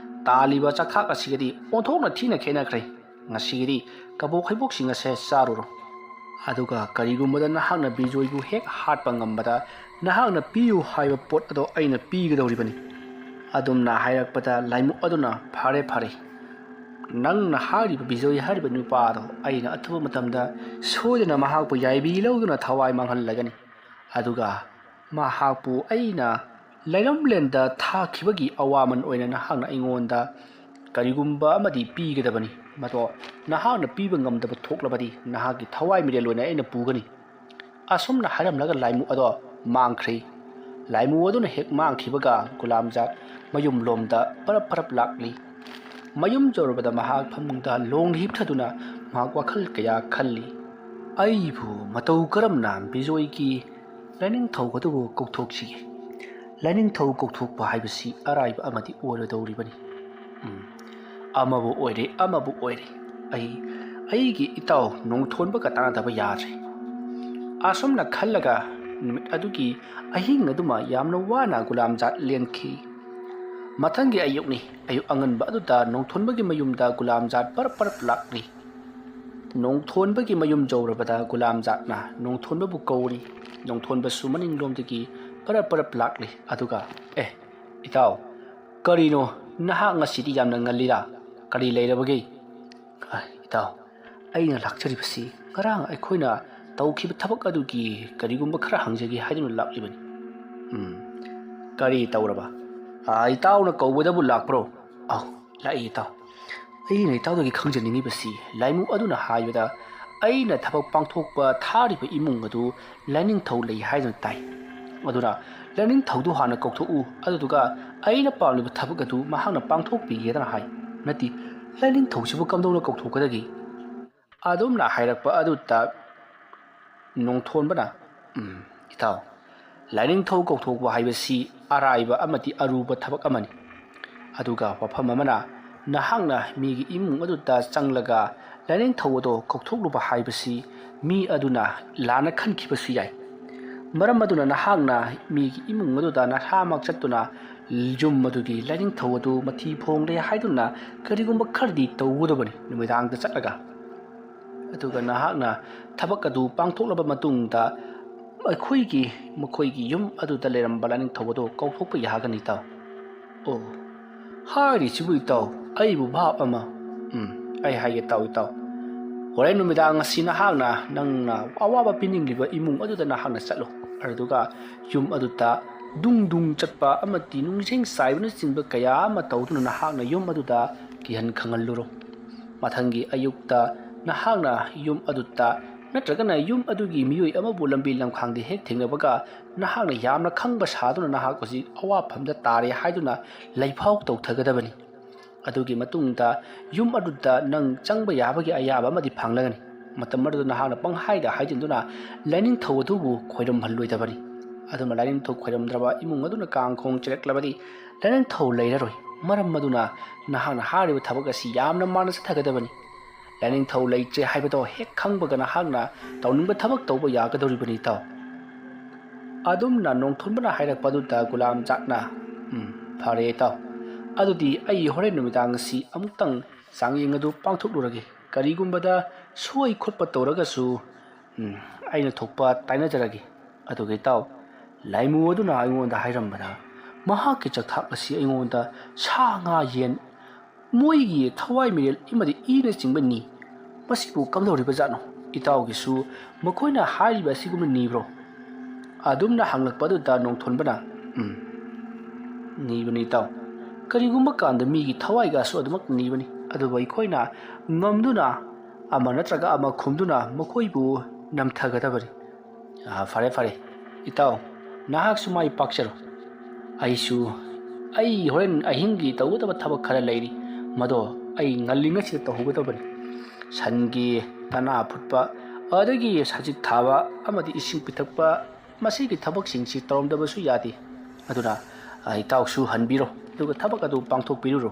ꯇꯥꯜꯂꯤꯕ ꯆꯥꯛꯊꯥꯛ ꯑꯁꯤꯒꯗꯤ ꯑꯣꯟꯊꯣꯛꯅ ꯊꯤꯅ ꯈꯦꯠꯅꯈ꯭ꯔꯦ꯫ ꯉꯁꯤꯒꯤꯗꯤ ꯀꯕꯣꯛ ꯍꯩꯕꯣꯛꯁꯤꯡ ꯑꯁꯦ ꯆꯥꯔꯨꯔꯣ꯫ ꯑꯗꯨꯒ ꯀꯔꯤꯒꯨꯝꯕꯗ ꯅꯍꯥꯛꯅ ꯕꯤꯖꯣꯏꯕꯨ ꯍꯦꯛ ꯍꯥꯠꯄ ꯉꯝꯕꯗ ꯅꯍꯥꯛꯅ ꯄꯤꯌꯨ ꯍꯥꯏꯕ ꯄꯣꯠ ꯑꯗꯣ ꯑꯩꯅ ꯄꯤꯒꯗꯧꯔꯤꯕꯅꯤ꯫ ꯑꯗꯨꯝꯅ ꯍꯥꯏꯔꯛꯄꯗ ꯂꯥꯏꯃꯨ ꯑꯗꯨꯅ, "ꯐꯔꯦ, ꯐꯔꯦ꯫ ꯅꯪꯅ ꯍꯥꯏꯔꯤꯕ ꯕꯤꯖꯣꯏ ꯍꯥꯏꯔꯤꯕ ꯅꯨꯄꯥ ꯑꯗꯣ ꯑꯩꯅ ꯑꯊꯨꯕ ꯃꯇꯝꯗ ꯁꯣꯏꯗꯅ ꯃꯍꯥꯛꯄꯨ ꯌꯥꯏꯕꯤ ꯂꯧꯗꯨꯅ ꯊꯋꯥꯏ ꯃꯥꯡꯍꯜꯂꯒꯅꯤ꯫ ꯑꯗꯨꯒ ꯃꯍꯥꯛꯄꯨ ꯑꯩꯅ ꯂꯩꯔꯝꯂꯦꯟꯗ ꯊꯥꯈꯤꯕꯒꯤ ꯑꯋꯥꯃꯟ ꯑꯣꯏꯅ ꯅꯍꯥꯛꯅ ꯑꯩꯉꯣꯟꯗ ꯀꯔꯤꯒꯨꯝꯕ ꯑꯃꯗꯤ ꯄꯤꯒꯗꯕꯅꯤ꯫ ꯃꯗꯣ ꯅꯍꯥꯛꯅ ꯄꯤꯕ ꯉꯝꯗꯕ ꯊꯣꯛꯂꯕꯗꯤ ꯅꯍꯥꯛꯀꯤ ꯊꯋꯥꯏ ꯃꯤꯔꯦꯜ ꯑꯣꯏꯅ ꯑꯩꯅ ꯄꯨꯒꯅꯤ꯫" ꯑꯁꯨꯝꯅ ꯍꯥꯏꯔꯝꯂꯒ ꯂꯥꯏꯃꯨ ꯑꯗꯣ ꯃꯥꯡꯈ꯭ꯔꯦ꯫ ꯂꯥꯏꯃꯨ ꯑꯗꯨꯅ ꯍꯦꯛ ꯃꯥꯡꯈꯤꯕꯒ ꯒꯨꯂꯥꯝꯖꯥꯠ ꯃꯌꯨꯝꯂꯣꯝꯗ ꯄꯔꯞ ꯄꯔꯞ ꯂꯥꯛꯂꯤ꯫ ꯃꯌꯨꯝ ꯌꯧꯔꯕꯗ ꯃꯍꯥꯛ ꯐꯃꯨꯡꯗ ꯂꯣꯡꯅ ꯍꯤꯞꯊꯗꯨꯅ ꯃꯍꯥꯛ ꯋꯥꯈꯜ ꯀꯌꯥ ꯈꯜꯂꯤ꯫ "ꯑꯩꯕꯨ ꯃꯇꯧ ꯀꯔꯝꯅ ꯕꯤꯖꯣꯏꯒꯤ ꯂꯥꯏꯅꯤꯡꯊꯧ ꯑꯗꯨꯕꯨ ꯀꯧꯊꯣꯛꯁꯤꯒꯦ? ꯂꯥꯏꯅꯤꯡꯊꯧ ꯀꯧꯊꯣꯛꯄ ꯍꯥꯏꯕꯁꯤ ꯑꯔꯥꯏꯕ ꯑꯃꯗꯤ ꯑꯣꯏꯔꯣꯏꯗꯧꯔꯤꯕꯅꯤ꯫ ꯎꯝ, ꯑꯃꯕꯨ ꯑꯣꯏꯔꯦ, ꯑꯃꯕꯨ ꯑꯣꯏꯔꯦ꯫ ꯑꯩ ꯑꯩꯒꯤ ꯏꯇꯥꯎ ꯅꯣꯡꯊꯣꯟꯕꯒ ꯇꯥꯟꯅꯗꯕ ꯌꯥꯗ꯭ꯔꯦ꯫ ꯑꯁꯨꯝꯅ ꯈꯜꯂꯒ ꯅꯨꯃꯤꯠ ꯑꯗꯨꯒꯤ ꯑꯍꯤꯡ ꯑꯗꯨꯃ ꯌꯥꯝꯅ ꯋꯥꯅ ꯒꯨꯂꯥꯝꯖꯥꯠ ꯂꯦꯟꯈꯤ꯫ ꯃꯊꯪꯒꯤ ꯑꯌꯨꯛꯅꯤ꯫ ꯑꯌꯨꯛ ꯑꯉꯟꯕ ꯑꯗꯨꯗ ꯅꯣꯡꯊꯣꯟꯕꯒꯤ ꯃꯌꯨꯝꯗ ꯒꯨꯂꯥꯝꯖꯥꯠ ꯄꯔꯞ ꯄꯔꯞ ꯂꯥꯛꯂꯤ꯫ ꯅꯣꯡꯊꯣꯟꯕꯒꯤ ꯃꯌꯨꯝ ꯌꯧꯔꯕꯗ ꯒꯨꯂꯥꯝꯖꯥꯠꯅ ꯅꯣꯡꯊꯣꯟꯕꯕꯨ ꯀꯧꯔꯤ꯫ ꯅꯣꯡꯊꯣꯟꯕꯁꯨ ꯃꯅꯤꯡꯂꯣꯝꯗꯒꯤ ꯄꯔꯞ ꯄꯔꯞ ꯂꯥꯛꯂꯤ꯫ ꯑꯗꯨꯒ, "ꯑꯦ, ꯏꯇꯥꯎ, ꯀꯔꯤꯅꯣ? ꯅꯍꯥꯛ ꯉꯁꯤꯗꯤ ꯌꯥꯝꯅ ꯉꯜꯂꯤꯗ꯫ ꯀꯔꯤ ꯂꯩꯔꯕꯒꯦ?" "ꯑ, ꯏꯇꯥꯎ, ꯑꯩꯅ ꯂꯥꯛꯆꯔꯤꯕꯁꯤ ꯉꯔꯥꯡ ꯑꯩꯈꯣꯏꯅ ꯇꯧꯈꯤꯕ ꯊꯕꯛ ꯑꯗꯨꯒꯤ ꯀꯔꯤꯒꯨꯝꯕ ꯈꯔ ꯍꯪꯖꯒꯦ ꯍꯥꯏꯗꯨꯅ ꯂꯥꯛꯂꯤꯕꯅꯤ꯫" "ꯎꯝ, ꯀꯔꯤ ꯇꯧꯔꯕ?" "ꯑ, ꯏꯇꯥꯎꯅ ꯀꯧꯕꯗꯕꯨ ꯂꯥꯛꯄ꯭ꯔꯣ?" "ꯑꯧ, ꯂꯥꯛꯏ ꯏꯇꯥꯎ꯫ ꯑꯩꯅ ꯏꯇꯥꯎꯗꯒꯤ ꯈꯪꯖꯅꯤꯡꯉꯤꯕꯁꯤ, ꯂꯥꯏꯃꯨ ꯑꯗꯨꯅ ꯍꯥꯏꯕꯗ ꯑꯩꯅ ꯊꯕꯛ ꯄꯥꯡꯊꯣꯛꯄ ꯊꯥꯔꯤꯕ ꯏꯃꯨꯡ ꯑꯗꯨ ꯂꯥꯏꯅꯤꯡꯊꯧ ꯂꯩ ꯍꯥꯏꯗꯨꯅ ꯇꯥꯏ꯫ ꯑꯗꯨꯅ ꯂꯥꯏꯅꯤꯡꯊꯧꯗꯨ ꯍꯥꯟꯅ ꯀꯧꯊꯣꯛꯎ, ꯑꯗꯨꯗꯨꯒ ꯑꯩꯅ ꯄꯥꯝꯂꯤꯕ ꯊꯕꯛ ꯑꯗꯨ ꯃꯍꯥꯛꯅ ꯄꯥꯡꯊꯣꯛꯄꯤꯒꯦꯗꯅ ꯍꯥꯏ꯫" "ꯅꯠꯇꯦ, ꯂꯥꯏꯅꯤꯡꯊꯧꯁꯤꯕꯨ ꯀꯝꯗꯧꯅ ꯀꯧꯊꯣꯛꯀꯗꯒꯦ?" ꯑꯗꯨꯝꯅ ꯍꯥꯏꯔꯛꯄ ꯑꯗꯨꯗ ꯅꯣꯡꯊꯣꯟꯕꯅ, "ꯎꯝ, ꯏꯇꯥꯎ, ꯂꯥꯏꯅꯤꯡꯊꯧ ꯀꯧꯊꯣꯛꯄ ꯍꯥꯏꯕꯁꯤ ꯑꯔꯥꯏꯕ ꯑꯃꯗꯤ ꯑꯔꯨꯕ ꯊꯕꯛ ꯑꯃꯅꯤ꯫ ꯑꯗꯨꯒ ꯋꯥꯐꯝ ꯑꯃꯅ, ꯅꯍꯥꯛꯅ ꯃꯤꯒꯤ ꯏꯃꯨꯡ ꯑꯗꯨꯗ ꯆꯪꯂꯒ ꯂꯥꯏꯅꯤꯡꯊꯧ ꯑꯗꯣ ꯀꯧꯊꯣꯛꯂꯨꯕ ꯍꯥꯏꯕꯁꯤ ꯃꯤ ꯑꯗꯨꯅ ꯂꯥꯟꯅ ꯈꯟꯈꯤꯕꯁꯨ ꯌꯥꯏ꯫ ꯃꯔꯝ ꯑꯗꯨꯅ ꯅꯍꯥꯛꯅ ꯃꯤꯒꯤ ꯏꯃꯨꯡ ꯑꯗꯨꯗ ꯅꯁꯥꯃꯛ ꯆꯠꯇꯨꯅ ꯌꯨꯝ ꯑꯗꯨꯒꯤ ꯂꯥꯏꯅꯤꯡꯊꯧ ꯑꯗꯨ ꯃꯊꯤ ꯐꯣꯡꯂꯦ ꯍꯥꯏꯗꯨꯅ ꯀꯔꯤꯒꯨꯝꯕ ꯈꯔꯗꯤ ꯇꯧꯒꯗꯕꯅꯤ ꯅꯨꯃꯤꯗꯥꯡꯗ ꯆꯠꯂꯒ꯫ ꯑꯗꯨꯒ ꯅꯍꯥꯛꯅ ꯊꯕꯛ ꯑꯗꯨ ꯄꯥꯡꯊꯣꯛꯂꯕ ꯃꯇꯨꯡꯗ ꯑꯩꯈꯣꯏꯒꯤ, ꯃꯈꯣꯏꯒꯤ ꯌꯨꯝ ꯑꯗꯨꯗ ꯂꯩꯔꯝꯕ ꯂꯥꯏꯅꯤꯡꯊꯧ ꯑꯗꯨ ꯀꯧꯊꯣꯛꯄ ꯌꯥꯒꯅꯤ, ꯏꯇꯥꯎ꯫" "ꯑꯣ, ꯍꯥꯏꯔꯤꯁꯤꯕꯨ ꯏꯇꯥꯎ, ꯑꯩꯕꯨ ꯚꯥꯞ ꯑꯃ꯫" "ꯎꯝ, ꯑꯩ ꯍꯥꯏꯒꯦ ꯇꯥꯎ ꯏꯇꯥꯎ꯫ ꯍꯣꯔꯦꯟ ꯅꯨꯃꯤꯗꯥꯡ ꯑꯁꯤ ꯅꯍꯥꯛꯅ, ꯅꯪꯅ ꯑꯋꯥꯕ ꯄꯤꯅꯤꯡꯂꯤꯕ ꯏꯃꯨꯡ ꯑꯗꯨꯗ ꯅꯍꯥꯛꯅ ꯆꯠꯂꯨ꯫ ꯑꯗꯨꯗꯨꯒ ꯌꯨꯝ ꯑꯗꯨꯗ ꯗꯨꯡ ꯗꯨꯡ ꯆꯠꯄ ꯑꯃꯗꯤ ꯅꯨꯡꯖꯦꯡ ꯆꯥꯏꯕꯅꯆꯤꯡꯕ ꯀꯌꯥ ꯑꯃ ꯇꯧꯗꯨꯅ ꯅꯍꯥꯛꯅ ꯌꯨꯝ ꯑꯗꯨꯗ ꯀꯤꯍꯟ ꯈꯪꯍꯜꯂꯨꯔꯣ꯫ ꯃꯊꯪꯒꯤ ꯑꯌꯨꯛꯇ ꯅꯍꯥꯛꯅ ꯌꯨꯝ ꯑꯗꯨꯗ ꯅꯠꯇ꯭ꯔꯒꯅ ꯌꯨꯝ ꯑꯗꯨꯒꯤ ꯃꯤꯑꯣꯏ ꯑꯃꯕꯨ ꯂꯝꯕꯤ ꯂꯝꯈꯥꯡꯗ ꯍꯦꯛ ꯊꯦꯡꯅꯕꯒ ꯅꯍꯥꯛꯅ ꯌꯥꯝꯅ ꯈꯪꯕ ꯁꯥꯗꯨꯅ ꯅꯍꯥꯛ ꯍꯧꯖꯤꯛ ꯑꯋꯥꯐꯝꯗ ꯇꯥꯔꯦ ꯍꯥꯏꯗꯨꯅ ꯂꯩꯐꯥꯎ ꯇꯧꯊꯒꯗꯕꯅꯤ꯫ ꯑꯗꯨꯒꯤ ꯃꯇꯨꯡꯗ ꯌꯨꯝ ꯑꯗꯨꯗ ꯅꯪ ꯆꯪꯕ ꯌꯥꯕꯒꯤ ꯑꯌꯥꯕ ꯑꯃꯗꯤ ꯐꯪꯂꯒꯅꯤ꯫ ꯃꯇꯝ ꯑꯗꯨꯗ ꯅꯍꯥꯛꯅ ꯄꯪꯍꯥꯏꯗ ꯍꯥꯏꯖꯤꯟꯗꯨꯅ ꯂꯥꯏꯅꯤꯡꯊꯧ ꯑꯗꯨꯕꯨ ꯈꯣꯏꯔꯝꯍꯜꯂꯣꯏꯗꯕꯅꯤ꯫ ꯑꯗꯨꯅ ꯂꯥꯏꯅꯤꯡꯊꯧ ꯈꯣꯏꯔꯝꯗ꯭ꯔꯕ ꯏꯃꯨꯡ ꯑꯗꯨꯅ ꯀꯥꯡ ꯈꯣꯡ ꯆꯦꯜꯂꯛꯂꯕꯗꯤ ꯂꯥꯏꯅꯤꯡꯊꯧ ꯂꯩꯔꯔꯣꯏ꯫ ꯃꯔꯝ ꯑꯗꯨꯅ ꯅꯍꯥꯛꯅ ꯍꯥꯏꯔꯤꯕ ꯊꯕꯛ ꯑꯁꯤ ꯌꯥꯝꯅ ꯃꯥꯟꯅ ꯆꯠꯊꯒꯗꯕꯅꯤ꯫ ꯂꯥꯏꯅꯤꯡꯊꯧ ꯂꯩꯇ꯭ꯔꯦ ꯍꯥꯏꯕꯗꯣ ꯍꯦꯛ ꯈꯪꯕꯒ ꯅꯍꯥꯛꯅ ꯇꯧꯅꯤꯡꯕ ꯊꯕꯛ ꯇꯧꯕ ꯌꯥꯒꯗꯧꯔꯤꯕꯅꯤ ꯏꯇꯥꯎ꯫ ꯑꯗꯨꯝꯅ ꯅꯣꯡꯊꯣꯟꯕꯅ ꯍꯥꯏꯔꯛꯄ ꯑꯗꯨꯗ ꯒꯨꯂꯥꯝ ꯖꯥꯠꯅ, "ꯎꯝ, ꯐꯔꯦ ꯏꯇꯥꯎ, ꯑꯗꯨꯗꯤ ꯑꯩ ꯍꯣꯔꯦꯟ ꯅꯨꯃꯤꯗꯥꯡ ꯑꯁꯤ ꯑꯃꯨꯛꯇꯪ ꯆꯥꯡꯌꯦꯡ ꯑꯗꯨ ꯄꯥꯡꯊꯣꯛꯂꯨꯔꯒꯦ꯫ ꯀꯔꯤꯒꯨꯝꯕꯗ ꯁꯣꯏ ꯈꯣꯠꯄ ꯇꯧꯔꯒꯁꯨ, ꯎꯝ, ꯑꯩꯅ ꯊꯣꯛꯄ ꯇꯥꯏꯅꯖꯔꯒꯦ꯫ ꯑꯗꯨꯒ ꯏꯇꯥꯎ, ꯂꯥꯏꯃꯨ ꯑꯗꯨꯅ ꯑꯩꯉꯣꯟꯗ ꯍꯥꯏꯔꯝꯕꯗ ꯃꯍꯥꯛꯀꯤ ꯆꯥꯛꯊꯥꯛ ꯑꯁꯤ ꯑꯩꯉꯣꯟꯗ ꯁꯥ ꯉꯥ ꯌꯦꯟ, ꯃꯣꯏꯒꯤ ꯊꯋꯥꯏ ꯃꯤꯔꯦꯜ ꯑꯃꯗꯤ ꯏꯅꯆꯤꯡꯕꯅꯤ꯫ ꯃꯁꯤꯕꯨ ꯀꯝꯗꯧꯔꯤꯕ ꯖꯥꯠꯅꯣ? ꯏꯇꯥꯎꯒꯤꯁꯨ ꯃꯈꯣꯏꯅ ꯍꯥꯏꯔꯤꯕ ꯑꯁꯤꯒꯨꯝꯅ ꯅꯤꯕ꯭ꯔꯣ?" ꯑꯗꯨꯝꯅ ꯍꯪꯂꯛꯄ ꯑꯗꯨꯗ ꯅꯣꯡꯊꯣꯟꯕꯅ, "ꯎꯝ, ꯅꯤꯕꯅꯤ ꯏꯇꯥꯎ꯫ ꯀꯔꯤꯒꯨꯝꯕ ꯀꯥꯟꯗ ꯃꯤꯒꯤ ꯊꯋꯥꯏꯒꯁꯨ ꯑꯗꯨꯃꯛ ꯅꯤꯕꯅꯤ꯫ ꯑꯗꯨꯕꯨ ꯑꯩꯈꯣꯏꯅ ꯉꯝꯗꯨꯅ ꯑꯃ ꯅꯠꯇ꯭ꯔꯒ ꯑꯃ ꯈꯨꯝꯗꯨꯅ ꯃꯈꯣꯏꯕꯨ ꯅꯝꯊꯒꯗꯕꯅꯤ꯫" "ꯑꯥ, ꯐꯔꯦ, ꯐꯔꯦ꯫ ꯏꯇꯥꯎ, ꯅꯍꯥꯛꯁꯨ ꯃꯥꯏ ꯄꯥꯛꯆꯔꯣ꯫ ꯑꯩꯁꯨ ꯑꯩ ꯍꯣꯔꯦꯟ ꯑꯍꯤꯡꯒꯤ ꯇꯧꯒꯗꯕ ꯊꯕꯛ ꯈꯔ ꯂꯩꯔꯤ꯫ ꯃꯗꯣ ꯑꯩ ꯉꯜꯂꯤꯉꯩꯁꯤꯗ ꯇꯧꯍꯧꯒꯗꯕꯅꯤ꯫ ꯁꯟꯒꯤ ꯃꯅꯥ ꯐꯨꯠꯄ, ꯑꯗꯒꯤ ꯁꯖꯤꯛ ꯊꯥꯕ ꯑꯃꯗꯤ ꯏꯁꯤꯡ ꯄꯤꯊꯛꯄ, ꯃꯁꯤꯒꯤ ꯊꯕꯛꯁꯤꯡꯁꯤ ꯇꯧꯔꯝꯗꯕꯁꯨ ꯌꯥꯗꯦ꯫ ꯑꯗꯨꯅ, ꯑ, ꯏꯇꯥꯎꯁꯨ ꯍꯟꯕꯤꯔꯣ, ꯑꯗꯨꯒ ꯊꯕꯛ ꯑꯗꯨ ꯄꯥꯡꯊꯣꯛꯄꯤꯔꯨꯔꯣ꯫"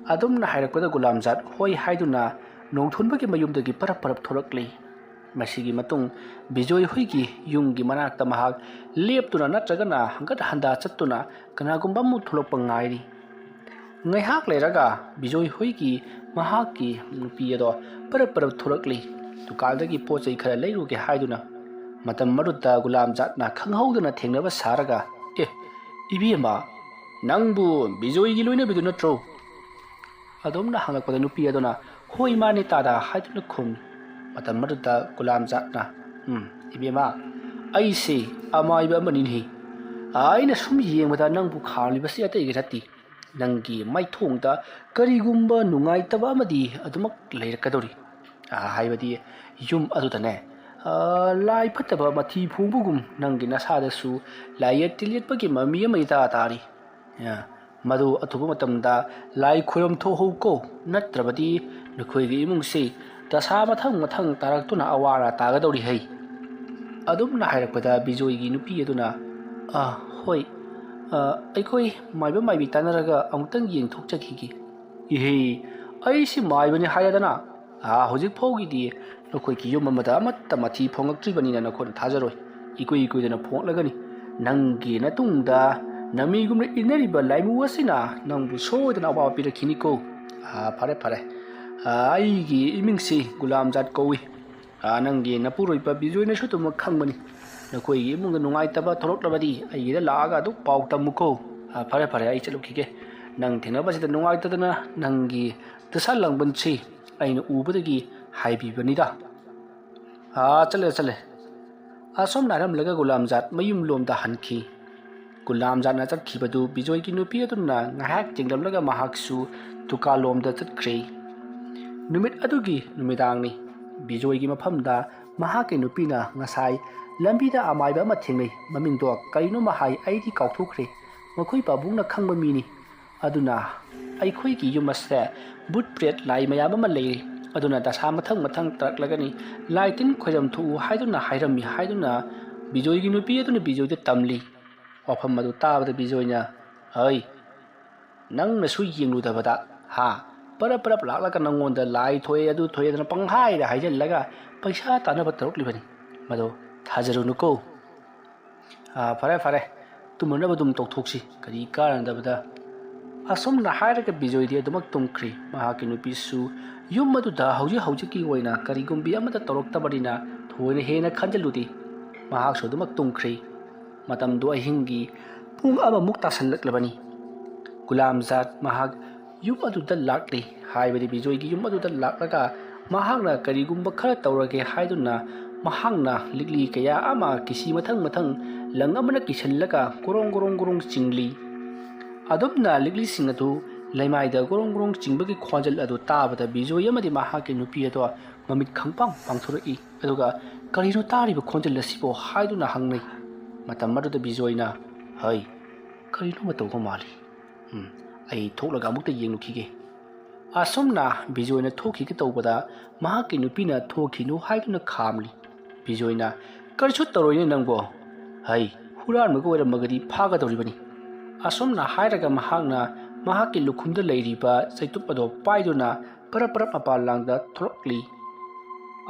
ꯑꯗꯨꯝꯅ ꯍꯥꯏꯔꯛꯄꯗ ꯒꯨꯂꯥꯝꯖꯥꯠ ꯍꯣꯏ ꯍꯥꯏꯗꯨꯅ ꯅꯣꯡꯊꯣꯟꯕꯒꯤ ꯃꯌꯨꯝꯗꯒꯤ ꯄꯔꯞ ꯄꯔꯞ ꯊꯣꯔꯛꯂꯤ꯫ ꯃꯁꯤꯒꯤ ꯃꯇꯨꯡ ꯕꯤꯖꯣꯏ ꯍꯣꯏꯒꯤ ꯌꯨꯝꯒꯤ ꯃꯅꯥꯛꯇ ꯃꯍꯥꯛ ꯂꯦꯞꯇꯨꯅ ꯅꯠꯇ꯭ꯔꯒꯅ ꯍꯪꯒꯠ ꯍꯟꯗꯥ ꯆꯠꯇꯨꯅ ꯀꯅꯥꯒꯨꯝꯕ ꯑꯃ ꯊꯣꯛꯂꯛꯄ ꯉꯥꯏꯔꯤ꯫ ꯉꯥꯏꯍꯥꯛ ꯂꯩꯔꯒ ꯕꯤꯖꯣꯏ ꯍꯣꯏꯒꯤ ꯃꯍꯥꯛꯀꯤ ꯅꯨꯄꯤ ꯑꯗꯣ ꯄꯔꯞ ꯄꯔꯞ ꯊꯣꯔꯛꯂꯤ꯫ ꯗꯨꯀꯥꯟꯗꯒꯤ ꯄꯣꯠ ꯆꯩ ꯈꯔ ꯂꯩꯔꯨꯒꯦ ꯍꯥꯏꯗꯨꯅ꯫ ꯃꯇꯝ ꯃꯔꯨꯠꯇ ꯒꯨꯂꯥꯝꯖꯥꯠꯅ ꯈꯪꯍꯧꯗꯅ ꯊꯦꯡꯅꯕ ꯁꯥꯔꯒ, "ꯑꯦ, ꯏꯕꯦꯝꯃ, ꯅꯪꯕꯨ ꯕꯤꯖꯣꯏꯒꯤ ꯂꯣꯏꯅꯕꯤꯗꯨ ꯅꯠꯇ꯭ꯔꯣ?" ꯑꯗꯨꯝꯅ ꯍꯪꯂꯛꯄꯗ ꯅꯨꯄꯤ ꯑꯗꯨꯅ, "ꯍꯣꯏ, ꯃꯥꯅꯦ ꯇꯥꯗ" ꯍꯥꯏꯗꯨꯅ ꯈꯨꯝꯃꯤ꯫ ꯃꯇꯝ ꯑꯗꯨꯗ ꯒꯨꯂꯥꯝꯖꯥꯠꯅ, "ꯎꯝ, ꯏꯕꯦꯝꯃ, ꯑꯩꯁꯦ ꯑꯃꯥꯏꯕ ꯑꯃꯅꯤꯅꯦ꯫ ꯑꯩꯅ ꯁꯨꯝ ꯌꯦꯡꯕꯗ ꯅꯪꯕꯨ ꯈꯥꯝꯂꯤꯕꯁꯤ ꯑꯇꯩꯒꯤ ꯅꯠꯇꯦ꯫ ꯅꯪꯒꯤ ꯃꯥꯏꯊꯣꯡꯗ ꯀꯔꯤꯒꯨꯝꯕ ꯅꯨꯡꯉꯥꯏꯇꯕ ꯑꯃꯗꯤ ꯑꯗꯨꯃꯛ ꯂꯩꯔꯛꯀꯗꯧꯔꯤ꯫ ꯑ, ꯍꯥꯏꯕꯗꯤ ꯌꯨꯝ ꯑꯗꯨꯗꯅꯦ, ꯑ, ꯂꯥꯏ ꯐꯠꯇꯕ ꯃꯊꯤ ꯐꯣꯡꯕꯒꯨꯝ ꯅꯪꯒꯤ ꯅꯁꯥꯗꯁꯨ ꯂꯥꯏꯌꯦꯠ ꯇꯤꯜꯌꯦꯠꯄꯒꯤ ꯃꯃꯤ ꯑꯃ ꯏꯇꯥ ꯇꯥꯔꯤ꯫ ꯑ, ꯃꯗꯨ ꯑꯊꯨꯕ ꯃꯇꯝꯗ ꯂꯥꯏ ꯈꯣꯏꯔꯝ ꯊꯣꯛꯍꯧꯀꯣ, ꯅꯠꯇ꯭ꯔꯕꯗꯤ ꯅꯈꯣꯏꯒꯤ ꯏꯃꯨꯡꯁꯤ ꯗꯁꯥ ꯃꯊꯪ ꯃꯊꯪ ꯇꯥꯔꯛꯇꯨꯅ ꯑꯋꯥ ꯑꯅꯥ ꯇꯥꯒꯗꯧꯔꯤ ꯍꯩ꯫" ꯑꯗꯨꯝꯅ ꯍꯥꯏꯔꯛꯄꯗ ꯕꯤꯖꯣꯏꯒꯤ ꯅꯨꯄꯤ ꯑꯗꯨꯅ, "ꯑ, ꯍꯣꯏ, ꯑ, ꯑꯩꯈꯣꯏ ꯃꯥꯏꯕ ꯃꯥꯏꯕꯤ ꯇꯥꯟꯅꯔꯒ ꯑꯃꯨꯛꯇꯪ ꯌꯦꯡꯊꯣꯛꯆꯈꯤꯒꯦ꯫" "ꯏꯍꯦ, ꯑꯩꯁꯤ ꯃꯥꯏꯕꯅꯤ ꯍꯥꯏꯔꯗꯅ?" ꯑꯥ, ꯍꯧꯖꯤꯛ ꯐꯥꯎꯒꯤꯗꯤ ꯅꯈꯣꯏꯒꯤ ꯌꯨꯝ ꯑꯃꯗ ꯑꯃꯠꯇ ꯃꯊꯤ ꯐꯣꯡꯂꯛꯇ꯭ꯔꯤꯕꯅꯤꯅ ꯅꯈꯣꯏꯅ ꯊꯥꯖꯔꯣꯏ꯫ ꯏꯀꯨꯏ ꯀꯨꯏꯗꯅ ꯐꯣꯡꯂꯛꯂꯒꯅꯤ꯫ ꯅꯪꯒꯤ ꯅꯇꯨꯡꯗ ꯅꯃꯤꯒꯨꯝꯅ ꯏꯟꯅꯔꯤꯕ ꯂꯥꯏꯃꯨ ꯑꯁꯤꯅ ꯅꯪꯕꯨ ꯁꯣꯏꯗꯅ ꯑꯋꯥꯕ ꯄꯤꯔꯛꯈꯤꯅꯤꯀꯣ꯫ ꯑꯥ, ꯐꯔꯦ, ꯐꯔꯦ꯫ ꯑꯥ, ꯑꯩꯒꯤ ꯏꯃꯤꯡꯁꯤ ꯒꯨꯂꯥꯝꯖꯥꯠ ꯀꯧꯏ꯫ ꯑꯥ, ꯅꯪꯒꯤ ꯅꯄꯨꯔꯣꯏꯕ ꯕꯤꯖꯣꯏꯅꯁꯨ ꯑꯗꯨꯃꯛ ꯈꯪꯕꯅꯤ꯫ ꯅꯈꯣꯏꯒꯤ ꯏꯃꯨꯡꯗ ꯅꯨꯡꯉꯥꯏꯇꯕ ꯊꯣꯛꯂꯛꯂꯕꯗꯤ ꯑꯩꯒꯤꯗ ꯂꯥꯛꯑꯒ ꯑꯗꯨꯝ ꯄꯥꯎ ꯇꯝꯃꯨꯀꯣ꯫ ꯑꯥ, ꯐꯔꯦ, ꯐꯔꯦ, ꯑꯩ ꯆꯠꯂꯨꯈꯤꯒꯦ꯫ ꯅꯪ ꯊꯦꯡꯅꯕꯁꯤꯗ ꯅꯨꯡꯉꯥꯏꯇꯗꯅ ꯅꯪꯒꯤ ꯗꯁꯥ ꯂꯥꯡꯕꯟꯁꯤ ꯑꯩꯅ ꯎꯕꯗꯒꯤ ꯍꯥꯏꯕꯤꯕꯅꯤꯗ꯫ ꯑꯥ, ꯆꯠꯂꯦ, ꯆꯠꯂꯦ꯫ ꯑꯁꯨꯝꯅ ꯍꯥꯏꯔꯝꯂꯒ ꯒꯨꯂꯥꯝꯖꯥꯠ ꯃꯌꯨꯝ ꯂꯣꯝꯗ ꯍꯟꯈꯤ꯫ ꯒꯨꯂꯥꯝꯖꯥꯠꯅ ꯆꯠꯈꯤꯕꯗꯨ ꯕꯤꯖꯣꯏꯒꯤ ꯅꯨꯄꯤ ꯑꯗꯨꯅ ꯉꯥꯏꯍꯥꯛ ꯌꯦꯡꯂꯝꯂꯒ ꯃꯍꯥꯛꯁꯨ ꯗꯨꯀꯥꯟꯂꯣꯝꯗ ꯆꯠꯈ꯭ꯔꯦ꯫ ꯅꯨꯃꯤꯠ ꯑꯗꯨꯒꯤ ꯅꯨꯃꯤꯗꯥꯡꯅꯤ꯫ ꯕꯤꯖꯣꯏꯒꯤ ꯃꯐꯝꯗ ꯃꯍꯥꯛꯀꯤ ꯅꯨꯄꯤꯅ ꯉꯁꯥꯏ ꯂꯝꯕꯤꯗ ꯑꯃꯥꯏꯕ ꯑꯃ ꯊꯦꯡꯅꯩ꯫ ꯃꯃꯤꯡꯗꯣ ꯀꯔꯤꯅꯣꯃ ꯍꯥꯏ, ꯑꯩꯗꯤ ꯀꯥꯎꯊꯣꯛꯈ꯭ꯔꯦ꯫ ꯃꯈꯣꯏ ꯄꯥꯕꯨꯡꯅ ꯈꯪꯕ ꯃꯤꯅꯤ꯫ ꯑꯗꯨꯅ ꯑꯩꯈꯣꯏꯒꯤ ꯌꯨꯝ ꯑꯁꯤꯗ ꯕꯨꯠ ꯄ꯭ꯔꯦꯠ ꯂꯥꯏ ꯃꯌꯥꯝ ꯑꯃ ꯂꯩꯔꯤ꯫ ꯑꯗꯨꯅ ꯗꯁꯥ ꯃꯊꯪ ꯃꯊꯪ ꯇꯥꯔꯛꯂꯒꯅꯤ꯫ ꯂꯥꯏ ꯇꯤꯟ ꯈꯣꯏꯔꯝ ꯊꯣꯛꯎ ꯍꯥꯏꯗꯨꯅ ꯍꯥꯏꯔꯝꯃꯤ ꯍꯥꯏꯗꯨꯅ ꯕꯤꯖꯣꯏꯒꯤ ꯅꯨꯄꯤ ꯑꯗꯨꯅ ꯕꯤꯖꯣꯏꯗ ꯇꯝꯂꯤ꯫ ꯋꯥꯐꯝ ꯑꯗꯨ ꯇꯥꯕꯗ ꯕꯤꯖꯣꯏꯅ, "ꯍꯩ, ꯅꯪꯅꯁꯨ ꯌꯦꯡꯂꯨꯗꯕꯗ, ꯍꯥ, ꯄꯔꯞ ꯄꯔꯞ ꯂꯥꯛꯂꯒ ꯅꯪꯉꯣꯟꯗ ꯂꯥꯏ ꯊꯣꯛꯑꯦ, ꯑꯗꯨ ꯊꯣꯛꯑꯦꯗꯅ ꯄꯪꯍꯥꯏꯗ ꯍꯥꯏꯖꯤꯜꯂꯒ ꯄꯩꯁꯥ ꯇꯥꯅꯕ ꯇꯧꯔꯛꯂꯤꯕꯅꯤ꯫ ꯃꯗꯣ ꯊꯥꯖꯔꯨꯅꯨꯀꯣ꯫ ꯑꯥ, ꯐꯔꯦ, ꯐꯔꯦ, ꯇꯨꯝꯅꯅꯕ ꯑꯗꯨꯝ ꯇꯧꯊꯣꯛꯁꯤ, ꯀꯔꯤ ꯀꯥꯟꯅꯗꯕꯗ?" ꯑꯁꯨꯝꯅ ꯍꯥꯏꯔꯒ ꯕꯤꯖꯣꯏꯗꯤ ꯑꯗꯨꯃꯛ ꯇꯨꯝꯈ꯭ꯔꯤ꯫ ꯃꯍꯥꯛꯀꯤ ꯅꯨꯄꯤꯁꯨ ꯌꯨꯝ ꯑꯗꯨꯗ ꯍꯧꯖꯤꯛ ꯍꯧꯖꯤꯛꯀꯤ ꯑꯣꯏꯅ ꯀꯔꯤꯒꯨꯝꯕꯤ ꯑꯃꯠꯇ ꯇꯧꯔꯛꯇꯕꯅꯤꯅ ꯊꯣꯏꯅ ꯍꯦꯟꯅ ꯈꯟꯖꯤꯜꯂꯨꯗꯦ꯫ ꯃꯍꯥꯛꯁꯨ ꯑꯗꯨꯃꯛ ꯇꯨꯝꯈ꯭ꯔꯤ꯫ ꯃꯇꯝꯗꯨ ꯑꯍꯤꯡꯒꯤ ꯄꯨꯡ ꯑꯃꯃꯨꯛ ꯇꯥꯁꯜꯂꯛꯂꯕꯅꯤ꯫ ꯒꯨꯂꯥꯝꯖꯥꯠ ꯃꯍꯥꯛ ꯌꯨꯝ ꯑꯗꯨꯗ ꯂꯥꯛꯂꯤ꯫ ꯍꯥꯏꯕꯗꯤ ꯕꯤꯖꯣꯏꯒꯤ ꯌꯨꯝ ꯑꯗꯨꯗ ꯂꯥꯛꯂꯒ ꯃꯍꯥꯛꯅ ꯀꯔꯤꯒꯨꯝꯕ ꯈꯔ ꯇꯧꯔꯒꯦ ꯍꯥꯏꯗꯨꯅ ꯃꯍꯥꯛꯅ ꯂꯤꯛꯂꯤ ꯀꯌꯥ ꯑꯃ ꯀꯤꯁꯤ ꯃꯊꯪ ꯃꯊꯪ ꯂꯪ ꯑꯃꯅ ꯀꯤꯁꯤꯜꯂꯒ ꯒꯣꯔꯣꯡ ꯒꯣꯔꯣꯡ ꯒꯣꯔꯣꯡ ꯆꯤꯡꯂꯤ꯫ ꯑꯗꯨꯝꯅ ꯂꯤꯛꯂꯤꯁꯤꯡ ꯑꯗꯨ ꯂꯩꯃꯥꯏꯗ ꯒꯣꯔꯣꯡ ꯒꯣꯔꯣꯡ ꯆꯤꯡꯕꯒꯤ ꯈꯣꯟꯖꯦꯜ ꯑꯗꯨ ꯇꯥꯕꯗ ꯕꯤꯖꯣꯏ ꯑꯃꯗꯤ ꯃꯍꯥꯛꯀꯤ ꯅꯨꯄꯤ ꯑꯗꯣ ꯃꯃꯤꯠ ꯈꯪꯄꯥꯡ ꯄꯥꯡꯊꯣꯔꯛꯏ꯫ ꯑꯗꯨꯒ "ꯀꯔꯤꯅꯣ ꯇꯥꯔꯤꯕ ꯈꯣꯟꯖꯦꯜ ꯑꯁꯤꯕꯣ?" ꯍꯥꯏꯗꯨꯅ ꯍꯪꯅꯩ꯫ ꯃꯇꯝ ꯑꯗꯨꯗ ꯕꯤꯖꯣꯏꯅ, "ꯍꯩ, ꯀꯔꯤꯅꯣꯃ ꯇꯧꯕ ꯃꯥꯜꯂꯤ꯫ ꯎꯝ, ꯑꯩ ꯊꯣꯛꯂꯒ ꯑꯃꯨꯛꯇ ꯌꯦꯡꯂꯨꯈꯤꯒꯦ"꯫ ꯑꯁꯨꯝꯅ ꯕꯤꯖꯣꯏꯅ ꯊꯣꯛꯈꯤꯒꯦ ꯇꯧꯕꯗ ꯃꯍꯥꯛꯀꯤ ꯅꯨꯄꯤꯅ "ꯊꯣꯛꯈꯤꯅꯨ" ꯍꯥꯏꯗꯨꯅ ꯈꯥꯝꯂꯤ꯫ ꯕꯤꯖꯣꯏꯅ, "ꯀꯔꯤꯁꯨ ꯇꯧꯔꯣꯏꯅꯦ ꯅꯪꯕꯣ꯫ ꯍꯩ, ꯍꯨꯔꯥꯟꯕꯒ ꯑꯣꯏꯔꯝꯃꯒꯗꯤ ꯐꯥꯒꯗꯧꯔꯤꯕꯅꯤ"꯫ ꯑꯁꯨꯝꯅ ꯍꯥꯏꯔꯒ ꯃꯍꯥꯛꯅ ꯃꯍꯥꯛꯀꯤ ꯂꯨꯈꯨꯝꯗ ꯂꯩꯔꯤꯕ ꯆꯩꯇꯨꯞ ꯑꯗꯣ ꯄꯥꯏꯗꯨꯅ ꯄꯔꯞ ꯄꯔꯞ ꯃꯄꯥꯟ ꯂꯥꯡꯗ ꯊꯣꯛꯂꯛꯂꯤ꯫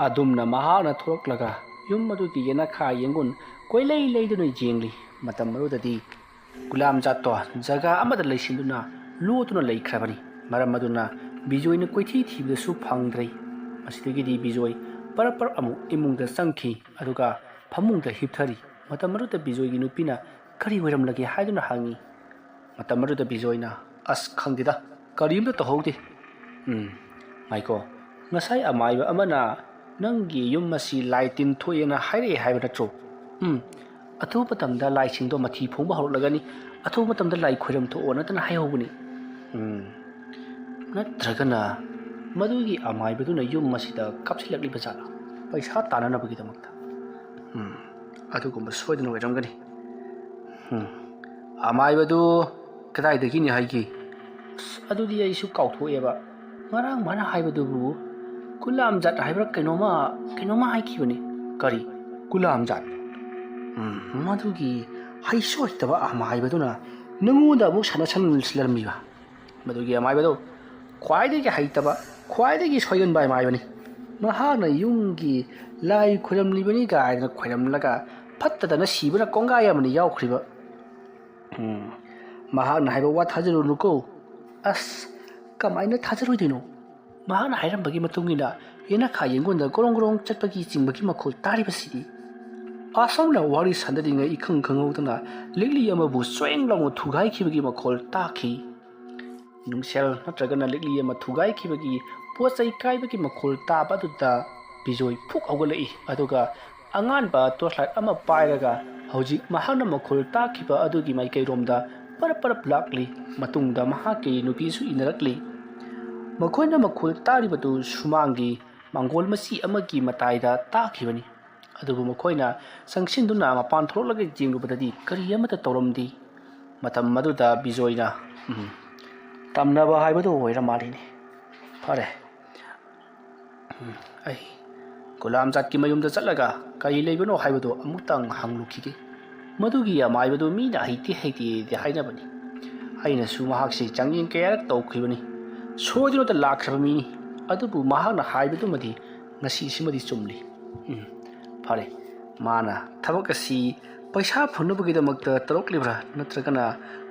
ꯑꯗꯨꯝꯅ ꯃꯍꯥꯛꯅ ꯊꯣꯛꯂꯛꯂꯒ ꯌꯨꯝ ꯑꯗꯨꯒꯤ ꯌꯦꯅꯈꯥ ꯌꯦꯡꯒꯨꯟ ꯀꯣꯏꯂꯩ ꯂꯩꯗꯨꯅ ꯌꯦꯡꯂꯤ꯫ ꯃꯇꯝ ꯑꯗꯨꯗꯗꯤ ꯒꯨꯂꯥꯝꯖꯥꯠꯇꯣ ꯖꯒꯥ ꯑꯃꯗ ꯂꯩꯁꯤꯟꯗꯨꯅ ꯂꯣꯠꯇꯨꯅ ꯂꯩꯈ꯭ꯔꯕꯅꯤ꯫ ꯃꯔꯝ ꯑꯗꯨꯅ ꯕꯤꯖꯣꯏꯅ ꯀꯣꯏꯊꯤ ꯊꯤꯕꯗꯁꯨ ꯐꯪꯗ꯭ꯔꯦ꯫ ꯃꯁꯤꯗꯒꯤꯗꯤ ꯕꯤꯖꯣꯏ ꯄꯔꯞ ꯄꯔꯞ ꯑꯃꯨꯛ ꯏꯃꯨꯡꯗ ꯆꯪꯈꯤ, ꯑꯗꯨꯒ ꯐꯃꯨꯡꯗ ꯍꯤꯞꯊꯔꯤ꯫ ꯃꯇꯝ ꯑꯗꯨꯗ ꯕꯤꯖꯣꯏꯒꯤ ꯅꯨꯄꯤꯅ ꯀꯔꯤ ꯑꯣꯏꯔꯝꯂꯒꯦ ꯍꯥꯏꯗꯨꯅ ꯍꯪꯉꯤ꯫ ꯃꯇꯝ ꯑꯗꯨꯗ ꯕꯤꯖꯣꯏꯅ, "ꯑꯁ, ꯈꯪꯗꯦꯗ, ꯀꯔꯤꯝꯇ ꯇꯧꯍꯧꯗꯦ꯫ ꯎꯝ, ꯉꯥꯏꯈꯣ, ꯉꯁꯥꯏ ꯑꯃꯥꯏꯕ ꯑꯃꯅ ꯅꯪꯒꯤ ꯌꯨꯝ ꯑꯁꯤ ꯂꯥꯏ ꯇꯤꯟ ꯊꯣꯛꯑꯦꯅ ꯍꯥꯏꯔꯛꯑꯦ ꯍꯥꯏꯕ ꯅꯠꯇ꯭ꯔꯣ? ꯎꯝ, ꯑꯊꯨꯕ ꯃꯇꯝꯗ ꯂꯥꯏꯁꯤꯡꯗꯣ ꯃꯊꯤ ꯐꯣꯡꯕ ꯍꯧꯔꯛꯂꯒꯅꯤ, ꯑꯊꯨꯕ ꯃꯇꯝꯗ ꯂꯥꯏ ꯈꯣꯏꯔꯝ ꯊꯣꯛꯑꯣ ꯅꯠꯇꯅ ꯍꯥꯏꯍꯧꯕꯅꯤ꯫ ꯎꯝ, ꯅꯠꯇ꯭ꯔꯒꯅ ꯃꯗꯨꯒꯤ ꯑꯃꯥꯏꯕꯗꯨꯅ ꯌꯨꯝ ꯑꯁꯤꯗ ꯀꯥꯞꯁꯤꯜꯂꯛꯂꯤꯕ ꯖꯥꯠꯂꯥ, ꯄꯩꯁꯥ ꯇꯥꯅꯅꯕꯒꯤꯗꯃꯛꯇ? ꯎꯝ, ꯑꯗꯨꯒꯨꯝꯕ ꯁꯣꯏꯗꯅ ꯑꯣꯏꯔꯝꯒꯅꯤ꯫ ꯎꯝ, ꯑꯃꯥꯏꯕꯗꯨ ꯀꯗꯥꯏꯗꯒꯤꯅꯤ ꯍꯥꯏꯒꯦ? ꯑꯁ, ꯑꯗꯨꯗꯤ ꯑꯩꯁꯨ ꯀꯥꯎꯊꯣꯛꯑꯦꯕ꯫ ꯉꯔꯥꯡ ꯃꯥꯅ ꯍꯥꯏꯕꯗꯨꯕꯨ ꯒꯨꯂꯥꯝꯖꯥꯠ ꯍꯥꯏꯕ꯭ꯔꯥ ꯀꯩꯅꯣꯝꯃ, ꯀꯩꯅꯣꯝꯃ ꯍꯥꯏꯈꯤꯕꯅꯤ꯫ ꯀꯔꯤ? ꯒꯨꯂꯥꯝꯖꯥꯠ? ꯎꯝ, ꯃꯗꯨꯒꯤ ꯍꯩꯁꯨ ꯍꯩꯇꯕ ꯑꯃꯥꯏꯕꯗꯨꯅ ꯅꯉꯣꯟꯗ ꯑꯃꯨꯛ ꯁꯥꯟꯅꯁꯜꯂꯝꯃꯤꯕ? ꯃꯗꯨꯒꯤ ꯑꯃꯥꯏꯕꯗꯣ ꯈ꯭ꯋꯥꯏꯗꯒꯤ ꯍꯩꯇꯕ, ꯈ꯭ꯋꯥꯏꯗꯒꯤ ꯁꯣꯏꯒꯟꯕ ꯑꯃꯥꯏꯕꯅꯤ꯫ ꯃꯍꯥꯛꯅ ꯌꯨꯝꯒꯤ ꯂꯥꯏ ꯈꯣꯏꯔꯝꯂꯤꯕꯅꯤ ꯀꯥꯏꯗꯅ ꯈꯣꯏꯔꯝꯂꯒ ꯐꯠꯇꯗꯅ ꯁꯤꯕꯅ ꯀꯣꯡꯒꯥꯏ ꯑꯃꯅꯤ ꯌꯥꯎꯈ꯭ꯔꯤꯕ꯫ ꯎꯝ, ꯃꯍꯥꯛꯅ ꯍꯥꯏꯕ ꯋꯥ ꯊꯥꯖꯔꯨꯅꯨꯀꯣ꯫ ꯑꯁ, ꯀꯃꯥꯏꯅ ꯊꯥꯖꯔꯣꯏꯗꯣꯏꯅꯣ? ꯃꯍꯥꯛꯅ ꯍꯥꯏꯔꯝꯕꯒꯤ ꯃꯇꯨꯡ ꯏꯟꯅ ꯌꯦꯅꯈꯥ ꯌꯦꯡꯒꯣꯟꯗ ꯒꯣꯔꯣꯡ ꯒꯣꯔꯣꯡ ꯆꯠꯄꯒꯤ ꯆꯤꯡꯕꯒꯤ ꯃꯈꯣꯜ ꯇꯥꯔꯤꯕꯁꯤꯗꯤ꯫ ꯑꯁꯣꯝꯅ ꯋꯥꯔꯤ ꯁꯥꯟꯅꯔꯤꯉꯩ ꯏꯈꯪ ꯈꯪꯍꯧꯗꯅ ꯂꯤꯛꯂꯤ ꯑꯃꯕꯨ ꯆ꯭ꯋꯦꯡ ꯂꯥꯎꯅ ꯊꯨꯒꯥꯏꯈꯤꯕꯒꯤ ꯃꯈꯣꯜ ꯇꯥꯈꯤ꯫ ꯅꯨꯡꯁꯦꯜ ꯅꯠꯇ꯭ꯔꯒꯅ ꯂꯤꯛꯂꯤ ꯑꯃ ꯊꯨꯒꯥꯏꯈꯤꯕꯒꯤ ꯄꯣꯠ ꯆꯩ ꯀꯥꯏꯕꯒꯤ ꯃꯈꯣꯜ ꯇꯥꯕ ꯑꯗꯨꯗ ꯕꯤꯖꯣꯏ ꯐꯨꯛ ꯍꯧꯒꯠꯂꯛꯏ, ꯑꯗꯨꯒ ꯑꯉꯥꯟꯕ ꯇꯣꯔꯆ ꯂꯥꯏꯠ ꯑꯃ ꯄꯥꯏꯔꯒ ꯍꯧꯖꯤꯛ ꯃꯍꯥꯛꯅ ꯃꯈꯣꯜ ꯇꯥꯈꯤꯕ ꯑꯗꯨꯒꯤ ꯃꯥꯏꯀꯩꯔꯣꯝꯗ ꯄꯔꯞ ꯄꯔꯞ ꯂꯥꯛꯂꯤ꯫ ꯃꯇꯨꯡꯗ ꯃꯍꯥꯛꯀꯤ ꯅꯨꯄꯤꯁꯨ ꯏꯟꯅꯔꯛꯂꯤ꯫ ꯃꯈꯣꯏꯅ ꯃꯈꯣꯜ ꯇꯥꯔꯤꯕꯗꯨ ꯁꯨꯃꯥꯡꯒꯤ ꯃꯥꯡꯒꯣꯜ ꯃꯆꯤ ꯑꯃꯒꯤ ꯃꯇꯥꯏꯗ ꯇꯥꯈꯤꯕꯅꯤ꯫ ꯑꯗꯨꯕꯨ ꯃꯈꯣꯏꯅ ꯆꯪꯁꯤꯟꯗꯨꯅ ꯃꯄꯥꯟ ꯊꯣꯛꯂꯒ ꯌꯦꯡꯂꯨꯕꯗꯗꯤ ꯀꯔꯤ ꯑꯃꯠꯇ ꯇꯧꯔꯝꯗꯦ꯫ ꯃꯇꯝ ꯑꯗꯨꯗ ꯕꯤꯖꯣꯏꯅ, "ꯎꯝ, ꯇꯝꯅꯕ ꯍꯥꯏꯕꯗꯨ ꯑꯣꯏꯔ ꯃꯥꯜꯂꯤꯅꯦ꯫ ꯐꯔꯦ, ꯎꯝ, ꯑꯩ ꯒꯨꯂꯥꯝꯖꯥꯠꯀꯤ ꯃꯌꯨꯝꯗ ꯆꯠꯂꯒ ꯀꯔꯤ ꯂꯩꯕꯅꯣ ꯍꯥꯏꯕꯗꯨ ꯑꯃꯨꯛꯇꯪ ꯍꯪꯂꯨꯈꯤꯒꯦ꯫ ꯃꯗꯨꯒꯤ ꯑꯃꯥꯏꯕꯗꯨ ꯃꯤꯅ ꯍꯩꯇꯦ ꯍꯩꯇꯦꯗꯤ ꯍꯥꯏꯅꯕꯅꯤ꯫ ꯑꯩꯅꯁꯨ ꯃꯍꯥꯛꯁꯤ ꯆꯥꯡꯌꯦꯡ ꯀꯌꯥꯔꯛ ꯇꯧꯈꯤꯕꯅꯤ꯫ ꯁꯣꯏꯗꯅꯇ ꯂꯥꯛꯈ꯭ꯔꯕ ꯃꯤꯅꯤ꯫ ꯑꯗꯨꯕꯨ ꯃꯍꯥꯛꯅ ꯍꯥꯏꯕꯗꯨꯃꯗꯤ ꯉꯁꯤꯁꯤꯃꯗꯤ ꯆꯨꯝꯂꯤ꯫ ꯎꯝ, ꯐꯔꯦ, ꯃꯥꯅ ꯊꯕꯛ ꯑꯁꯤ ꯄꯩꯁꯥ ꯐꯪꯅꯕꯒꯤꯗꯃꯛꯇ ꯇꯧꯔꯛꯂꯤꯕ꯭ꯔꯥ, ꯅꯠꯇ꯭ꯔꯒꯅ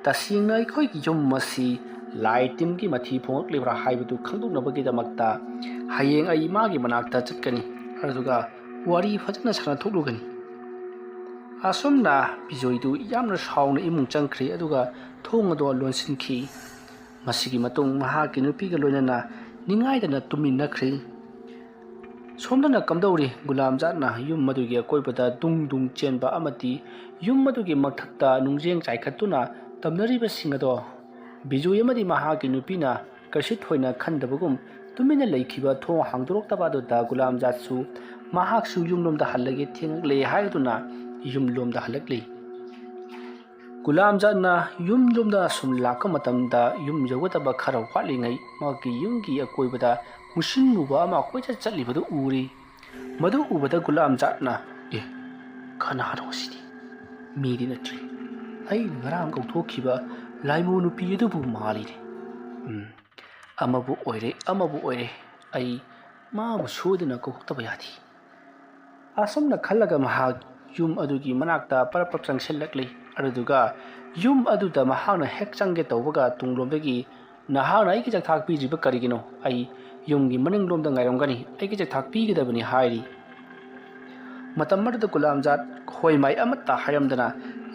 ꯇꯁꯦꯡꯅ ꯑꯩꯈꯣꯏꯒꯤ ꯌꯨꯝ ꯑꯁꯤ ꯂꯥꯏ ꯇꯤꯟꯒꯤ ꯃꯊꯤ ꯐꯣꯡꯂꯛꯂꯤꯕ꯭ꯔꯥ ꯍꯥꯏꯕꯗꯨ ꯈꯪꯗꯣꯛꯅꯕꯒꯤꯗꯃꯛꯇ ꯍꯌꯦꯡ ꯑꯩ ꯃꯥꯒꯤ ꯃꯅꯥꯛꯇ ꯆꯠꯀꯅꯤ, ꯑꯗꯨꯒ ꯋꯥꯔꯤ ꯐꯖꯅ ꯁꯥꯟꯅꯊꯣꯛꯂꯨꯒꯅꯤ꯫ ꯑꯁꯨꯝꯅ ꯕꯤꯖꯣꯏꯗꯨ ꯌꯥꯝꯅ ꯁꯥꯎꯅ ꯏꯃꯨꯡ ꯆꯪꯈ꯭ꯔꯦ, ꯑꯗꯨꯒ ꯊꯣꯡ ꯑꯗꯨ ꯂꯣꯟꯁꯤꯟꯈꯤ꯫ ꯃꯁꯤꯒꯤ ꯃꯇꯨꯡ ꯃꯍꯥꯛꯀꯤ ꯅꯨꯄꯤꯒ ꯂꯣꯏꯅꯅ ꯅꯤꯡꯉꯥꯏꯗꯅ ꯇꯨꯝꯃꯤꯟꯅꯈ꯭ꯔꯦ꯫ ꯁꯣꯝꯗꯅ ꯀꯝꯗꯧꯔꯤ? ꯒꯨꯂꯥꯝꯖꯥꯠꯅ ꯌꯨꯝ ꯑꯗꯨꯒꯤ ꯑꯀꯣꯏꯕꯗ ꯗꯨꯡ ꯗꯨꯡ ꯆꯦꯟꯕ ꯑꯃꯗꯤ ꯌꯨꯝ ꯑꯗꯨꯒꯤ ꯃꯊꯛꯇ ꯅꯨꯡꯖꯦꯡ ꯆꯥꯏꯈꯠꯇꯨꯅ ꯇꯝꯅꯔꯤꯕꯁꯤꯡ ꯑꯗꯣ ꯕꯤꯖꯣꯏ ꯑꯃꯗꯤ ꯃꯍꯥꯛꯀꯤ ꯅꯨꯄꯤꯅ ꯀꯩꯁꯨ ꯊꯣꯏꯅ ꯈꯟꯗꯕꯒꯨꯝ ꯇꯨꯃꯤꯟꯅ ꯂꯩꯈꯤꯕ ꯊꯣꯡ ꯍꯥꯡꯗꯣꯔꯛꯇꯕ ꯑꯗꯨꯗ ꯒꯨꯂꯥꯝꯖꯥꯠꯁꯨ ꯃꯍꯥꯛꯁꯨ ꯌꯨꯝꯂꯣꯝꯗ ꯍꯜꯂꯒꯦ ꯊꯦꯡꯂꯛꯂꯦ ꯍꯥꯏꯗꯨꯅ ꯌꯨꯝꯂꯣꯝꯗ ꯍꯜꯂꯛꯂꯤ꯫ ꯒꯨꯂꯥꯝꯖꯥꯠꯅ ꯌꯨꯝꯂꯣꯝꯗ ꯁꯨꯝ ꯂꯥꯛꯄ ꯃꯇꯝꯗ ꯌꯨꯝ ꯌꯧꯒꯗꯕ ꯈꯔ ꯋꯥꯠꯂꯤꯉꯩ ꯃꯍꯥꯛꯀꯤ ꯌꯨꯝꯒꯤ ꯑꯀꯣꯏꯕꯗ ꯃꯨꯁꯤꯟ ꯃꯨꯕ ꯑꯃ ꯀꯣꯏꯆꯠ ꯆꯠꯂꯤꯕꯗꯨ ꯎꯔꯤ꯫ ꯃꯗꯨ ꯎꯕꯗ ꯒꯨꯂꯥꯝꯖꯥꯠꯅ, "ꯑꯦ, ꯀꯅꯥꯅꯣ ꯁꯤꯗꯤ? ꯃꯤꯗꯤ ꯅꯠꯇ꯭ꯔꯦ꯫ ꯑꯩꯅ ꯉꯔꯥꯡ ꯀꯧꯊꯣꯛꯈꯤꯕ ꯂꯥꯏꯃꯨ ꯅꯨꯄꯤ ꯑꯗꯨꯕꯨ ꯃꯥꯜꯂꯤꯅꯦ꯫ ꯎꯝ, ꯑꯃꯕꯨ ꯑꯣꯏꯔꯦ, ꯑꯃꯕꯨ ꯑꯣꯏꯔꯦ, ꯑꯩ ꯃꯥꯕꯨ ꯁꯣꯏꯗꯅ ꯀꯧꯊꯣꯛꯇꯕ ꯌꯥꯗꯦ"꯫ ꯑꯁꯨꯝꯅ ꯈꯜꯂꯒ ꯃꯍꯥꯛ ꯌꯨꯝ ꯑꯗꯨꯒꯤ ꯃꯅꯥꯛꯇ ꯄꯔꯞ ꯄꯔꯞ ꯆꯪꯁꯤꯜꯂꯛꯂꯤ꯫ ꯑꯗꯨꯗꯨꯒ ꯌꯨꯝ ꯑꯗꯨꯗ ꯃꯍꯥꯛꯅ ꯍꯦꯛ ꯆꯪꯒꯦ ꯇꯧꯕꯒ ꯇꯨꯡꯂꯣꯝꯗꯒꯤ, "ꯅꯍꯥꯛꯅ ꯑꯩꯒꯤ ꯆꯥꯛꯊꯥꯛ ꯄꯤꯗ꯭ꯔꯤꯕ ꯀꯔꯤꯒꯤꯅꯣ? ꯑꯩ ꯌꯨꯝꯒꯤ ꯃꯅꯤꯡꯂꯣꯝꯗ ꯉꯥꯏꯔꯝꯒꯅꯤ, ꯑꯩꯒꯤ ꯆꯥꯛꯊꯥꯛ ꯄꯤꯒꯗꯕꯅꯤ" ꯍꯥꯏꯔꯤ꯫ ꯃꯇꯝ ꯑꯗꯨꯗ ꯒꯨꯂꯥꯝꯖꯥꯠ ꯍꯣꯏ ꯃꯥꯏ ꯑꯃꯠꯇ ꯍꯥꯏꯔꯝꯗꯅ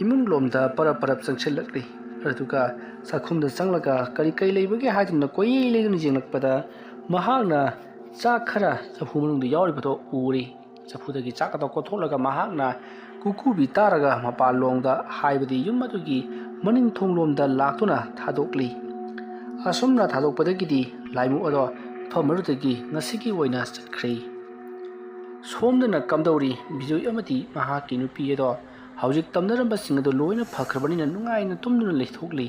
ꯏꯃꯨꯡꯂꯣꯝꯗ ꯄꯔꯞ ꯄꯔꯞ ꯆꯪꯁꯤꯜꯂꯛꯂꯤ꯫ ꯑꯗꯨꯒ ꯆꯥꯛꯈꯨꯝꯗ ꯆꯪꯂꯒ ꯀꯔꯤ ꯀꯔꯤ ꯂꯩꯕꯒꯦ ꯍꯥꯏꯗꯨꯅ ꯀꯣꯏꯌꯦꯡ ꯂꯩꯗꯨꯅ ꯌꯦꯡꯂꯛꯄꯗ ꯃꯍꯥꯛꯅ ꯆꯥꯛ ꯈꯔ ꯆꯐꯨ ꯃꯅꯨꯡꯗ ꯌꯥꯎꯔꯤꯕꯗꯣ ꯎꯔꯤ꯫ ꯆꯐꯨꯗꯒꯤ ꯆꯥꯛ ꯑꯗꯨ ꯀꯣꯠꯊꯣꯛꯂꯒ ꯃꯍꯥꯛꯅ ꯀꯨꯀꯨꯕꯤ ꯇꯥꯔꯒ ꯃꯄꯥꯟꯂꯣꯝꯗ, ꯍꯥꯏꯕꯗꯤ ꯌꯨꯝ ꯑꯗꯨꯒꯤ ꯃꯅꯤꯡ ꯊꯣꯡꯂꯣꯝꯗ ꯂꯥꯛꯇꯨꯅ ꯊꯥꯗꯣꯛꯂꯤ꯫ ꯑꯁꯨꯝꯅ ꯊꯥꯗꯣꯛꯄꯗꯒꯤꯗꯤ ꯂꯥꯏꯃꯨ ꯑꯗꯣ ꯃꯐꯝ ꯑꯗꯨꯗꯒꯤ ꯉꯁꯤꯒꯤ ꯑꯣꯏꯅ ꯆꯠꯈ꯭ꯔꯦ꯫ ꯁꯣꯝꯗꯅ ꯀꯝꯗꯧꯔꯤ? ꯕꯤꯖꯣꯏ ꯑꯃꯗꯤ ꯃꯍꯥꯛꯀꯤ ꯅꯨꯄꯤ ꯑꯗꯣ ꯍꯧꯖꯤꯛ ꯇꯝꯅꯔꯝꯕꯁꯤꯡ ꯑꯗꯨ ꯂꯣꯏꯅ ꯐꯈ꯭ꯔꯕꯅꯤꯅ ꯅꯨꯡꯉꯥꯏꯅ ꯇꯨꯝꯗꯨꯅ ꯂꯩꯊꯣꯛꯂꯤ꯫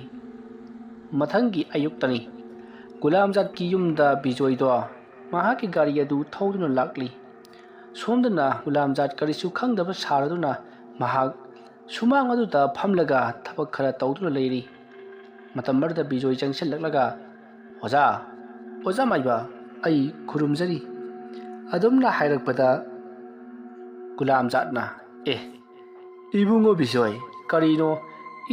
ꯃꯊꯪꯒꯤ ꯑꯌꯨꯛꯇꯅꯤ꯫ ꯒꯨꯂꯥꯝꯖꯥꯠꯀꯤ ꯌꯨꯝꯗ ꯕꯤꯖꯣꯏꯗꯣ ꯃꯍꯥꯛꯀꯤ ꯒꯥꯔꯤ ꯑꯗꯨ ꯊꯧꯗꯨꯅ ꯂꯥꯛꯂꯤ꯫ ꯁꯣꯝꯗꯅ ꯒꯨꯂꯥꯝꯖꯥꯠ ꯀꯔꯤꯁꯨ ꯈꯪꯗꯕ ꯁꯥꯔꯗꯨꯅ ꯃꯍꯥꯛ ꯁꯨꯃꯥꯡ ꯑꯗꯨꯗ ꯐꯝꯂꯒ ꯊꯕꯛ ꯈꯔ ꯇꯧꯗꯨꯅ ꯂꯩꯔꯤ꯫ ꯃꯇꯝ ꯑꯗꯨꯗ ꯕꯤꯖꯣꯏ ꯆꯪꯁꯤꯜꯂꯛꯂꯒ, "ꯑꯣꯖꯥ, ꯑꯣꯖꯥ ꯃꯥꯏꯕ, ꯑꯩ ꯈꯨꯔꯨꯝꯖꯔꯤ꯫ ꯑꯗꯨꯝꯅ ꯍꯥꯏꯔꯛꯄꯗ ꯒꯨꯂꯥꯝꯖꯥꯠꯅ, "ꯑꯦ, ꯏꯕꯨꯡꯉꯣ ꯕꯤꯖꯣꯏ, ꯀꯔꯤꯅꯣ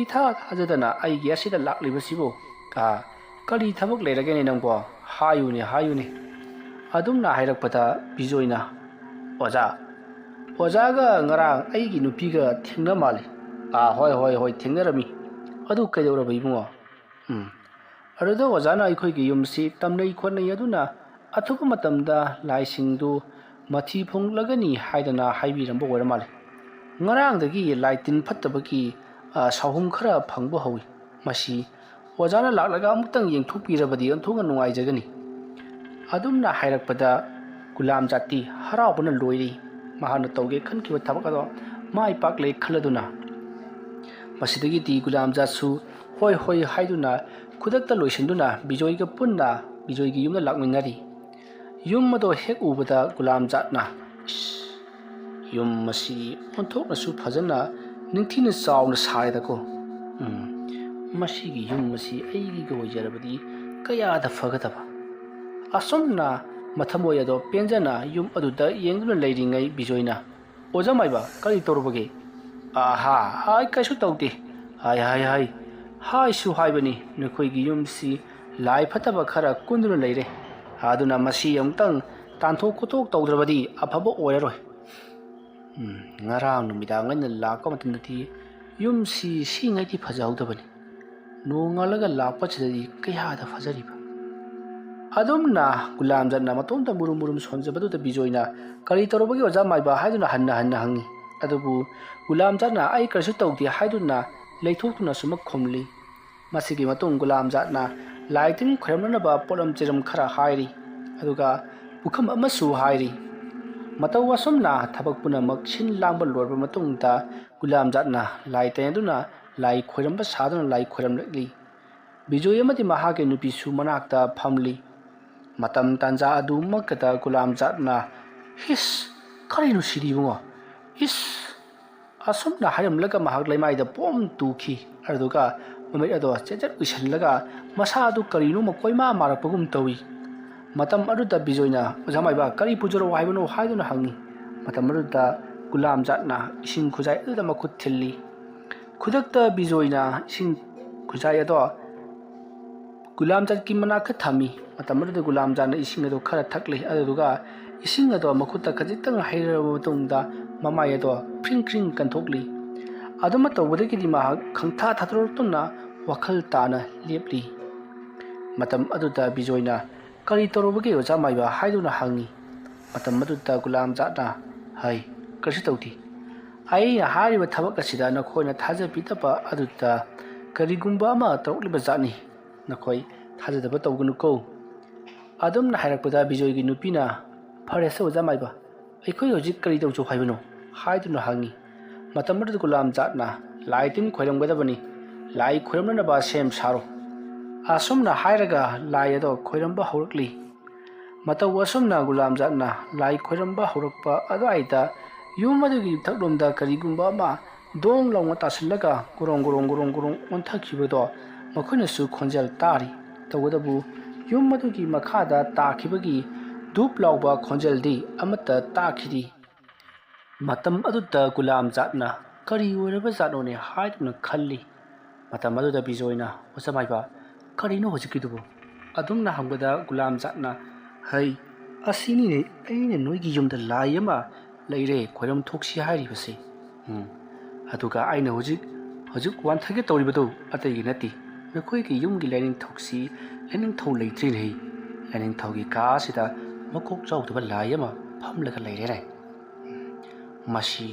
ꯏꯊꯥ ꯊꯥꯖꯗꯅ ꯑꯩꯒꯤ ꯑꯁꯤꯗ ꯂꯥꯛꯂꯤꯕꯁꯤꯕꯨ? ꯑꯥ, ꯀꯔꯤ ꯊꯕꯛ ꯂꯩꯔꯒꯦꯅꯦ ꯅꯪꯕꯣ? ꯍꯥꯏꯌꯨꯅꯦ, ꯍꯥꯏꯌꯨꯅꯦ"꯫ ꯑꯗꯨꯝꯅ ꯍꯥꯏꯔꯛꯄꯗ ꯕꯤꯖꯣꯏꯅ, "ꯑꯣꯖꯥ, ꯑꯣꯖꯥꯒ ꯉꯔꯥꯡ ꯑꯩꯒꯤ ꯅꯨꯄꯤꯒ ꯊꯦꯡꯅ ꯃꯥꯜꯂꯤ"꯫ "ꯑꯥ, ꯍꯣꯏ, ꯍꯣꯏ, ꯍꯣꯏ, ꯊꯦꯡꯅꯔꯝꯃꯤ꯫ ꯑꯗꯨ ꯀꯩꯗꯧꯔꯕ ꯏꯕꯨꯡꯉꯣ?" "ꯎꯝ, ꯑꯗꯨꯗ ꯑꯣꯖꯥꯅ ꯑꯩꯈꯣꯏꯒꯤ ꯌꯨꯝꯁꯤ ꯇꯝꯅꯩ ꯈꯣꯠꯅꯩ, ꯑꯗꯨꯅ ꯑꯊꯨꯕ ꯃꯇꯝꯗ ꯂꯥꯏꯁꯤꯡꯗꯨ ꯃꯊꯤ ꯐꯣꯡꯂꯒꯅꯤ ꯍꯥꯏꯗꯅ ꯍꯥꯏꯕꯤꯔꯝꯕ ꯑꯣꯏꯔ ꯃꯥꯜꯂꯦ꯫ ꯉꯔꯥꯡꯗꯒꯤ ꯂꯥꯏ ꯇꯤꯟ ꯐꯠꯇꯕꯒꯤ, ꯑ, ꯁꯥꯍꯨꯝ ꯈꯔ ꯐꯪꯕ ꯍꯧꯏ꯫ ꯃꯁꯤ ꯑꯣꯖꯥꯅ ꯂꯥꯛꯂꯒ ꯑꯃꯨꯛꯇꯪ ꯌꯦꯡꯊꯣꯛꯄꯤꯔꯕꯗꯤ ꯑꯣꯟꯊꯣꯛꯅ ꯅꯨꯡꯉꯥꯏꯖꯒꯅꯤ"꯫ ꯑꯗꯨꯝꯅ ꯍꯥꯏꯔꯛꯄꯗ ꯒꯨꯂꯥꯝꯖꯥꯠꯇꯤ ꯍꯔꯥꯎꯕꯅ ꯂꯣꯏꯔꯤ꯫ ꯃꯍꯥꯛꯅ ꯇꯧꯒꯦ ꯈꯟꯈꯤꯕ ꯊꯕꯛ ꯑꯗꯣ ꯃꯥꯏ ꯄꯥꯛꯂꯦ ꯈꯜꯂꯗꯨꯅ꯫ ꯃꯁꯤꯗꯒꯤꯗꯤ ꯒꯨꯂꯥꯝꯖꯥꯠꯁꯨ "ꯍꯣꯏ, ꯍꯣꯏ" ꯍꯥꯏꯗꯨꯅ ꯈꯨꯗꯛꯇ ꯂꯣꯏꯁꯤꯟꯗꯨꯅ ꯕꯤꯖꯣꯏꯒ ꯄꯨꯟꯅ ꯕꯤꯖꯣꯏꯒꯤ ꯌꯨꯝꯗ ꯂꯥꯛꯃꯤꯟꯅꯔꯤ꯫ ꯌꯨꯝ ꯑꯗꯣ ꯍꯦꯛ ꯎꯕꯗ ꯒꯨꯂꯥꯝꯖꯥꯠꯅ, "ꯏꯁ, ꯌꯨꯝ ꯑꯁꯤ ꯑꯣꯟꯊꯣꯛꯅꯁꯨ ꯐꯖꯅ ꯅꯤꯡꯊꯤꯅ ꯆꯥꯎꯅ ꯁꯥꯔꯦꯗꯀꯣ꯫ ꯎꯝ, ꯃꯁꯤꯒꯤ ꯌꯨꯝ ꯑꯁꯤ ꯑꯩꯒꯤꯒ ꯑꯣꯏꯖꯔꯕꯗꯤ ꯀꯌꯥꯗ ꯐꯒꯗꯕ"꯫ ꯑꯁꯨꯝꯅ ꯃꯊꯃꯣꯏ ꯑꯗꯣ ꯄꯦꯟꯖꯅ ꯌꯨꯝ ꯑꯗꯨꯗ ꯌꯦꯡꯗꯨꯅ ꯂꯩꯔꯤꯉꯩ ꯕꯤꯖꯣꯏꯅ, "ꯑꯣꯖꯥ ꯃꯥꯏꯕ, ꯀꯔꯤ ꯇꯧꯔꯨꯕꯒꯦ?" "ꯑꯍꯥ, ꯑꯩ ꯀꯩꯁꯨ ꯇꯧꯗꯦ꯫ ꯍꯥꯏ, ꯍꯥꯏ, ꯍꯥꯏ, ꯍꯥꯏꯁꯨ ꯍꯥꯏꯕꯅꯤ, ꯅꯈꯣꯏꯒꯤ ꯌꯨꯝꯁꯤ ꯂꯥꯏ ꯐꯠꯇꯕ ꯈꯔ ꯀꯨꯟꯗꯨꯅ ꯂꯩꯔꯦ꯫ ꯑꯗꯨꯅ ꯃꯁꯤ ꯑꯃꯨꯛꯇꯪ ꯇꯥꯟꯊꯣꯛ ꯈꯣꯠꯇꯣꯛ ꯇꯧꯗ꯭ꯔꯕꯗꯤ ꯑꯐꯕ ꯑꯣꯏꯔꯔꯣꯏ꯫ ꯎꯝ, ꯉꯔꯥꯡ ꯅꯨꯃꯤꯗꯥꯡ ꯑꯩꯅ ꯂꯥꯛꯄ ꯃꯇꯝꯗꯗꯤ ꯌꯨꯝꯁꯤ ꯁꯤꯉꯩꯗꯤ ꯐꯖꯍꯧꯗꯕꯅꯤ꯫ ꯅꯣꯡꯉꯥꯜꯂꯒ ꯂꯥꯛꯄꯁꯤꯗꯗꯤ ꯀꯌꯥꯗ ꯐꯖꯔꯤꯕ"꯫ ꯑꯗꯨꯝꯅ ꯒꯨꯂꯥꯝꯖꯥꯠꯅ ꯃꯇꯣꯝꯇ ꯃꯨꯔꯨꯝ ꯃꯨꯔꯨꯝ ꯁꯣꯟꯖꯕꯗꯨꯗ ꯕꯤꯖꯣꯏꯅ, "ꯀꯔꯤ ꯇꯧꯔꯕꯒꯦ ꯑꯣꯖꯥ ꯃꯥꯏꯕ?" ꯍꯥꯏꯗꯨꯅ ꯍꯟꯅ ꯍꯟꯅ ꯍꯪꯉꯤ꯫ ꯑꯗꯨꯕꯨ ꯒꯨꯂꯥꯝꯖꯥꯠꯅ "ꯑꯩ ꯀꯔꯤꯁꯨ ꯇꯧꯗꯦ" ꯍꯥꯏꯗꯨꯅ ꯂꯩꯊꯣꯛꯇꯨꯅ ꯁꯨꯃꯛ ꯈꯨꯝꯂꯤ꯫ ꯃꯁꯤꯒꯤ ꯃꯇꯨꯡ ꯒꯨꯂꯥꯝꯖꯥꯠꯅ ꯂꯥꯏ ꯇꯤꯟ ꯈꯣꯏꯔꯝꯅꯅꯕ ꯄꯣꯠꯂꯝ ꯆꯩꯔꯝ ꯈꯔ ꯍꯥꯏꯔꯤ, ꯑꯗꯨꯒ ꯄꯨꯈꯝ ꯑꯃꯁꯨ ꯍꯥꯏꯔꯤ꯫ ꯃꯇꯧ ꯑꯁꯨꯝꯅ ꯊꯕꯛ ꯄꯨꯝꯅꯃꯛ ꯁꯤꯟ ꯂꯥꯡꯕ ꯂꯣꯏꯔꯕ ꯃꯇꯨꯡꯗ ꯒꯨꯂꯥꯝꯖꯥꯠꯅ ꯂꯥꯏ ꯇꯩꯅꯗꯨꯅ ꯂꯥꯏ ꯈꯣꯏꯔꯝꯕ ꯁꯥꯗꯨꯅ ꯂꯥꯏ ꯈꯣꯏꯔꯝꯂꯛꯂꯤ꯫ ꯕꯤꯖꯣꯏ ꯑꯃꯗꯤ ꯃꯍꯥꯛꯀꯤ ꯅꯨꯄꯤꯁꯨ ꯃꯅꯥꯛꯇ ꯐꯝꯂꯤ꯫ ꯃꯇꯝ ꯇꯥꯟꯖꯥ ꯑꯗꯨꯃꯛꯇꯗ ꯒꯨꯂꯥꯝꯖꯥꯠꯅ, "ꯍꯤꯁ, ꯀꯔꯤꯅꯣ ꯁꯤꯗꯤ ꯏꯕꯨꯡꯉꯣ? ꯏꯁ!" ꯑꯁꯨꯝꯅ ꯍꯥꯏꯔꯝꯂꯒ ꯃꯍꯥꯛ ꯂꯩꯃꯥꯏꯗ ꯄꯣꯝ ꯇꯨꯈꯤ꯫ ꯑꯗꯨꯒ ꯃꯃꯤꯠ ꯑꯗꯣ ꯆꯦꯠ ꯆꯦꯠ ꯎꯏꯁꯤꯜꯂꯒ ꯃꯁꯥ ꯑꯗꯨ ꯀꯔꯤꯅꯣꯃ ꯀꯣꯏꯃꯥ ꯃꯥꯔꯛꯄꯒꯨꯝ ꯇꯧꯏ꯫ ꯃꯇꯝ ꯑꯗꯨꯗ ꯕꯤꯖꯣꯏꯅ, "ꯑꯣꯖꯥ ꯃꯥꯏꯕ, ꯀꯔꯤ ꯄꯨꯖꯔꯛꯑꯣ ꯍꯥꯏꯕꯅꯣ?" ꯍꯥꯏꯗꯨꯅ ꯍꯪꯉꯤ꯫ ꯃꯇꯝ ꯑꯗꯨꯗ ꯒꯨꯂꯥꯝ ꯖꯥꯠꯅ ꯏꯁꯤꯡ ꯈꯨꯖꯥꯏ ꯑꯗꯨꯗ ꯃꯈꯨꯠ ꯊꯤꯜꯂꯤ꯫ ꯈꯨꯗꯛꯇ ꯕꯤꯖꯣꯏꯅ ꯏꯁꯤꯡ ꯈꯨꯖꯥꯏ ꯑꯗꯣ ꯒꯨꯂꯥꯝ ꯖꯥꯠꯀꯤ ꯃꯅꯥꯛꯇ ꯊꯝꯃꯤ꯫ ꯃꯇꯝ ꯑꯗꯨꯗ ꯒꯨꯂꯥꯝ ꯖꯥꯠꯅ ꯏꯁꯤꯡ ꯑꯗꯨ ꯈꯔ ꯊꯛꯂꯤ, ꯑꯗꯨꯗꯨꯒ ꯏꯁꯤꯡ ꯑꯗꯣ ꯃꯈꯨꯠꯇ ꯈꯖꯤꯛꯇꯪ ꯍꯩꯔꯕ ꯃꯇꯨꯡꯗ ꯃꯃꯥꯏ ꯑꯗꯣ ꯐ꯭ꯔꯤꯡ ꯐ꯭ꯔꯤꯡ ꯀꯟꯊꯣꯛꯂꯤ꯫ ꯑꯗꯨꯃ ꯇꯧꯕꯗꯒꯤꯗꯤ ꯃꯍꯥꯛ ꯈꯪꯊꯥ ꯊꯥꯗꯣꯔꯛꯇꯨꯅ ꯋꯥꯈꯜ ꯇꯥꯅ ꯂꯦꯞꯂꯤ꯫ ꯃꯇꯝ ꯑꯗꯨꯗ ꯕꯤꯖꯣꯏꯅ, "ꯀꯔꯤ ꯇꯧꯔꯨꯕꯒꯦ ꯑꯣꯖꯥ ꯃꯥꯏꯕ?" ꯍꯥꯏꯗꯨꯅ ꯍꯪꯉꯤ꯫ ꯃꯇꯝ ꯑꯗꯨꯗ ꯒꯨꯂꯥꯝ ꯖꯥꯠꯅ, "ꯍꯩ, ꯀꯔꯤꯁꯨ ꯇꯧꯗꯦ꯫ ꯑꯩꯅ ꯍꯥꯏꯔꯤꯕ ꯊꯕꯛ ꯑꯁꯤꯗ ꯅꯈꯣꯏꯅ ꯊꯥꯖꯕꯤꯗꯕ ꯑꯗꯨꯗ ꯀꯔꯤꯒꯨꯝꯕ ꯑꯃ ꯇꯧꯔꯛꯂꯤꯕ ꯖꯥꯠꯅꯤ꯫ ꯅꯈꯣꯏ ꯊꯥꯖꯗꯕ ꯇꯧꯒꯅꯨꯀꯣ꯫" ꯑꯗꯨꯝꯅ ꯍꯥꯏꯔꯛꯄꯗ ꯕꯤꯖꯣꯏꯒꯤ ꯅꯨꯄꯤꯅ, "ꯐꯔꯦꯁꯦ ꯑꯣꯖꯥ ꯃꯥꯏꯕ, ꯑꯩꯈꯣꯏ ꯍꯧꯖꯤꯛ ꯀꯔꯤ ꯇꯧꯖꯧ ꯍꯥꯏꯕꯅꯣ?" ꯍꯥꯏꯗꯨꯅ ꯍꯪꯉꯤ꯫ ꯃꯇꯝ ꯑꯗꯨꯗ ꯒꯨꯂꯥꯝ ꯖꯥꯠꯅ, "ꯂꯥꯏ ꯇꯤꯟ ꯈꯣꯏꯔꯝꯒꯗꯕꯅꯤ, ꯂꯥꯏ ꯈꯣꯏꯔꯝꯅꯅꯕ ꯁꯦꯝ ꯁꯥꯔꯣ꯫" ꯑꯁꯨꯝꯅ ꯍꯥꯏꯔꯒ ꯂꯥꯏ ꯑꯗꯣ ꯈꯣꯏꯔꯝꯕ ꯍꯧꯔꯛꯂꯤ꯫ ꯃꯇꯧ ꯑꯁꯨꯝꯅ ꯒꯨꯂꯥꯝ ꯖꯥꯠꯅ ꯂꯥꯏ ꯈꯣꯏꯔꯝꯕ ꯍꯧꯔꯛꯄ ꯑꯗꯨꯋꯥꯏꯗ ꯌꯨꯝ ꯑꯗꯨꯒꯤ ꯏꯊꯛꯂꯣꯝꯗ ꯀꯔꯤꯒꯨꯝꯕ ꯑꯃ ꯗꯣꯡ ꯂꯥꯎꯅ ꯇꯥꯁꯤꯜꯂꯒ ꯒꯣꯔꯣꯡ ꯒꯣꯔꯣꯡ ꯒꯣꯔꯣꯡ ꯒꯣꯔꯣꯡ ꯑꯣꯟꯊꯈꯤꯕꯗꯣ ꯃꯈꯣꯏꯅꯁꯨ ꯈꯣꯟꯖꯦꯜ ꯇꯥꯔꯤ꯫ ꯇꯧꯕꯇꯕꯨ ꯌꯨꯝ ꯑꯗꯨꯒꯤ ꯃꯈꯥꯗ ꯇꯥꯈꯤꯕꯒꯤ ꯙꯨꯞ ꯂꯥꯎꯕ ꯈꯣꯟꯖꯦꯜꯗꯤ ꯑꯃꯠꯇ ꯇꯥꯈꯤꯗꯦ꯫ ꯃꯇꯝ ꯑꯗꯨꯗ ꯒꯨꯂꯥꯝ ꯖꯥꯠꯅ "ꯀꯔꯤ ꯑꯣꯏꯔꯕ ꯖꯥꯠꯅꯣꯅꯦ?" ꯍꯥꯏꯗꯨꯅ ꯈꯜꯂꯤ꯫ ꯃꯇꯝ ꯑꯗꯨꯗ ꯕꯤꯖꯣꯏꯅ, "ꯑꯣꯖꯥ ꯃꯥꯏꯕ, ꯀꯔꯤꯅꯣ ꯍꯧꯖꯤꯛꯀꯤꯗꯨꯕꯨ?" ꯑꯗꯨꯝꯅ ꯍꯪꯕꯗ ꯒꯨꯂꯥꯝ ꯖꯥꯠꯅ, "ꯍꯩ, ꯑꯁꯤꯅꯤꯅꯦ ꯑꯩꯅ ꯅꯣꯏꯒꯤ ꯌꯨꯝꯗ ꯂꯥꯏ ꯑꯃ ꯂꯩꯔꯦ, ꯈꯣꯏꯔꯝ ꯊꯣꯛꯁꯤ ꯍꯥꯏꯔꯤꯕꯁꯦ꯫ ꯎꯝ, ꯑꯗꯨꯒ ꯑꯩꯅ ꯍꯧꯖꯤꯛ, ꯍꯧꯖꯤꯛ ꯋꯥꯟꯊꯒꯦ ꯇꯧꯔꯤꯕꯗꯨ ꯑꯇꯩꯒꯤ ꯅꯠꯇꯦ, ꯅꯈꯣꯏꯒꯤ ꯌꯨꯝꯒꯤ ꯂꯥꯏꯅꯤꯡꯊꯧꯁꯤ ꯂꯥꯏꯅꯤꯡꯊꯧ ꯂꯩꯇ꯭ꯔꯤꯅꯦ꯫ ꯂꯥꯏꯅꯤꯡꯊꯧꯒꯤ ꯀꯥ ꯑꯁꯤꯗ ꯃꯀꯣꯛ ꯆꯥꯎꯗꯕ ꯂꯥꯏ ꯑꯃ ꯐꯝꯂꯒ ꯂꯩꯔꯦꯅꯦ꯫ ꯃꯁꯤ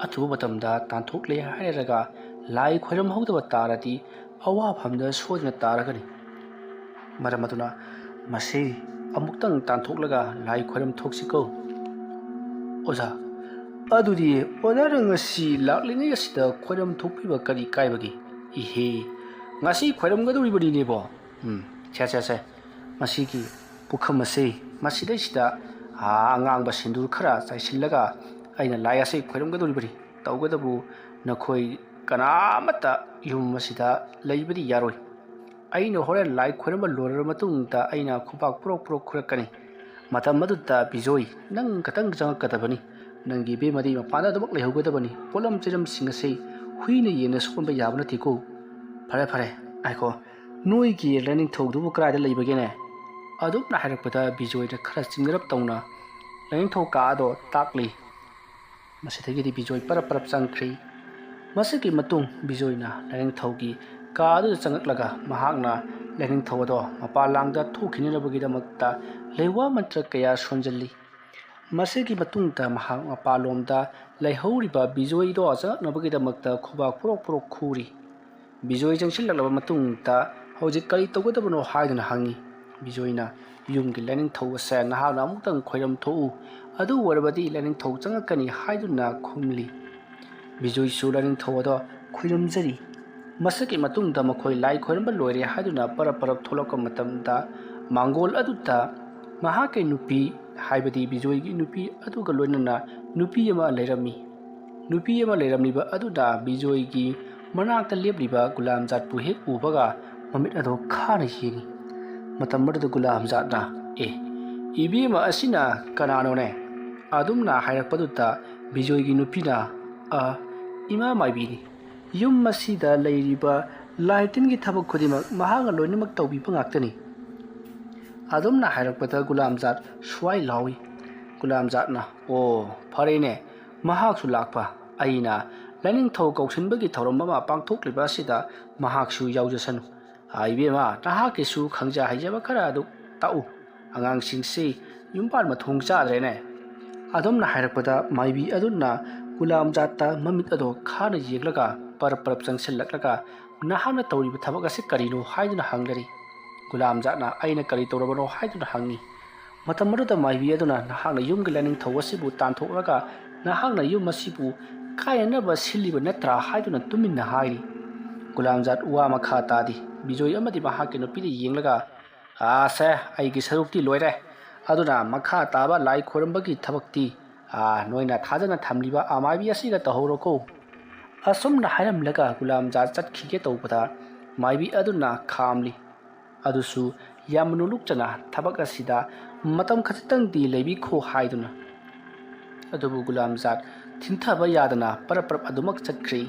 ꯑꯊꯨꯕ ꯃꯇꯝꯗ ꯇꯥꯟꯊꯣꯛꯂꯦ ꯍꯥꯏꯔꯒ ꯂꯥꯏ ꯈꯣꯏꯔꯝꯍꯧꯗꯕ ꯇꯥꯔꯗꯤ ꯑꯋꯥꯐꯝꯗ ꯁꯣꯏꯗꯅ ꯇꯥꯔꯒꯅꯤ꯫ ꯃꯔꯝ ꯑꯗꯨꯅ ꯃꯁꯤ ꯑꯃꯨꯛꯇꯪ ꯇꯥꯟꯊꯣꯛꯂꯒ ꯂꯥꯏ ꯈꯣꯏꯔꯝ ꯊꯣꯛꯁꯤꯀꯣ꯫" "ꯑꯣꯖꯥ, ꯑꯗꯨꯗꯤ ꯑꯣꯖꯥꯅ ꯉꯁꯤ ꯂꯥꯛꯂꯤꯉꯩ ꯑꯁꯤꯗ ꯈꯣꯏꯔꯝ ꯊꯣꯛꯄꯤꯕ ꯀꯔꯤ ꯀꯥꯏꯕꯒꯦ?" "ꯏꯍꯦ, ꯉꯁꯤ ꯈꯣꯏꯔꯝꯒꯗꯧꯔꯤꯕꯅꯤꯅꯦꯕꯣ꯫ ꯎꯝ, ꯁꯦ, ꯁꯦ, ꯁꯦ, ꯃꯁꯤꯒꯤ ꯄꯨꯈꯝ ꯑꯁꯤ ꯃꯁꯤꯗꯩꯁꯤꯗ, ꯑꯥ, ꯑꯉꯥꯡꯕ ꯁꯤꯟꯗꯨꯔ ꯈꯔ ꯆꯥꯏꯁꯤꯜꯂꯒ ꯑꯩꯅ ꯂꯥꯏ ꯑꯁꯤ ꯈꯣꯏꯔꯝꯒꯗꯧꯔꯤꯕꯅꯤ꯫ ꯇꯧꯕꯇꯕꯨ ꯅꯈꯣꯏ ꯀꯅꯥ ꯑꯃꯠꯇ ꯌꯨꯝ ꯑꯁꯤꯗ ꯂꯩꯕꯗꯤ ꯌꯥꯔꯣꯏ꯫ ꯑꯩꯅ ꯍꯣꯔꯦꯟ ꯂꯥꯏ ꯈꯣꯏꯔꯝꯕ ꯂꯣꯏꯔꯕ ꯃꯇꯨꯡꯗ ꯑꯩꯅ ꯈꯨꯕꯥꯛ ꯄꯨꯔꯣꯛ ꯄꯨꯔꯣꯛ ꯈꯨꯔꯛꯀꯅꯤ꯫ ꯃꯇꯝ ꯑꯗꯨꯗ ꯕꯤꯖꯣꯏ, ꯅꯪ ꯈꯛꯇꯪ ꯆꯪꯉꯛꯀꯗꯕꯅꯤ꯫ ꯅꯪꯒꯤ ꯏꯕꯦꯝꯃꯗꯤ ꯃꯄꯥꯟꯗ ꯑꯗꯨꯃꯛ ꯂꯩꯍꯧꯒꯗꯕꯅꯤ꯫ ꯄꯣꯠꯂꯝ ꯆꯩꯔꯝꯁꯤꯡ ꯑꯁꯤ ꯍꯨꯏꯅ ꯌꯦꯟꯅ ꯁꯣꯛꯍꯟꯕ ꯌꯥꯕ ꯅꯠꯇꯦꯀꯣ꯫ ꯐꯔꯦ ꯐꯔꯦ, ꯉꯥꯏꯈꯣ, ꯅꯣꯏꯒꯤ ꯂꯥꯏꯅꯤꯡꯊꯧꯗꯨꯕꯨ ꯀꯗꯥꯏꯗ ꯂꯩꯕꯒꯦꯅꯦ? ꯑꯗꯨꯝꯅ ꯍꯥꯏꯔꯛꯄꯗ ꯕꯤꯖꯣꯏꯅ ꯈꯔ ꯆꯤꯡꯅꯔꯞ ꯇꯧꯅ ꯂꯥꯏꯅꯤꯡꯊꯧ ꯀꯥ ꯑꯗꯣ ꯇꯥꯛꯂꯤ꯫ ꯃꯁꯤꯗꯒꯤꯗꯤ ꯕꯤꯖꯣꯏ ꯄꯔꯞ ꯄꯔꯞ ꯆꯪꯈ꯭ꯔꯤ꯫ ꯃꯁꯤꯒꯤ ꯃꯇꯨꯡ ꯕꯤꯖꯣꯏꯅ ꯂꯥꯏꯅꯤꯡꯊꯧꯒꯤ ꯀꯥ ꯑꯗꯨꯗ ꯆꯪꯉꯛꯂꯒ ꯃꯍꯥꯛꯅ ꯂꯥꯏꯅꯤꯡꯊꯧ ꯑꯗꯣ ꯃꯄꯥꯟ ꯂꯥꯡꯗ ꯊꯣꯛꯈꯤꯅꯅꯕꯒꯤꯗꯃꯛꯇ ꯂꯩꯋꯥ ꯃꯟꯇ꯭ꯔ ꯀꯌꯥ ꯁꯣꯟꯖꯜꯂꯤ꯫ ꯃꯁꯤꯒꯤ ꯃꯇꯨꯡꯗ ꯃꯍꯥꯛ ꯃꯄꯥꯟꯂꯣꯝꯗ ꯂꯩꯍꯧꯔꯤꯕ ꯕꯤꯖꯣꯏꯗꯣ ꯆꯪꯉꯛꯅꯕꯒꯤꯗꯃꯛꯇ ꯈꯨꯕꯥꯛ ꯄꯨꯔꯣꯛ ꯄꯨꯔꯣꯛ ꯈꯨꯔꯤ꯫ ꯕꯤꯖꯣꯏ ꯆꯪꯁꯤꯜꯂꯛꯂꯕ ꯃꯇꯨꯡꯗ ꯍꯧꯖꯤꯛ ꯀꯔꯤ ꯇꯧꯒꯗꯕꯅꯣ ꯍꯥꯏꯗꯨꯅ ꯍꯪꯉꯤ꯫ ꯕꯤꯖꯣꯏꯅ, ꯌꯨꯝꯒꯤ ꯂꯥꯏꯅꯤꯡꯊꯧ ꯑꯁꯦ ꯅꯍꯥꯛꯅ ꯑꯃꯨꯛꯇꯪ ꯈꯣꯏꯔꯝ ꯊꯣꯛꯎ, ꯑꯗꯨ ꯑꯣꯏꯔꯕꯗꯤ ꯂꯥꯏꯅꯤꯡꯊꯧ ꯆꯪꯉꯛꯀꯅꯤ ꯍꯥꯏꯗꯨꯅ ꯈꯨꯝꯂꯤ꯫ ꯕꯤꯖꯣꯏꯁꯨ ꯂꯥꯏꯅꯤꯡꯊꯧ ꯑꯗꯣ ꯈꯣꯏꯔꯝꯖꯔꯤ꯫ ꯃꯁꯤꯒꯤ ꯃꯇꯨꯡꯗ ꯃꯈꯣꯏ ꯂꯥꯏ ꯈꯣꯏꯔꯝꯕ ꯂꯣꯏꯔꯦ ꯍꯥꯏꯗꯨꯅ ꯄꯔꯞ ꯄꯔꯞ ꯊꯣꯛꯂꯛꯄ ꯃꯇꯝꯗ ꯃꯥꯡꯒꯣꯜ ꯑꯗꯨꯗ ꯃꯍꯥꯛꯀꯤ ꯅꯨꯄꯤ, ꯍꯥꯏꯕꯗꯤ ꯕꯤꯖꯣꯏꯒꯤ ꯅꯨꯄꯤ ꯑꯗꯨꯒ ꯂꯣꯏꯅꯅ ꯅꯨꯄꯤ ꯑꯃ ꯂꯩꯔꯝꯃꯤ꯫ ꯅꯨꯄꯤ ꯑꯃ ꯂꯩꯔꯝꯂꯤꯕ ꯑꯗꯨꯅ ꯕꯤꯖꯣꯏꯒꯤ ꯃꯅꯥꯛꯇ ꯂꯦꯞꯂꯤꯕ ꯒꯨꯂꯥꯝꯖꯥꯠꯄꯨ ꯍꯦꯛ ꯎꯕꯒ ꯃꯃꯤꯠ ꯑꯗꯨ ꯈꯥꯅ ꯌꯦꯡꯉꯤ꯫ ꯃꯇꯝ ꯑꯗꯨꯗ ꯒꯨꯂꯥꯝꯖꯥꯠꯅ, "ꯑꯦ, ꯏꯕꯦꯝꯃ ꯑꯁꯤꯅ ꯀꯅꯥꯅꯣꯅꯦ?" ꯑꯗꯨꯝꯅ ꯍꯥꯏꯔꯛꯄꯗꯨꯗ ꯕꯤꯖꯣꯏꯒꯤ ꯅꯨꯄꯤꯅ, "ꯑ, ꯏꯃꯥ ꯃꯥꯏꯕꯤꯅꯤ꯫ ꯌꯨꯝ ꯑꯁꯤꯗ ꯂꯩꯔꯤꯕ ꯂꯥꯏ ꯇꯤꯟꯒꯤ ꯊꯕꯛ ꯈꯨꯗꯤꯡꯃꯛ ꯃꯍꯥꯛꯅ ꯂꯣꯏꯅꯃꯛ ꯇꯧꯕꯤꯕ ꯉꯥꯛꯇꯅꯤ"꯫ ꯑꯗꯨꯝꯅ ꯍꯥꯏꯔꯛꯄꯗ ꯒꯨꯂꯥꯝꯖꯥꯠ ꯁ꯭ꯋꯥꯏ ꯂꯥꯎꯏ꯫ ꯒꯨꯂꯥꯝꯖꯥꯠꯅ, "ꯑꯣ, ꯐꯔꯦꯅꯦ, ꯃꯍꯥꯛꯁꯨ ꯂꯥꯛꯄ꯫ ꯑꯩꯅ ꯂꯥꯏꯅꯤꯡꯊꯧ ꯀꯧꯁꯤꯟꯕꯒꯤ ꯊꯧꯔꯝ ꯑꯃ ꯄꯥꯡꯊꯣꯛꯂꯤꯕ ꯑꯁꯤꯗ ꯃꯍꯥꯛꯁꯨ ꯌꯥꯎꯖꯁꯅꯨ꯫ ꯑꯥ, ꯏꯕꯦꯝꯃ, ꯅꯍꯥꯛꯀꯤꯁꯨ ꯈꯪꯖ ꯍꯩꯖꯕ ꯈꯔ ꯑꯗꯨ ꯇꯥꯛꯎ꯫ ꯑꯉꯥꯡꯁꯤꯡꯁꯤ ꯌꯨꯝꯕꯥꯟ ꯃꯊꯣꯡ ꯆꯥꯗ꯭ꯔꯦꯅꯦ"꯫ ꯑꯗꯨꯝꯅ ꯍꯥꯏꯔꯛꯄꯗ ꯃꯥꯏꯕꯤ ꯑꯗꯨꯅ ꯒꯨꯂꯥꯝꯖꯥꯠꯇ ꯃꯃꯤꯠ ꯑꯗꯣ ꯈꯥꯅ ꯌꯦꯡꯂꯒ ꯄꯔꯞ ꯄꯔꯞ ꯆꯪꯁꯤꯜꯂꯛꯂꯒ, "ꯅꯍꯥꯛꯅ ꯇꯧꯔꯤꯕ ꯊꯕꯛ ꯑꯁꯤ ꯀꯔꯤꯅꯣ?" ꯍꯥꯏꯗꯨꯅ ꯍꯪꯂꯔꯤ꯫ ꯒꯨꯂꯥꯝꯖꯥꯠꯅ, "ꯑꯩꯅ ꯀꯔꯤ ꯇꯧꯔꯕꯅꯣ?" ꯍꯥꯏꯗꯨꯅ ꯍꯪꯉꯤ꯫ ꯃꯇꯝ ꯑꯗꯨꯗ ꯃꯥꯏꯕꯤ ꯑꯗꯨꯅ, "ꯅꯍꯥꯛꯅ ꯌꯨꯝꯒꯤ ꯂꯥꯏꯅꯤꯡꯊꯧ ꯑꯁꯤꯕꯨ ꯇꯥꯟꯊꯣꯛꯂꯒ ꯅꯍꯥꯛꯅ ꯌꯨꯝ ꯑꯁꯤꯕꯨ ꯀꯥꯏꯅꯅꯕ ꯁꯤꯜꯂꯤꯕ ꯅꯠꯇ꯭ꯔꯥ?" ꯍꯥꯏꯗꯨꯅ ꯇꯨꯃꯤꯟꯅ ꯍꯥꯏꯔꯤ꯫ ꯒꯨꯂꯥꯝꯖꯥꯠ ꯋꯥ ꯃꯈꯥ ꯇꯥꯗꯦ꯫ ꯕꯤꯖꯣꯏ ꯑꯃꯗꯤ ꯃꯍꯥꯛꯀꯤ ꯅꯨꯄꯤꯗ ꯌꯦꯡꯂꯒ, "ꯑꯥꯁꯦ, ꯑꯩꯒꯤ ꯁꯔꯨꯛꯇꯤ ꯂꯣꯏꯔꯦ꯫ ꯑꯗꯨꯅ ꯃꯈꯥ ꯇꯥꯕ ꯂꯥꯏ ꯈꯣꯏꯔꯝꯕꯒꯤ ꯊꯕꯛꯇꯤ, ꯑꯥ, ꯅꯣꯏꯅ ꯊꯥꯖꯅ ꯊꯝꯂꯤꯕ ꯑꯃꯥꯏꯕꯤ ꯑꯁꯤꯒ ꯇꯧꯍꯧꯔꯣꯀꯣ"꯫ ꯑꯁꯨꯝꯅ ꯍꯥꯏꯔꯝꯂꯒ ꯒꯨꯂꯥꯝꯖꯥꯠ ꯆꯠꯈꯤꯒꯦ ꯇꯧꯕꯗ, ꯃꯥꯏꯕꯤ ꯑꯗꯨꯅ ꯈꯥꯝꯂꯤ꯫ ꯑꯗꯨꯁꯨ ꯌꯥꯝꯅ ꯅꯣꯂꯨꯛꯆꯅ ꯊꯕꯛ ꯑꯁꯤꯗ ꯃꯇꯝ ꯈꯖꯤꯛꯇꯪꯗꯤ ꯂꯩꯕꯤꯈꯣ ꯍꯥꯏꯗꯨꯅ꯫ ꯑꯗꯨꯕꯨ ꯒꯨꯂꯥꯝꯖꯥꯠ ꯊꯤꯟꯊꯕ ꯌꯥꯗꯅ ꯄꯔꯞ ꯄꯔꯞ ꯑꯗꯨꯃꯛ ꯆꯠꯈ꯭ꯔꯦ꯫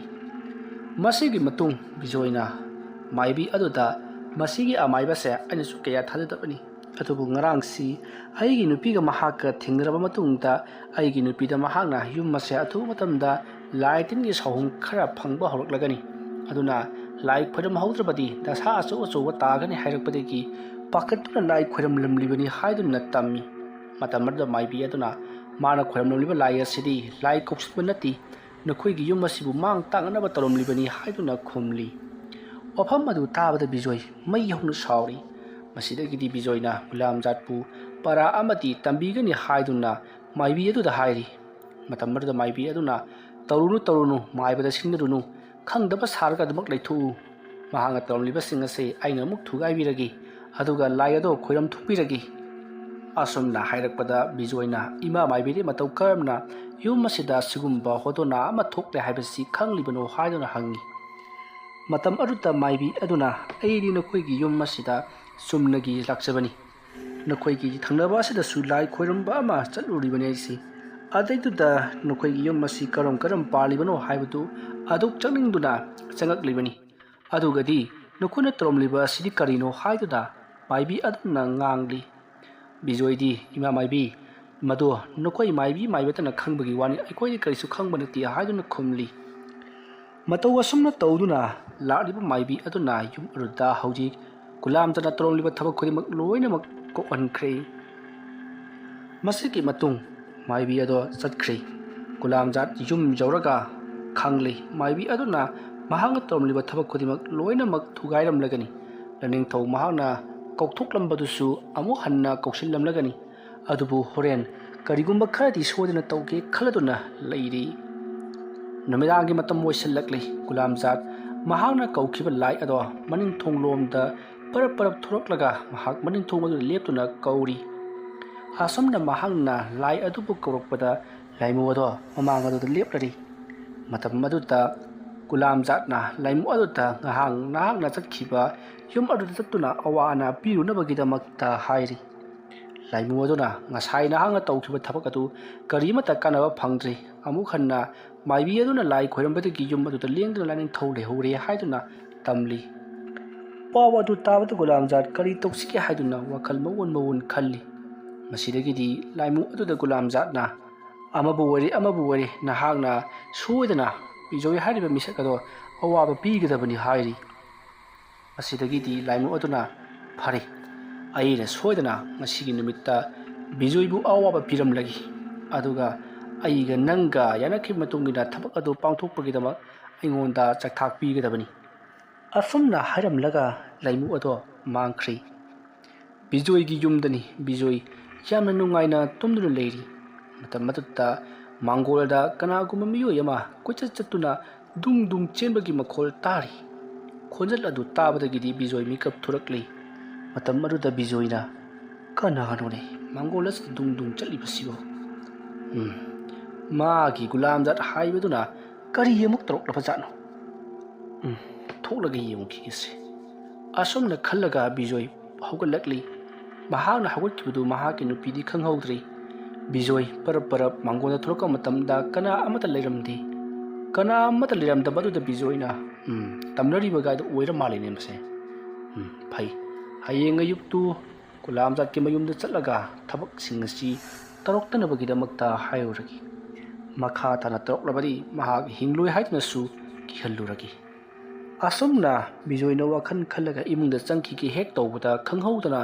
ꯃꯁꯤꯒꯤ ꯃꯇꯨꯡ ꯕꯤꯖꯣꯏꯅ ꯃꯥꯏꯕꯤ ꯑꯗꯨꯗ, "ꯃꯁꯤꯒꯤ ꯑꯃꯥꯏꯕꯁꯦ ꯑꯩꯅꯁꯨ ꯀꯌꯥ ꯊꯥꯖꯗꯕꯅꯤ꯫ ꯑꯗꯨꯕꯨ ꯉꯔꯥꯡꯁꯤ ꯑꯩꯒꯤ ꯅꯨꯄꯤꯒ ꯃꯍꯥꯛꯀ ꯊꯦꯡꯅꯔꯕ ꯃꯇꯨꯡꯗ ꯑꯩꯒꯤ ꯅꯨꯄꯤꯗ ꯃꯍꯥꯛꯅ ꯌꯨꯝ ꯑꯁꯦ ꯑꯊꯨꯕ ꯃꯇꯝꯗ ꯂꯥꯏ ꯇꯤꯟꯒꯤ ꯁꯥꯍꯨꯝ ꯈꯔ ꯐꯪꯕ ꯍꯧꯔꯛꯂꯒꯅꯤ꯫ ꯑꯗꯨꯅ ꯂꯥꯏ ꯈꯣꯏꯔꯝꯍꯧꯗ꯭ꯔꯕꯗꯤ ꯗꯁꯥ ꯑꯆꯧ ꯑꯆꯧꯕ ꯇꯥꯒꯅꯤ" ꯍꯥꯏꯔꯛꯄꯗꯒꯤ ꯄꯥꯈꯠꯇꯨꯅ ꯂꯥꯏ ꯈꯣꯏꯔꯝꯂꯝꯂꯤꯕꯅꯤ ꯍꯥꯏꯗꯨꯅ ꯇꯝꯃꯤ꯫ ꯃꯇꯝ ꯑꯗꯨꯗ ꯃꯥꯏꯕꯤ ꯑꯗꯨꯅ ꯃꯥꯅ ꯈꯣꯏꯔꯝꯂꯝꯂꯤꯕ ꯂꯥꯏ ꯑꯁꯤꯗꯤ ꯂꯥꯏ ꯀꯧꯁꯤꯟꯕ ꯅꯠꯇꯦ, ꯅꯈꯣꯏꯒꯤ ꯌꯨꯝ ꯑꯁꯤꯕꯨ ꯃꯥꯡ ꯇꯥꯛꯅꯅꯕ ꯇꯧꯔꯝꯂꯤꯕꯅꯤ ꯍꯥꯏꯗꯨꯅ ꯈꯨꯝꯂꯤ꯫ ꯋꯥꯐꯝ ꯑꯗꯨ ꯇꯥꯕꯗ ꯕꯤꯖꯣꯏ ꯃꯩ ꯍꯧꯅ ꯁꯥꯎꯔꯤ꯫ ꯃꯁꯤꯗꯒꯤꯗꯤ ꯕꯤꯖꯣꯏꯅ ꯒꯨꯂꯥꯝꯖꯥꯠꯄꯨ ꯄꯔꯥ ꯑꯃꯗꯤ ꯇꯝꯕꯤꯒꯅꯤ ꯍꯥꯏꯗꯨꯅ ꯃꯥꯏꯕꯤ ꯑꯗꯨꯗ ꯍꯥꯏꯔꯤ꯫ ꯃꯇꯝ ꯑꯗꯨꯗ ꯃꯥꯏꯕꯤ ꯑꯗꯨꯅ, "ꯇꯧꯔꯨꯅꯨ, ꯇꯧꯔꯨꯅꯨ, ꯃꯥꯏꯕꯗ ꯁꯤꯡꯅꯔꯨꯅꯨ, ꯈꯪꯗꯕ ꯁꯥꯔꯒ ꯑꯗꯨꯃꯛ ꯂꯩꯊꯣꯛꯎ꯫ ꯃꯍꯥꯛꯅ ꯇꯧꯔꯝꯂꯤꯕꯁꯤꯡ ꯑꯁꯤ ꯑꯩꯅ ꯑꯃꯨꯛ ꯊꯨꯒꯥꯏꯕꯤꯔꯒꯦ, ꯑꯗꯨꯒ ꯂꯥꯏ ꯑꯗꯣ ꯈꯣꯏꯔꯝ ꯊꯣꯛꯄꯤꯔꯒꯦ"꯫ ꯑꯁꯨꯝꯅ ꯍꯥꯏꯔꯛꯄꯗ ꯕꯤꯖꯣꯏꯅ ꯏꯃꯥ ꯃꯥꯏꯕꯤꯗꯤ ꯃꯇꯧ ꯀꯔꯝꯅ ꯌꯨꯝ ꯑꯁꯤꯗ ꯁꯤꯒꯨꯝꯕ ꯍꯣꯗꯣꯅꯥ ꯑꯃ ꯊꯣꯛꯂꯦ ꯍꯥꯏꯕꯁꯤ ꯈꯪꯂꯤꯕꯅꯣ ꯍꯥꯏꯗꯨꯅ ꯍꯪꯉꯤ꯫ ꯃꯇꯝ ꯑꯗꯨꯗ ꯃꯥꯏꯕꯤ ꯑꯗꯨꯅ, "ꯑꯩꯗꯤ ꯅꯈꯣꯏꯒꯤ ꯌꯨꯝ ꯑꯁꯤꯗ ꯆꯨꯝꯅꯒꯤ ꯂꯥꯛꯆꯕꯅꯤ꯫ ꯅꯈꯣꯏꯒꯤ ꯊꯪꯅꯕ ꯑꯁꯤꯗꯁꯨ ꯂꯥꯏ ꯈꯣꯏꯔꯝꯕ ꯑꯃ ꯆꯠꯂꯨꯔꯤꯕꯅꯤ ꯑꯩꯁꯤ꯫ ꯑꯗꯩꯗꯨꯗ ꯅꯈꯣꯏꯒꯤ ꯌꯨꯝ ꯑꯁꯤ ꯀꯔꯝ ꯀꯔꯝ ꯄꯥꯜꯂꯤꯕꯅꯣ ꯍꯥꯏꯕꯗꯨ ꯑꯗꯨꯛ ꯆꯪꯅꯤꯡꯗꯨꯅ ꯆꯪꯉꯛꯂꯤꯕꯅꯤ꯫ ꯑꯗꯨꯒꯗꯤ ꯅꯈꯣꯏꯅ ꯇꯧꯔꯝꯂꯤꯕ ꯑꯁꯤꯗꯤ ꯀꯔꯤꯅꯣ?" ꯍꯥꯏꯗꯨꯅ ꯃꯥꯏꯕꯤ ꯑꯗꯨꯅ ꯉꯥꯡꯂꯤ꯫ ꯕꯤꯖꯣꯏꯗꯤ, "ꯏꯃꯥ ꯃꯥꯏꯕꯤ, ꯃꯗꯨ ꯅꯈꯣꯏ ꯃꯥꯏꯕꯤ ꯃꯥꯏꯕꯇꯅ ꯈꯪꯕꯒꯤ ꯋꯥꯅꯤ, ꯑꯩꯈꯣꯏꯗꯤ ꯀꯔꯤꯁꯨ ꯈꯪꯕ ꯅꯠꯇꯦ" ꯍꯥꯏꯗꯨꯅ ꯈꯨꯝꯂꯤ꯫ ꯃꯇꯧ ꯑꯁꯨꯝꯅ ꯇꯧꯗꯨꯅ ꯂꯥꯛꯂꯤꯕ ꯃꯥꯏꯕꯤ ꯑꯗꯨꯅ ꯌꯨꯝ ꯑꯗꯨꯗ ꯍꯧꯖꯤꯛ ꯒꯨꯂꯥꯝꯖꯥꯠꯅ ꯇꯧꯔꯝꯂꯤꯕ ꯊꯕꯛ ꯈꯨꯗꯤꯡꯃꯛ ꯂꯣꯏꯅꯃꯛ ꯀꯣꯛꯍꯟꯈ꯭ꯔꯦ꯫ ꯃꯁꯤꯒꯤ ꯃꯇꯨꯡ ꯃꯥꯏꯕꯤ ꯑꯗꯣ ꯆꯠꯈ꯭ꯔꯦ꯫ ꯒꯨꯂꯥꯝꯖꯥꯠ ꯌꯨꯝ ꯌꯧꯔꯒ ꯈꯪꯂꯦ, ꯃꯥꯏꯕꯤ ꯑꯗꯨꯅ ꯃꯍꯥꯛꯅ ꯇꯧꯔꯝꯂꯤꯕ ꯊꯕꯛ ꯈꯨꯗꯤꯡꯃꯛ ꯂꯣꯏꯅꯃꯛ ꯊꯨꯒꯥꯏꯔꯝꯂꯒꯅꯤ꯫ ꯂꯥꯏꯅꯤꯡꯊꯧ ꯃꯍꯥꯛꯅ ꯀꯧꯊꯣꯛꯂꯝꯕꯗꯨꯁꯨ ꯑꯃꯨꯛ ꯍꯟꯅ ꯀꯧꯁꯤꯜꯂꯝꯂꯒꯅꯤ꯫ ꯑꯗꯨꯕꯨ ꯍꯣꯔꯦꯟ ꯀꯔꯤꯒꯨꯝꯕ ꯈꯔꯗꯤ ꯁꯣꯏꯗꯅ ꯇꯧꯒꯦ ꯈꯜꯂꯗꯨꯅ ꯂꯩꯔꯤ꯫ ꯅꯨꯃꯤꯗꯥꯡꯒꯤ ꯃꯇꯝ ꯑꯣꯏꯁꯤꯜꯂꯛꯂꯤ꯫ ꯒꯨꯂꯥꯝꯖꯥꯠ ꯃꯍꯥꯛꯅ ꯀꯧꯈꯤꯕ ꯂꯥꯏ ꯑꯗꯣ ꯃꯅꯤꯡ ꯊꯣꯡꯂꯣꯝꯗ ꯄꯔꯞ ꯄꯔꯞ ꯊꯣꯔꯛꯂꯒ ꯃꯍꯥꯛ ꯃꯅꯤꯡ ꯊꯣꯡ ꯑꯗꯨꯗ ꯂꯦꯞꯇꯨꯅ ꯀꯧꯔꯤ꯫ ꯑꯁꯨꯝꯅ ꯃꯍꯥꯛꯅ ꯂꯥꯏ ꯑꯗꯨꯕꯨ ꯀꯧꯔꯛꯄꯗ ꯂꯥꯏꯃꯨ ꯑꯗꯣ ꯃꯃꯥꯡ ꯑꯗꯨꯗ ꯂꯦꯞꯂꯔꯤ꯫ ꯃꯇꯝ ꯑꯗꯨꯗ ꯒꯨꯂꯥꯝꯖꯥꯠꯅ ꯂꯥꯏꯃꯨ ꯑꯗꯨꯗ ꯉꯍꯥꯛ ꯅꯍꯥꯛꯅ ꯆꯠꯈꯤꯕ ꯌꯨꯝ ꯑꯗꯨꯗ ꯆꯠꯇꯨꯅ ꯑꯋꯥ ꯑꯅꯥ ꯄꯤꯔꯨꯅꯕꯒꯤꯗꯃꯛꯇ ꯍꯥꯏꯔꯤ꯫ ꯂꯥꯏꯃꯨ ꯑꯗꯨꯅ ꯉꯁꯥꯏ ꯅꯍꯥꯛꯅ ꯇꯧꯈꯤꯕ ꯊꯕꯛ ꯑꯗꯨ ꯀꯔꯤꯃꯠꯇ ꯀꯥꯟꯅꯕ ꯐꯪꯗ꯭ꯔꯤ꯫ ꯑꯃꯨꯛ ꯍꯟꯅ ꯃꯥꯏꯕꯤ ꯑꯗꯨꯅ ꯂꯥꯏ ꯈꯣꯏꯔꯝꯕꯗꯒꯤ ꯌꯨꯝ ꯑꯗꯨꯗ ꯂꯦꯡꯗꯅ ꯂꯥꯏꯅꯤꯡꯊꯧ ꯂꯩꯍꯧꯔꯦ ꯍꯥꯏꯗꯨꯅ ꯇꯝꯂꯤ꯫ ꯄꯥꯎ ꯑꯗꯨ ꯇꯥꯕꯗ ꯒꯨꯂꯥꯝꯖꯥꯠ ꯀꯔꯤ ꯇꯧꯁꯤꯒꯦ ꯍꯥꯏꯗꯨꯅ ꯋꯥꯈꯜ ꯃꯑꯣꯟ ꯃꯑꯣꯟ ꯈꯜꯂꯤ꯫ ꯃꯁꯤꯗꯒꯤꯗꯤ ꯂꯥꯏꯃꯨ ꯑꯗꯨꯗ ꯒꯨꯂꯥꯝꯖꯥꯠꯅ, "ꯑꯃꯕꯨ ꯑꯣꯏꯔꯦ, ꯑꯃꯕꯨ ꯑꯣꯏꯔꯦ, ꯅꯍꯥꯛꯅ ꯁꯣꯏꯗꯅ ꯕꯤꯖꯣꯏ ꯍꯥꯏꯔꯤꯕ ꯃꯤꯁꯛ ꯑꯗꯣ ꯑꯋꯥꯕ ꯄꯤꯒꯗꯕꯅꯤ" ꯍꯥꯏꯔꯤ꯫ ꯃꯁꯤꯗꯒꯤꯗꯤ ꯂꯥꯏꯃꯨ ꯑꯗꯨꯅ, "ꯐꯔꯦ, ꯑꯩꯅ ꯁꯣꯏꯗꯅ ꯉꯁꯤꯒꯤ ꯅꯨꯃꯤꯠꯇ ꯕꯤꯖꯣꯏꯕꯨ ꯑꯋꯥꯕ ꯄꯤꯔꯝꯂꯒꯦ꯫ ꯑꯗꯨꯒ ꯑꯩꯒ ꯅꯪꯒ ꯌꯥꯅꯈꯤꯕ ꯃꯇꯨꯡ ꯏꯟꯅ ꯊꯕꯛ ꯑꯗꯨ ꯄꯥꯡꯊꯣꯛꯄꯒꯤꯗꯃꯛ ꯑꯩꯉꯣꯟꯗ ꯆꯥꯛꯊꯥꯛ ꯄꯤꯒꯗꯕꯅꯤ"꯫ ꯑꯁꯨꯝꯅ ꯍꯥꯏꯔꯝꯂꯒ ꯂꯥꯏꯃꯨ ꯑꯗꯣ ꯃꯥꯡꯈ꯭ꯔꯤ꯫ ꯕꯤꯖꯣꯏꯒꯤ ꯌꯨꯝꯗꯅꯤ ꯕꯤꯖꯣꯏ ꯌꯥꯝꯅ ꯅꯨꯡꯉꯥꯏꯅ ꯇꯨꯝꯗꯨꯅ ꯂꯩꯔꯤ꯫ ꯃꯇꯝ ꯑꯗꯨꯗ ꯃꯥꯡꯒꯣꯜꯗ ꯀꯅꯥꯒꯨꯝꯕ ꯃꯤꯑꯣꯏ ꯑꯃ ꯀꯣꯏꯆꯠ ꯆꯠꯇꯨꯅ ꯗꯨꯡ ꯗꯨꯡ ꯆꯦꯟꯕꯒꯤ ꯃꯈꯣꯜ ꯇꯥꯔꯤ꯫ ꯈꯣꯟꯖꯦꯜ ꯑꯗꯨ ꯇꯥꯕꯗꯒꯤꯗꯤ ꯕꯤꯖꯣꯏ ꯃꯤꯀꯞ ꯊꯣꯔꯛꯂꯤ꯫ ꯃꯇꯝ ꯑꯗꯨꯗ ꯕꯤꯖꯣꯏꯅ, "ꯀꯅꯥꯅꯣꯅꯦ ꯃꯥꯡꯒꯣꯜ ꯑꯁꯤꯗ ꯗꯨꯡ ꯗꯨꯡ ꯆꯠꯂꯤꯕꯁꯤꯕꯣ? ꯎꯝ, ꯃꯥꯒꯤ ꯒꯨꯂꯥꯝꯖꯥꯠ ꯍꯥꯏꯕꯗꯨꯅ ꯀꯔꯤ ꯑꯃꯨꯛ ꯇꯧꯔꯛꯂꯕ ꯖꯥꯠꯅꯣ? ꯎꯝ, ꯊꯣꯛꯂꯒ ꯌꯦꯡꯉꯨꯈꯤꯒꯦꯁꯦ"꯫ ꯑꯁꯨꯝꯅ ꯈꯜꯂꯒ ꯕꯤꯖꯣꯏ ꯍꯧꯒꯠꯂꯛꯂꯤ꯫ ꯃꯍꯥꯛꯅ ꯍꯧꯒꯠꯈꯤꯕꯗꯨ ꯃꯍꯥꯛꯀꯤ ꯅꯨꯄꯤꯗꯤ ꯈꯪꯍꯧꯗ꯭ꯔꯤ꯫ ꯕꯤꯖꯣꯏ ꯄꯔꯞ ꯄꯔꯞ ꯃꯥꯡꯒꯣꯜꯗ ꯊꯣꯔꯛꯄ ꯃꯇꯝꯗ ꯀꯅꯥ ꯑꯃꯠꯇ ꯂꯩꯔꯝꯗꯦ꯫ ꯀꯅꯥ ꯑꯃꯠꯇ ꯂꯩꯔꯝꯗꯕ ꯑꯗꯨꯗ ꯕꯤꯖꯣꯏꯅ, "ꯎꯝ, ꯇꯝꯅꯔꯤꯕ ꯒꯥꯏꯗꯨ ꯑꯣꯏꯔ ꯃꯥꯜꯂꯦꯅꯦ ꯃꯁꯦ꯫ ꯎꯝ, ꯐꯩ꯫ ꯍꯌꯦꯡ ꯑꯌꯨꯛꯇꯨ ꯒꯨꯂꯥꯝꯖꯥꯠꯀꯤ ꯃꯌꯨꯝꯗ ꯆꯠꯂꯒ ꯊꯕꯛꯁꯤꯡ ꯑꯁꯤ ꯇꯧꯔꯛꯇꯅꯕꯒꯤꯗꯃꯛꯇ ꯍꯥꯏꯔꯨꯔꯒꯦ꯫ ꯃꯈꯥ ꯇꯥꯅ ꯇꯧꯔꯛꯂꯕꯗꯤ ꯃꯍꯥꯛ ꯍꯤꯡꯂꯣꯏ ꯍꯥꯏꯗꯨꯅꯁꯨ ꯀꯤꯍꯜꯂꯨꯔꯒꯦ"꯫ ꯑꯁꯨꯝꯅ ꯕꯤꯖꯣꯏꯅ ꯋꯥꯈꯜ ꯈꯜꯂꯒ ꯏꯃꯨꯡꯗ ꯆꯪꯈꯤꯒꯦ ꯍꯦꯛ ꯇꯧꯕꯗ ꯈꯪꯍꯧꯗꯅ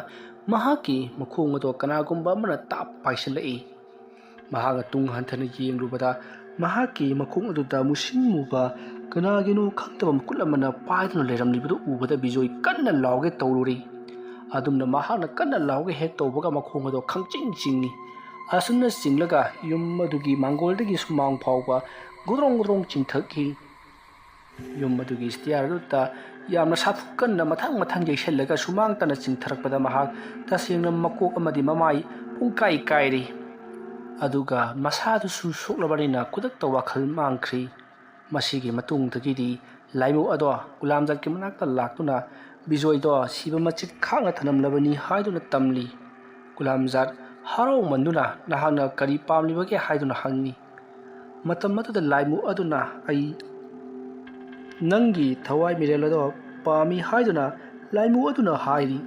ꯃꯍꯥꯛꯀꯤ ꯃꯈꯣꯡ ꯑꯗꯣ ꯀꯅꯥꯒꯨꯝꯕ ꯑꯃꯅ ꯇꯥꯞ ꯄꯥꯏꯁꯤꯜꯂꯛꯏ꯫ ꯃꯍꯥꯛꯅ ꯇꯨꯡ ꯍꯟꯊꯅ ꯌꯦꯡꯂꯨꯕꯗ ꯃꯍꯥꯛꯀꯤ ꯃꯈꯣꯡ ꯑꯗꯨꯗ ꯃꯨꯁꯤꯟ ꯃꯨꯕ ꯀꯅꯥꯒꯤꯅꯣ ꯈꯪꯗꯕ ꯃꯈꯨꯠ ꯑꯃꯅ ꯄꯥꯏꯗꯨꯅ ꯂꯩꯔꯝꯂꯤꯕꯗꯨ ꯎꯕꯗ ꯕꯤꯖꯣꯏ ꯀꯟꯅ ꯂꯥꯎꯒꯦ ꯇꯧꯔꯨꯔꯤ꯫ ꯑꯗꯨꯝꯅ ꯃꯍꯥꯛꯅ ꯀꯟꯅ ꯂꯥꯎꯒꯦ ꯍꯦꯛ ꯇꯧꯕꯒ ꯃꯈꯣꯡ ꯑꯗꯣ ꯈꯪꯆꯤꯡ ꯆꯤꯡꯏ꯫ ꯑꯁꯨꯝꯅ ꯆꯤꯡꯂꯒ ꯌꯨꯝ ꯑꯗꯨꯒꯤ ꯃꯥꯡꯒꯣꯜꯗꯒꯤ ꯁꯨꯃꯥꯡ ꯐꯥꯎꯕ ꯒꯨꯗ꯭ꯔꯣꯡ ꯒꯨꯗ꯭ꯔꯣꯡ ꯆꯤꯡꯊꯈꯤ꯫ ꯌꯨꯝ ꯑꯗꯨꯒꯤ ꯁ꯭ꯇꯤꯌꯥꯔ ꯑꯗꯨꯗ ꯌꯥꯝꯅ ꯁꯥꯐꯨ ꯀꯟꯅ ꯃꯊꯪ ꯃꯊꯪ ꯌꯩꯁꯜꯂꯒ ꯁꯨꯃꯥꯡ ꯇꯥꯅ ꯆꯤꯡꯊꯔꯛꯄꯗ ꯃꯍꯥꯛ ꯇꯁꯦꯡꯅ ꯃꯀꯣꯛ ꯑꯃꯗꯤ ꯃꯃꯥꯏ ꯄꯨꯡꯀꯥꯏ ꯀꯥꯏꯔꯦ꯫ ꯑꯗꯨꯒ ꯃꯁꯥꯗꯨꯁꯨ ꯁꯣꯛꯂꯕꯅꯤꯅ ꯈꯨꯗꯛꯇ ꯋꯥꯈꯜ ꯃꯥꯡꯈ꯭ꯔꯤ꯫ ꯃꯁꯤꯒꯤ ꯃꯇꯨꯡꯗꯒꯤꯗꯤ ꯂꯥꯏꯃꯨ ꯑꯗꯣ ꯒꯨꯂꯥꯝꯖꯥꯠꯀꯤ ꯃꯅꯥꯛꯇ ꯂꯥꯛꯇꯨꯅ ꯕꯤꯖꯣꯏꯗꯣ ꯁꯤꯕ ꯃꯆꯤꯠ ꯈꯥꯛꯅ ꯊꯅꯝꯂꯕꯅꯤ ꯍꯥꯏꯗꯨꯅ ꯇꯝꯂꯤ꯫ ꯒꯨꯂꯥꯝꯖꯥꯠ ꯍꯔꯥꯎꯃꯟꯗꯨꯅ, "ꯅꯍꯥꯛꯅ ꯀꯔꯤ ꯄꯥꯝꯂꯤꯕꯒꯦ?" ꯍꯥꯏꯗꯨꯅ ꯍꯪꯉꯤ꯫ ꯃꯇꯝ ꯑꯗꯨꯗ ꯂꯥꯏꯃꯨ ꯑꯗꯨꯅ, "ꯑꯩ ꯅꯪꯒꯤ ꯊꯋꯥꯏ ꯃꯤꯔꯦꯜ ꯑꯗꯣ ꯄꯥꯝꯃꯤ" ꯍꯥꯏꯗꯨꯅ ꯂꯥꯏꯃꯨ ꯑꯗꯨꯅ ꯍꯥꯏꯔꯤ꯫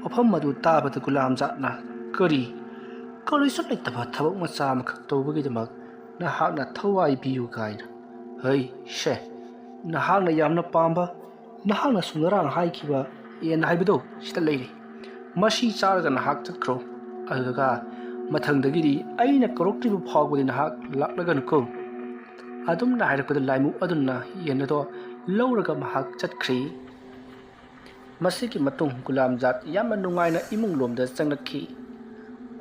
ꯃꯐꯝ ꯑꯗꯨ ꯇꯥꯕꯗ ꯒꯨꯂꯥꯝꯖꯥꯠꯅ, "ꯀꯔꯤ? ꯀꯔꯤꯁꯨ ꯂꯩꯇꯕ ꯊꯕꯛ ꯃꯆꯥ ꯑꯃꯈꯛ ꯇꯧꯕꯒꯤꯗꯃꯛ ꯅꯍꯥꯛꯅ ꯊꯋꯥꯏ ꯄꯤꯌꯨ ꯀꯥꯏꯅ? ꯍꯩ, ꯁꯦ, ꯅꯍꯥꯛꯅ ꯌꯥꯝꯅ ꯄꯥꯝꯕ, ꯅꯍꯥꯛꯅ ꯁꯨꯝ ꯉꯔꯥꯡ ꯍꯥꯏꯈꯤꯕ ꯌꯦꯟ ꯍꯥꯏꯕꯗꯣ ꯁꯤꯗ ꯂꯩꯔꯦ꯫ ꯃꯁꯤ ꯆꯥꯔꯒ ꯅꯍꯥꯛ ꯆꯠꯈ꯭ꯔꯣ꯫ ꯑꯗꯨꯒ ꯃꯊꯪꯗꯒꯤꯗꯤ ꯑꯩꯅ ꯀꯧꯔꯛꯇ꯭ꯔꯤꯕ ꯐꯥꯎꯕꯗꯤ ꯅꯍꯥꯛ ꯂꯥꯛꯂꯒꯅꯨꯀꯣ"꯫ ꯑꯗꯨꯝꯅ ꯍꯥꯏꯔꯛꯄꯗ ꯂꯥꯏꯃꯨ ꯑꯗꯨꯅ ꯌꯦꯟ ꯑꯗꯣ ꯂꯧꯔꯒ ꯃꯍꯥꯛ ꯆꯠꯈ꯭ꯔꯤ꯫ ꯃꯁꯤꯒꯤ ꯃꯇꯨꯡ ꯒꯨꯂꯥꯝꯖꯥꯠ ꯌꯥꯝꯅ ꯅꯨꯡꯉꯥꯏꯅ ꯏꯃꯨꯡ ꯂꯣꯝꯗ ꯆꯪꯂꯛꯈꯤ꯫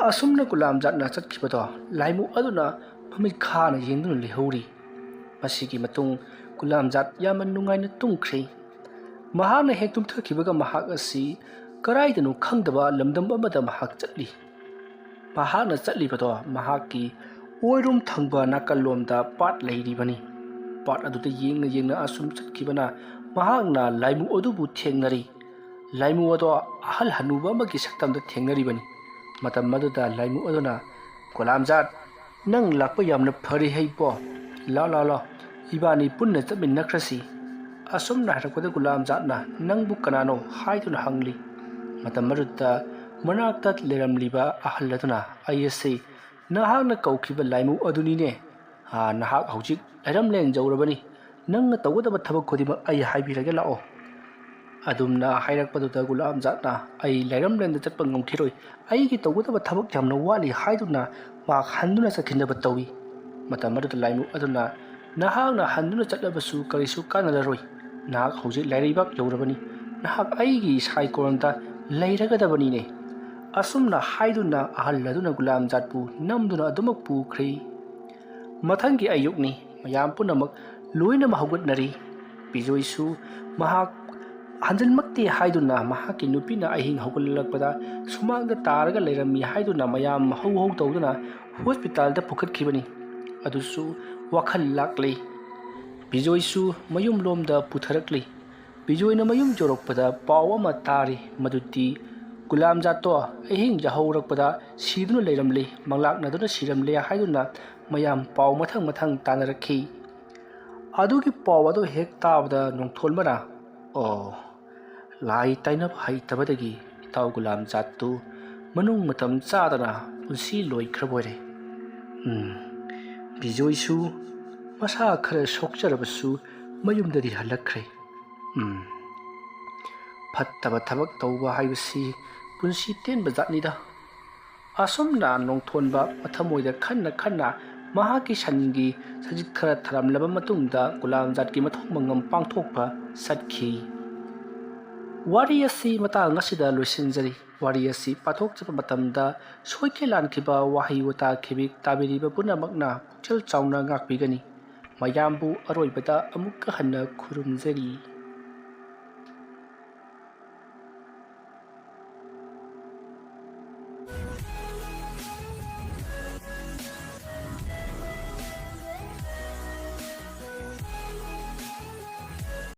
ꯑꯁꯨꯝꯅ ꯒꯨꯂꯥꯝꯖꯥꯠꯅ ꯆꯠꯈꯤꯕꯗꯣ ꯂꯥꯏꯃꯨ ꯑꯗꯨꯅ ꯃꯃꯤꯠ ꯈꯥꯅ ꯌꯦꯡꯗꯨꯅ ꯂꯩꯍꯧꯔꯤ꯫ ꯃꯁꯤꯒꯤ ꯃꯇꯨꯡ ꯒꯨꯂꯥꯝꯖꯥꯠ ꯌꯥꯝꯅ ꯅꯨꯡꯉꯥꯏꯅ ꯇꯨꯝꯈ꯭ꯔꯦ꯫ ꯃꯍꯥꯛꯅ ꯍꯦꯛ ꯇꯨꯝꯊꯈꯤꯕꯒ ꯃꯍꯥꯛ ꯑꯁꯤ ꯀꯗꯥꯏꯗꯅꯣ ꯈꯪꯗꯕ ꯂꯝꯗꯝ ꯑꯃꯗ ꯃꯍꯥꯛ ꯆꯠꯂꯤ꯫ ꯃꯍꯥꯛꯅ ꯆꯠꯂꯤꯕꯗꯣ ꯃꯍꯥꯛꯀꯤ ꯑꯣꯏꯔꯣꯝ ꯊꯪꯕ ꯅꯥꯀꯜꯂꯣꯝꯗ ꯄꯥꯠ ꯂꯩꯔꯤꯕꯅꯤ꯫ ꯄꯥꯠ ꯑꯗꯨꯗ ꯌꯦꯡꯅ ꯌꯦꯡꯅ ꯑꯁꯨꯝ ꯆꯠꯈꯤꯕꯅ ꯃꯍꯥꯛꯅ ꯂꯥꯏꯃꯨ ꯑꯗꯨꯕꯨ ꯊꯦꯡꯅꯔꯤ꯫ ꯂꯥꯏꯃꯨ ꯑꯗꯣ ꯑꯍꯜ ꯍꯅꯨꯕ ꯑꯃꯒꯤ ꯁꯛꯇꯝꯗ ꯊꯦꯡꯅꯔꯤꯕꯅꯤ꯫ ꯃꯇꯝ ꯑꯗꯨꯗ ꯂꯥꯏꯃꯨ ꯑꯗꯨꯅ, "ꯒꯨꯂꯥꯝꯖꯥꯠ, ꯅꯪ ꯂꯥꯛꯄ ꯌꯥꯝꯅ ꯐꯔꯦ ꯍꯩꯕꯣ꯫ ꯂꯥꯎ, ꯂꯥꯎ, ꯂꯥꯎ, ꯏꯕꯥꯅꯤ ꯄꯨꯟꯅ ꯆꯠꯃꯤꯟꯅꯈ꯭ꯔꯁꯤ"꯫ ꯑꯁꯨꯝꯅ ꯍꯥꯏꯔꯛꯄꯗ ꯒꯨꯂꯥꯝꯖꯥꯠꯅ, "ꯅꯪꯕꯨ ꯀꯅꯥꯅꯣ?" ꯍꯥꯏꯗꯨꯅ ꯍꯪꯂꯤ꯫ ꯃꯇꯝ ꯑꯗꯨꯗ ꯃꯅꯥꯛꯇ ꯂꯩꯔꯝꯂꯤꯕ ꯑꯍꯜ ꯑꯗꯨꯅ, "ꯑꯩ ꯑꯁꯤ ꯅꯍꯥꯛꯅ ꯀꯧꯈꯤꯕ ꯂꯥꯏꯃꯨ ꯑꯗꯨꯅꯤꯅꯦ꯫ ꯑꯥ, ꯅꯍꯥꯛ ꯍꯧꯖꯤꯛ ꯂꯥꯏꯔꯝꯂꯦꯟ ꯌꯧꯔꯕꯅꯤ꯫ ꯅꯪꯅ ꯇꯧꯒꯗꯕ ꯊꯕꯛ ꯈꯨꯗꯤꯡꯃꯛ ꯑꯩ ꯍꯥꯏꯕꯤꯔꯒꯦ, ꯂꯥꯛꯑꯣ"꯫ ꯑꯗꯨꯝꯅ ꯍꯥꯏꯔꯛꯄꯗꯨꯗ ꯒꯨꯂꯥꯝꯖꯥꯠꯅ, "ꯑꯩ ꯂꯥꯏꯔꯝꯂꯦꯟꯗ ꯆꯠꯄ ꯉꯝꯈꯤꯔꯣꯏ, ꯑꯩꯒꯤ ꯇꯧꯒꯗꯕ ꯊꯕꯛ ꯌꯥꯝꯅ ꯋꯥꯠꯂꯤ" ꯍꯥꯏꯗꯨꯅ ꯃꯍꯥꯛ ꯍꯟꯗꯨꯅ ꯆꯠꯈꯤꯅꯕ ꯇꯧꯏ꯫ ꯃꯇꯝ ꯑꯗꯨꯗ ꯂꯥꯏꯃꯨ ꯑꯗꯨꯅ, "ꯅꯍꯥꯛꯅ ꯍꯟꯗꯨꯅ ꯆꯠꯂꯕꯁꯨ ꯀꯔꯤꯁꯨ ꯀꯥꯟꯅꯔꯔꯣꯏ꯫ ꯅꯍꯥꯛ ꯍꯧꯖꯤꯛ ꯂꯥꯏꯔꯩꯕꯥꯛ ꯌꯧꯔꯕꯅꯤ꯫ ꯅꯍꯥꯛ ꯑꯩꯒꯤ ꯁꯥꯏꯀꯣꯟꯗ ꯂꯩꯔꯒꯗꯕꯅꯤꯅꯦ"꯫ ꯑꯁꯨꯝꯅ ꯍꯥꯏꯗꯨꯅ ꯑꯍꯜ ꯑꯗꯨꯅ ꯒꯨꯂꯥꯝꯖꯥꯠꯄꯨ ꯅꯝꯗꯨꯅ ꯑꯗꯨꯃꯛ ꯄꯨꯈ꯭ꯔꯦ꯫ ꯃꯊꯪꯒꯤ ꯑꯌꯨꯛꯅꯤ꯫ ꯃꯌꯥꯝ ꯄꯨꯝꯅꯃꯛ ꯂꯣꯏꯅꯃꯛ ꯍꯧꯒꯠꯅꯔꯤ꯫ ꯕꯤꯖꯣꯏꯁꯨ ꯃꯍꯥꯛ ꯍꯟꯖꯤꯟꯃꯛꯇꯦ ꯍꯥꯏꯗꯨꯅ ꯃꯍꯥꯛꯀꯤ ꯅꯨꯄꯤꯅ ꯑꯍꯤꯡ ꯍꯧꯒꯠꯂꯛꯄꯗ ꯁꯨꯃꯥꯡꯗ ꯇꯥꯔꯒ ꯂꯩꯔꯝꯃꯤ ꯍꯥꯏꯗꯨꯅ ꯃꯌꯥꯝ ꯍꯧ ꯍꯧ ꯇꯧꯗꯨꯅ ꯍꯣꯁꯄꯤꯇꯥꯜꯗ ꯄꯨꯈꯠꯈꯤꯕꯅꯤ꯫ ꯑꯗꯨꯁꯨ ꯋꯥꯈꯜ ꯂꯥꯛꯂꯤ꯫ ꯕꯤꯖꯣꯏꯁꯨ ꯃꯌꯨꯝꯂꯣꯝꯗ ꯄꯨꯊꯔꯛꯂꯤ꯫ ꯕꯤꯖꯣꯏꯅ ꯃꯌꯨꯝ ꯌꯧꯔꯛꯄꯗ ꯄꯥꯎ ꯑꯃ ꯇꯥꯔꯤ, ꯃꯗꯨꯗꯤ ꯒꯨꯂꯥꯝꯖꯥꯠꯇꯣ ꯑꯍꯤꯡ ꯌꯥꯍꯧꯔꯛꯄꯗ ꯁꯤꯗꯨꯅ ꯂꯩꯔꯝꯂꯦ, ꯃꯪꯂꯥꯛꯅꯗꯨꯅ ꯁꯤꯔꯝꯂꯦ ꯍꯥꯏꯗꯨꯅ ꯃꯌꯥꯝ ꯄꯥꯎ ꯃꯊꯪ ꯃꯊꯪ ꯇꯥꯅꯔꯛꯈꯤ꯫ ꯑꯗꯨꯒꯤ ꯄꯥꯎ ꯑꯗꯨ ꯍꯦꯛ ꯇꯥꯕꯗ ꯅꯣꯡꯊꯣꯟꯕꯅ, "ꯑꯣ, ꯂꯥꯏ ꯇꯥꯏꯅꯕ ꯍꯩꯇꯕꯗꯒꯤ ꯏꯇꯥꯎ ꯒꯨꯂꯥꯝꯖꯥꯠꯇꯨ ꯃꯅꯨꯡ ꯃꯇꯝ ꯆꯥꯗꯅ ꯄꯨꯟꯁꯤ ꯂꯣꯏꯈ꯭ꯔꯕ ꯑꯣꯏꯔꯦ꯫ ꯎꯝ, ꯕꯤꯖꯣꯏꯁꯨ ꯃꯁꯥ ꯈꯔ ꯁꯣꯛꯆꯔꯕꯁꯨ ꯃꯌꯨꯝꯗꯗꯤ ꯍꯜꯂꯛꯈ꯭ꯔꯦ꯫ ꯎꯝ, ꯐꯠꯇꯕ ꯊꯕꯛ ꯇꯧꯕ ꯍꯥꯏꯕꯁꯤ ꯄꯨꯟꯁꯤ ꯇꯦꯟꯕ ꯖꯥꯠꯅꯤꯗ꯫" ꯑꯁꯨꯝꯅ ꯅꯣꯡꯊꯣꯟꯕ ꯃꯊꯃꯣꯏꯗ ꯈꯟꯅ ꯈꯟꯅ ꯃꯍꯥꯛꯀꯤ ꯁꯟꯒꯤ ꯁꯖꯤꯠ ꯈꯔ ꯊꯔꯝꯂꯕ ꯃꯇꯨꯡꯗ ꯒꯨꯂꯥꯝꯖꯥꯠꯀꯤ ꯃꯊꯧ ꯃꯉꯝ ꯄꯥꯡꯊꯣꯛꯄ ꯆꯠꯈꯤ꯫ ꯋꯥꯔꯤ ꯑꯁꯤ ꯃꯇꯥꯡ ꯑꯁꯤꯗ ꯂꯣꯏꯁꯤꯟꯖꯔꯤ꯫ ꯋꯥꯔꯤ ꯑꯁꯤ ꯄꯥꯊꯣꯛꯆꯕ ꯃꯇꯝꯗ ꯁꯣꯏꯈꯤ ꯂꯥꯟꯈꯤꯕ, ꯋꯥꯍꯩ ꯋꯥꯇꯥ ꯈꯤꯕꯤꯛ ꯇꯥꯕꯤꯔꯤꯕ ꯄꯨꯝꯅꯃꯛꯅ ꯄꯨꯛꯆꯦꯜ ꯆꯥꯎꯅ ꯉꯥꯛꯄꯤꯒꯅꯤ꯫ ꯃꯌꯥꯝꯕꯨ ꯑꯔꯣꯏꯕꯗ ꯑꯃꯨꯛꯀ ꯍꯟꯅ ꯈꯨꯔꯨꯝꯖꯔꯤ꯫